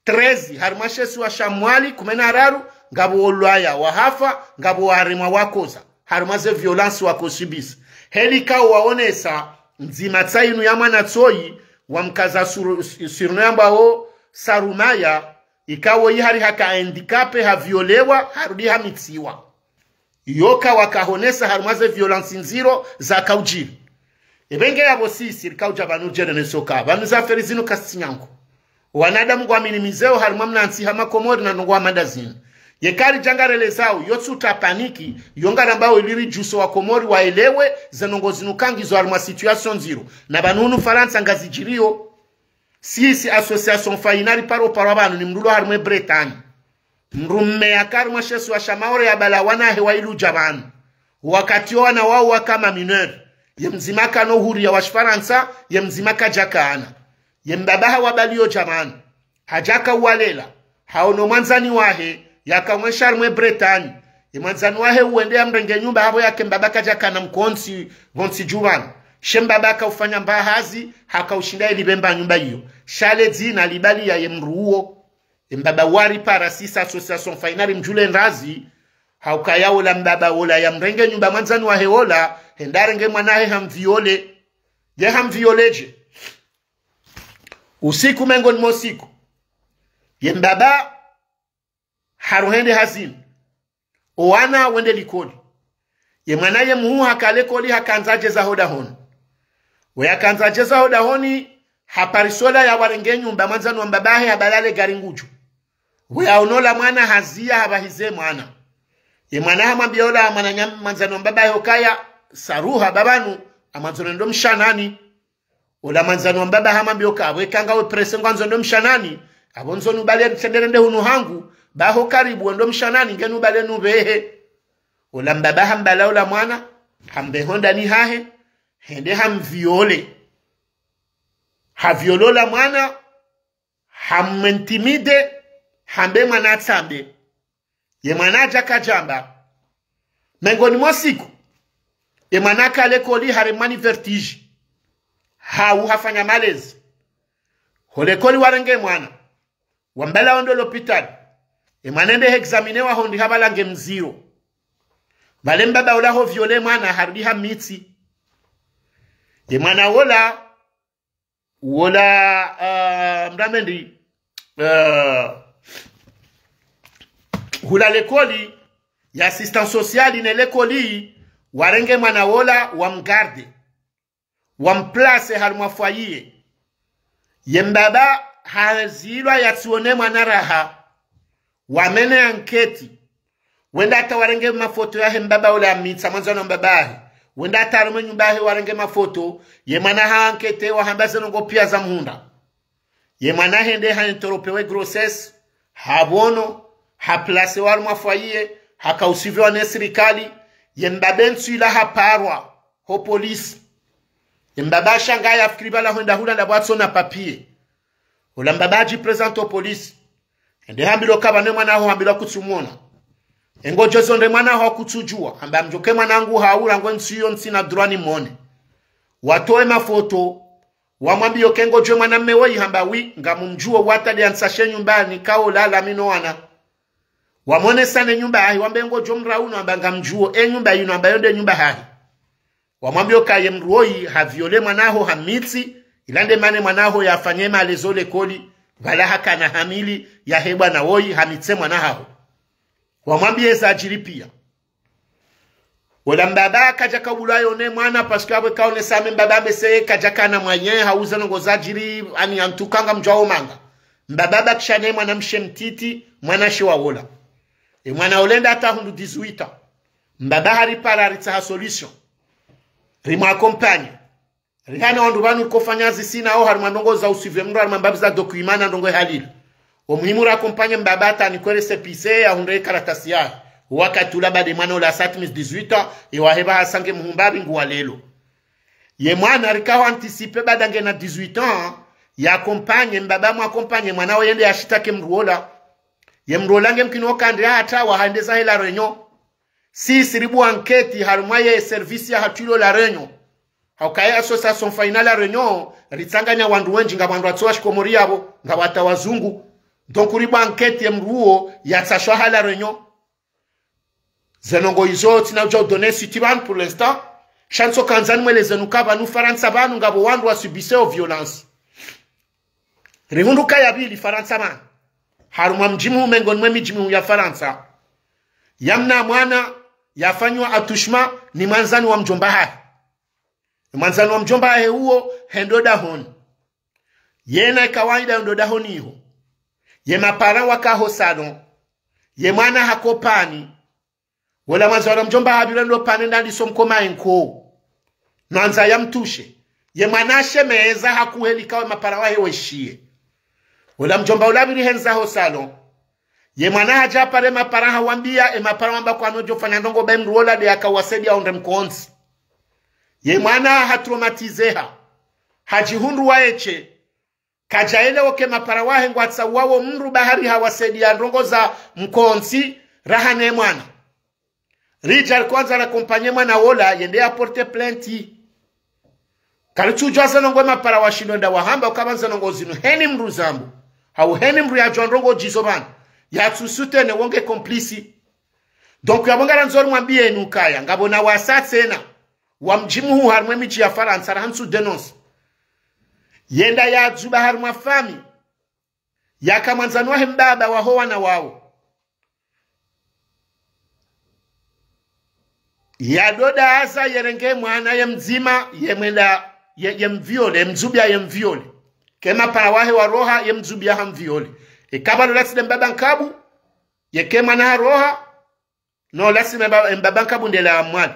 Treize, harimwa she isiwa sha Mwali, kume na raru, ngapvo waulwaya, wahafa, ngapvo waremwa, wakoza. Harimwa ze violence wakosubisa. Heli ikao waonesa, ndzima tsa inu ya mwana tsoyi, wamkaza suru-, surnom yambwao Sarumaya, ikao yi hari haka handicapé, haviolewa, harudi hamitsiwa. Iyo ka wakahonesa harimwa ze violence ndziro zakaudjiri. Epvenge yapvo sisi rikaudja pvanu djele nesoka. Pvanu ze affaire zinu kazitsi nyangu. Wanadamu ngwa minimiser o harimwa mna ntsi hama Komori na ndrongoo hama nda zinu. Yeka ridja ngarelezao, yo tsi uta panique, yo ngarambao ili ridjuso wa Komori waelewe, ze ndrongoo zinu ka ngizo harimwa situation ndziro. Na pvanu hunu Farantsa ngazidjiriyo. Sisi association Fainari paro paro pvanu ni mndru ulo harimwa Bretagne. Mndru mme yaka harimwa she isiwa sha Maore yabala wanahe wayili udja pvanu. Wakati wo wana wao waka ma mineurs. Ye mdzima kana uhuriya wa Shifarantsa, ye mdzima kadjaka ana. Ye mbaba hawabaliyo dja pvanu. Hadjaka uwalela. Haono mwandzani wahe, yaka mwesha harimwa Bretagne. Ye mwandzani wahe uwende yamrenge nyumba hapvo yake mbaba kadjakana mkontsi, pvontsi dju pvanu. She mbaba hakaufanya mba hazi, hakaushinda yelipve mba nyumba iyo. Sha le dzina libaliya ye mndru uwo. Ye mbaba wari para sisi association Fainari mdjule ndrazi, haukaya ola mbaba ola yamrenge nyumba mwandzani wahe ola, hende harenge mwanahe hamviole. Ye hamviole dje? Usiku mengoni mwa usiku, ye mbaba haruha hende hazini. Owana wende likoli. Ye mwana ye muhuu haka lekoli hakandza djeza hodahoni. We yakandza djeza hodahoni, haparisola yawarenge nyumba mwandzani wa mbabahe habala le gari ngudjo. We yaono ola mwana haziya hapvahize mwana. Ye mwana hamwambiya ola mwananya mwandzani wa mbabahe okaya, saruha babanu, amwandzo nendo mshanani. Ola mwandzani wa mbaba hamwambiya oka, we ka ngawe pressé ngwandzo ndo mshanani, apvo ndzo nubale ntsendere nde hunu hangu, baho karibu wendo mshanani, nge nubale nupvehe. Ola mbaba hambala ola mwana, hampveho ndani hahe, hende hamviole. Haviole ola mwana, hamintimider, hambe mwana atsambe. Ye mwana hadja kadjamba. Mengoni mwa usiku, ye mwana haka lekoli haremwa ni vertige. Hau hafanya malaise. Ho lekoli warenge mwana. Wambala wendo lopitali. Ye mwana hende he examiner wa hondri hapvala nge mziro. Pvale mbaba ola ho viole mwana harudi hamitsi. Ye mwana ola wola, ah, mndru amendi, ah, hula lekoli, ya assistante sociale ne likoli, warenge mwana wola, wamgarde, wamplace harumwa foyer. Ye mbaba hazilwa yatsione mwana raha. Wamene enquête. Wenda hata warenge mafoto yahe mbaba wola, amitsa mwandzani wa mbaba hahe. Wenda hata harumwa nyumba yahe warenge mafoto. Ye mwana ha enquête, wahamba ze ndrongoo piya zamhundra. Ye mwana hende ha interrompewe grossesse, hapvono, haplacewa harumwa foyer, haka usuiviwa ne sirikali. Ye mbaba entsu ila haparwa ho polisi. Ye mbaba hashanga, yafikiri pvala hwenda hula ndapvo katsina papier. Ola mbaba hadjiprésenter ho polisi. Hende hambilwa ukaya pvanu ye mwana haho hambilwa kutsumwona. Engodjo zonde mwana haho kutsudjuwa. Hamba mdjoke mwana hangu haura ngwe ntsu iyo ntsina droit nimwone. Watowe mafoto. Wamwambiye uka ngodjuwe mwanamme woyi, hamba oui, ngamumdjuwo, watadi antsashe nyumbani, kao lala mi no wana. Wamwonesa ne nyumba yahe, wambe ngodjo mdru unu, hamba ngamdjuwo, e nyumba yinu, hamba yo nde nyumba yahe. Wamwambiye uka ye mdru woyi, haviole mwana haho hamitsi, ila nde mana mwana haho yafanye malezo likoli, pvala hakana hamili, yahe bwana woyi, hamitse mwana haho. Wamwambiye zadjiri piya. Wola mbaba kadjaka ubulwa yone mwana, parce que apvo kaonesa ame mbaba mbese kadjakana mwananya, hauza ndrongoo zadjiri, ani antuka ngamdjuwa omanga. Mbaba habakisha ne mwanamshe mtiti, mwanashe wa wola. E mwana wola hende hata hundru dix-huit ans. Mbaba haripara, haritsaha solution. Rimwaccompagner. Rihana wandru pvanu rikofanya zisina o harumwa ndrongoo za usuivre mdru harumwa mbapvi za documents na ndrongoo hali ile. O muhimu raccompagner mbaba hata anikwe récépissé, yahundre karatasi yahe. Wakati ula baada ye mwana ula asatimizi dix-huit ans, e wahe pvaha sange muhumba bingu wa lelo. Ye mwana rikao anticiper baada ngena dix-huit ans, yaccompagner, mbaba mwaccompagner mwana woyi yende yashitaki mdru wola. Ye mdru wola nge mkini okandre hata wahandeza he La Réunion. Sisi ribuwa enquête harumwa ye service yahatru ilo La Réunion. Hauka ye association Faina La Réunion, ritsanganya wandru wendji, ngapvo wandru watsowa shikomori yapvo, ngapvo hata wazungu. Donc ribuwa enquête ye mdru uwo yatsashwa ha La Réunion. Ze ndrongoo izo tsina udja udonner suite pvanu pour l'instant. Sha ntsoka ndzani mweleze nuka pvanu Farantsa pvanu ngapvo wandru wasubiseo violence. Rihundru ka ya pvili Farantsa pvanu. Harumwa mdji muhuu mengoni mwe midji mihuu ya Farantsa. Yamna mwana, yafanyiwa attouchement ni mwandzani wa mdjomba hahe. Mwandzani wa mdjomba hahe uwo, hendo dahoni. Yena kawaida hendo dahoni iho. Ye maparents waka ho salon. Ye mwana hako pvanu. Wola mwandzani wa mdjomba hapvira ndo pvanu ndandiso mkoma enko. Nandza yamtoucher. Ye mwana hashemeza hakuheli kawe maparents wahe weshiye. Wola mdjomba ula pviri hendza ho salon. Ye mwana hadja hapare maparents hawambiya, e maparents wamba kwanodjo fanya ndrongoo ba e mdru wola nde yakawasaidiya yahundre mkontsi. Ye mwana hatraumatiseha. Hadjihundru waye she. Kadjaelewa uka e maparents wahe ngwatsauwawo mdru ba hari hawasaidiya ndrongoo za mkontsi raha ne mwana. Ridja rikwandza raccompagner mwana wola yende yaporter plainte. Karitsudjuwa ze ndrongoo e maparents washindo nda wahamba uka pvanu ze ndrongoo zinu heni mdru zambu. Hau heni mdru yadjuwa ndrongoo djizo pvanu. Yatsu soutenir wo nge complice. Donc yapvo ngarandzo rimwambiyeni ukaya, ngapvo na wasaya tsena wa mdji muhuu harumwa e midji ya Farantsa raha ntsu dénoncer. Yenda yadzuba harumwa famille. Yaka mwandzani wahe mbaba waho wana wawo. Yadoda haza yerenge mwana ye mdzima, ye mwenda, ye, ye mvioler, ye mdzubiya ye mvioler. Ke maparents wahe waroha, ye mdzubiya hamvioler. Eka pvalo latsi nde mbaba nkabu, yeke mwana haroha, no, latsi mba-, mbaba nkabu nde la mwali.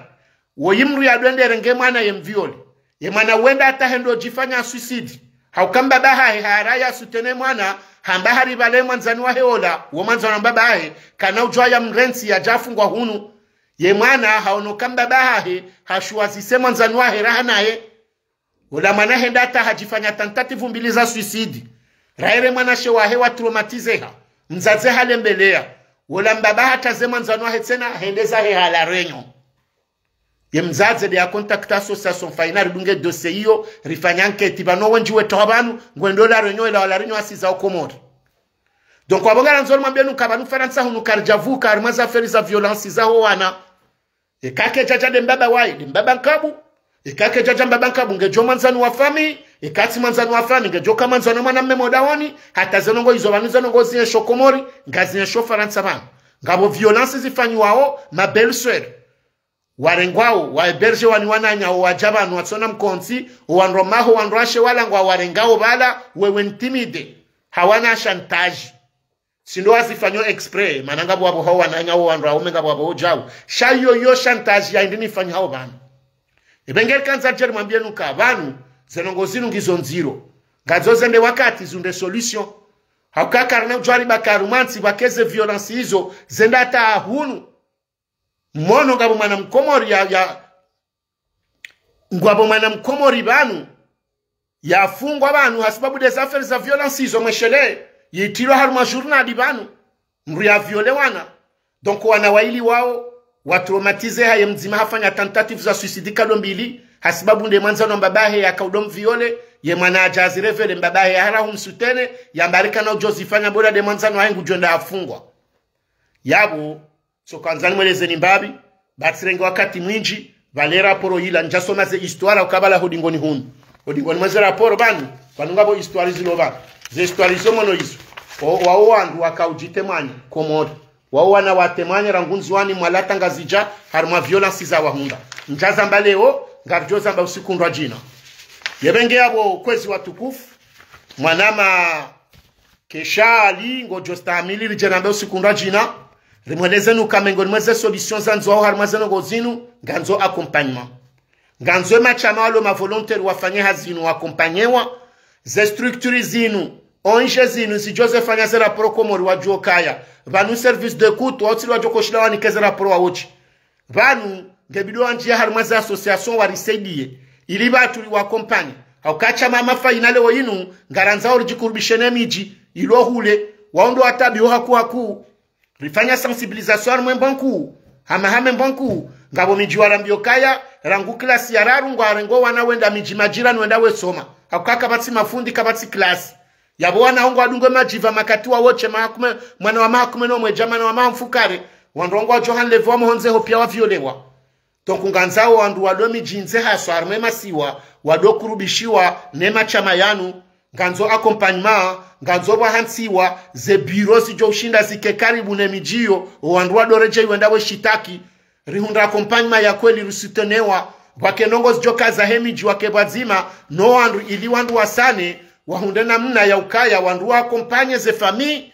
Woyi mdru yadwende renge mwana ye mvioler. Ye mwana wenda hata hendo djifanya suicide. Hauka mbaba hahe hara ya soutenir mwana, hamba hari pvale mwandzani wahe ola, wo mwandzani wa mbaba hahe, kana udjuwa ya mrentsi yadja hafungwa hunu. Ye mwana haono uka mbaba hahe, hashuwazise mwandzani wahe raha naye. Wola mwana henda hata hadjifanya tentative mbili za suicide. Raha ye mwanashe wahe watraumatiseha. Mdzadze halembeleya. Wola mbaba hataze mwandzani wahe tsena hende zahe ha La Réunion. Ye mdzadze nde yacontacter association Faina ridunge dossier iyo, rifanye enquête pvanu wendji wetru wa pvanu, ngwendo La Réunion, ela wa La Réunion hasiza ho Komori. Donc, wapvo ngarandzo rimwambiyeni uka pvanu Farantsa hunu karidjapvuka harumwa ze affaire za violence zaho wana. Eka ke djadja nde mbaba waye, nde mbaba nkabu. Eka ke djadja mbaba nkabu, ngedjo mwandzani wa famille. Eka tsi mwandzani wa famille, ngedjo ka mwandzani wa mwanamme mo dahoni. Hata ze ndrongoo izo pvanu ze ndrongoo zienshio Komori, ngazienshio Farantsa pvanu. Ngapvo violence zifanyiwao, ma belle-sœur. Warengwao, wa héberger wani wananya, owadja pvanu, watsona mkontsi, owandru maho, wandru washe wala ngwawarengao pvala, wewe intimidé. Hawana chantage. Tsi ndo wazifanyo exprès, mana ngapvo wapvo hao wananya, owandru waume ngapvo wapvo odjau. Sha iyo iyo chantage ya indri nifanyi hao pvanu. Ebe nge rikandza ridje rimwambiye nuka pvanu, ze ndrongoo zinu ngizo ndziro. Ngazo zende wakati zunde solution. Hauka karina udjwari bakari mwantsi pvwake ze violence izo, zenda hata hunu. Mwono ngapvo mwana mkomori ya, ya, ngapvo mwana mkomori pvanu, yafungwa pvanu, hasibabu des affaires za violence izo mweshele, yitrilwa harumwa journal pvanu, mdru ya viole wana. Donc wana waili wao, wa traumatisé haye mdzima hafanya tentative za suicide kado mbili, hasibabu nde mwandzani wa mbabahe yakaudo mviole, ye mwana adja azirévélé mbabahe yahara humsoutenir, yamba rika na udjo zifanya bora nde mwandzani wahe ngudjo enda afungwa. Yapvo, so kandza nimwelezeni mbapvi, ba tsirenge wakati mwindji, pvale rapport yila, ndjasoma ze histoire ukabala hodingoni hunu. Hodingoni mwa ze rapport pvanu, pvanu ngapvo histoire zilo pvanu. Ze histoire zo mwono izo. O, wao wandru wakaudjitemanya, Komori. Wao wana watemanya rangu Ndzuwani, Mwali hata Ngazidja, harumwa violence za wahundra. Ndjazamba leo, ngaridjo zamba usiku ndrwadjina. Yebe nge yapvo kwezi watukufu, mwanama Keshali, ngodjo stahamili ridje nambe usiku ndrwadjina, rimweleze nuka mengoni mwa ze solution zandzwao harumwa ze ndrongoo zinu, ngandzo accompagnement. Ngandzo emashama walo ma volontaire wafanye hazi inu waaccompagnewa, ze structure zinu, O N G zinu, zidjo zifanya ze rapport Komori wadjuo kaya. Pvanu service d'écoute, wao tsi ndo wadjo koshila wanike ze rapport waotsi. Pvanu, ngebidi wandjiye harumwa ze association warisaidiye. Ili pvatsu riwaaccompagné. Hauka shama Mafayina leo inu, ngarandzao ridjikurubishe ne midji, ilo hule, wao ndo watabiho haku haku. Rifanya sensibilisation harumwa Mbwankuu, hama hama Mbwankuu, ngapvo midji warambiyo kaya, rangu classe ya raru ngwarengao wana wenda midji majirani wenda wesoma. Hauka kapvatsi mafundi, kapvatsi classe. Yapvo wana ngwadungwa madjiva makati waotsi maha kume, mwana wa maha kume no mwedja, mwana wa maha mfukare, wandru ngwadjo hanlevo wa mohondze ho piya waviolewa. Donc ngandzao wandru walo midji ndze haswa harumwa emasiwa, walo kurubishiwa ne mashama yanu, ngandzo accompagnement, ngandzo pvwahantsiwa, ze bureau zidjo ushinda zike karibu ne midji iyo, owandru walo redjeyi wenda weshitaki, rihundre accompagnement ya kweli risoutenewa, pvwake ndrongoo zidjo kaza he midji wake pvwadzima, no wandru ili wandru wasane, wahundre namna ya ukaya, wandru waaccompagné ze famille,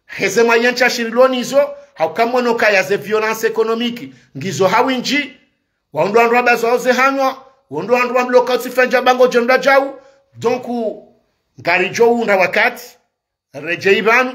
heze mwayentsha shirilo nizo, hauka mwono kaya ze violence économique, ngizo hawindji, wao ndo wandru wabazwao ze hanywa, wao ndo wandru wamloka utsifanya bango djendra djau, donc, ngaridjo undra wakati, redjeyi pvanu,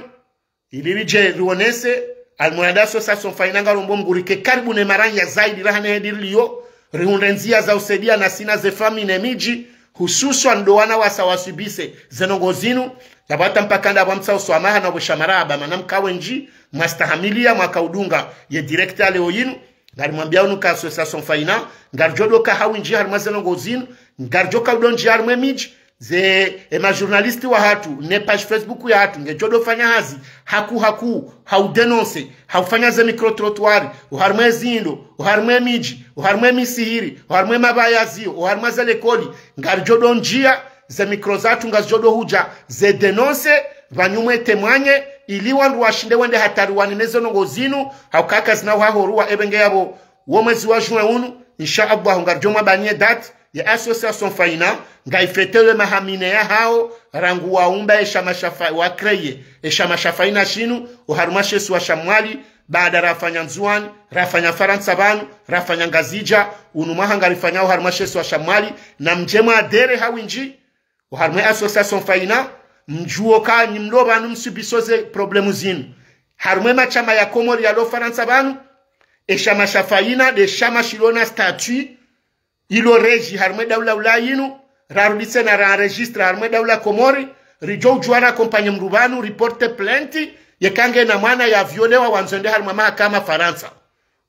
ili ridje rionese, almuradi association Fayina ngarombo Mngu rike karibu ne maranya zaidi raha ne hedi riliyo, rihundre ndziya za usaidiya nasi na ze famille ne midji, hususwan ndo wana wasa waswibise ze ndrongoo zinu, yapvo hata mpaka ndapvo mtsaho swamaha na pvwesha marahaba, mana mka wendji, mwastahamiliya, mwakaudunga, ye direct ya leo yinu, ngarimwambiyao nuka association Fayina, ngaridjo ndo ka hawindji harumwa ze ndrongoo zinu, ngaridjo kaudo ndjiya harumwa emidji, ze, ema journaliste wahatru, ne page Facebook yahatru, ngedjo ndo fanya hazi, haku haku, haudénoncer, haufanya ze micro-trottoir, oharumwa ezindo, oharumwa emidji, oharumwa emisihiri, oharumwa emapvayazio, oharumwa ze likoli, ngaridjo ndo ndjiya, ze micro zatru ngazidjo ndo hudja, ze dénoncer, pvanyuma etemwanye, ili wandru washinde wende hatwari wanine ze ndrongoo zinu, hauka kazina uhahoruwa ebe nge yapvo, wo mwezi wa juin unu, insha Allah, ngaridjo mwabaniye date, ye association Fayina, ngayifetewe maha mine yahao, rangu waumba eshama sha Fa-, wacréé eshama sha Fayina shinu, oharumwa shesiwa sha Mwali, baada rafanya Ndzuwani, rafanya Farantsa pvanu, rafanya Ngazidja, unu mwaha ngarifanyao oharumwa shesiwa sha Mwali, namdje mwadhwere hawindji, oharumwa association Fayina, mdjuo ka nyi mlo pvanu mswibisao ze problème zinu. Harumwa emashama ya Komori yalo Farantsa pvanu, eshama sha Fayina, nde shama shilo na statut, ilo régi harumwa edaula ula yinu, rarudi tsena ra enregistré harumwa edaula Komori, ridjo udjuwa ra accompagné mdru pvanu, riporté plainte, yeka ngena mwana yaviolewa wandzo ende harumwa mahakama Farantsa.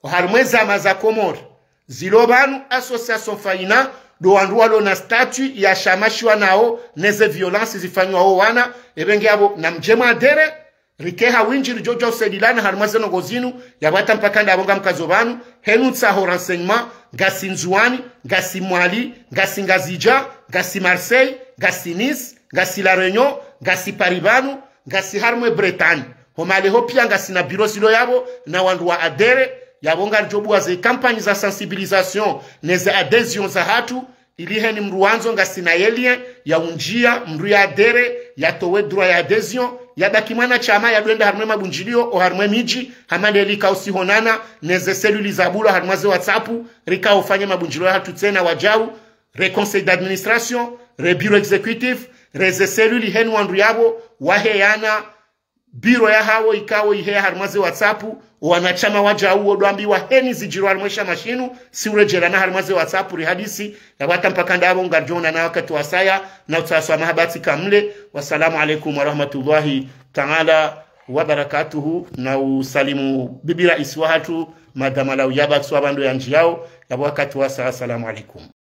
Oharumwa ezama za Komori, zilo pvanu association Fayina, ndo wandru walo na statut ya shama shiwanao, neze violence zifanyiwao wana, ebe nge yapvo namdje mwadhwere, rike hawindji ridjo dja usaidilana harumwa ze ndrongoo zinu, yapvo hata mpaka ndapvo ngamkazo pvanu, henu tsaho renseignement, ngasi Ndzuwani, ngasi Mwali, ngasi Ngazidja, ngasi Marseille, ngasi Nice, ngasi La Réunion, ngasi Paris pvanu, ngasi harumwa Bretagne. Ho maleho pia ngasina biro zilo yapvo, na wandru wa adhérer, yapvo ngaridjo buwa ze campagne za sensibilisation, ne ze adhésion zahatru, ili heni mndru wandzo ngasina ye lien, ya undjia, mndru ya adhérer, ya towe droit ya adhésion, ya baki mwanashama, ya ndo enda harumwa ye mabundjilio, o harumwa ye midji, hama ndeli ikao si honana, ne ze cellule za bulwa harumwa ze WhatsApp, rikao fanya mabundjilio yahatru tsena wadjau, re conseil d'administration, re bureau exécutif, re ze cellule heni wandru yapvo, waheyana, biro yahawo ikao iheya harumwa ze WhatsApp, o wanashama wadjau wo ndo wambiwa heni zidjiri harumwa ye shama shinu, si uredjelana harumwa ze WhatsApp rihadisi, yapvo hata mpaka ndapvo ngaridjo onana wakati wasaya, na utsaha swamaha batsi kamle. Wassalamu alaikum warahmatullahi ta'ala wabarakatuhu, na usalimu bibi raisi wahatru, Madame Alawiya Batswa pvandru yandjiyao, yapvo wakati wasaya, assalamu alaikum.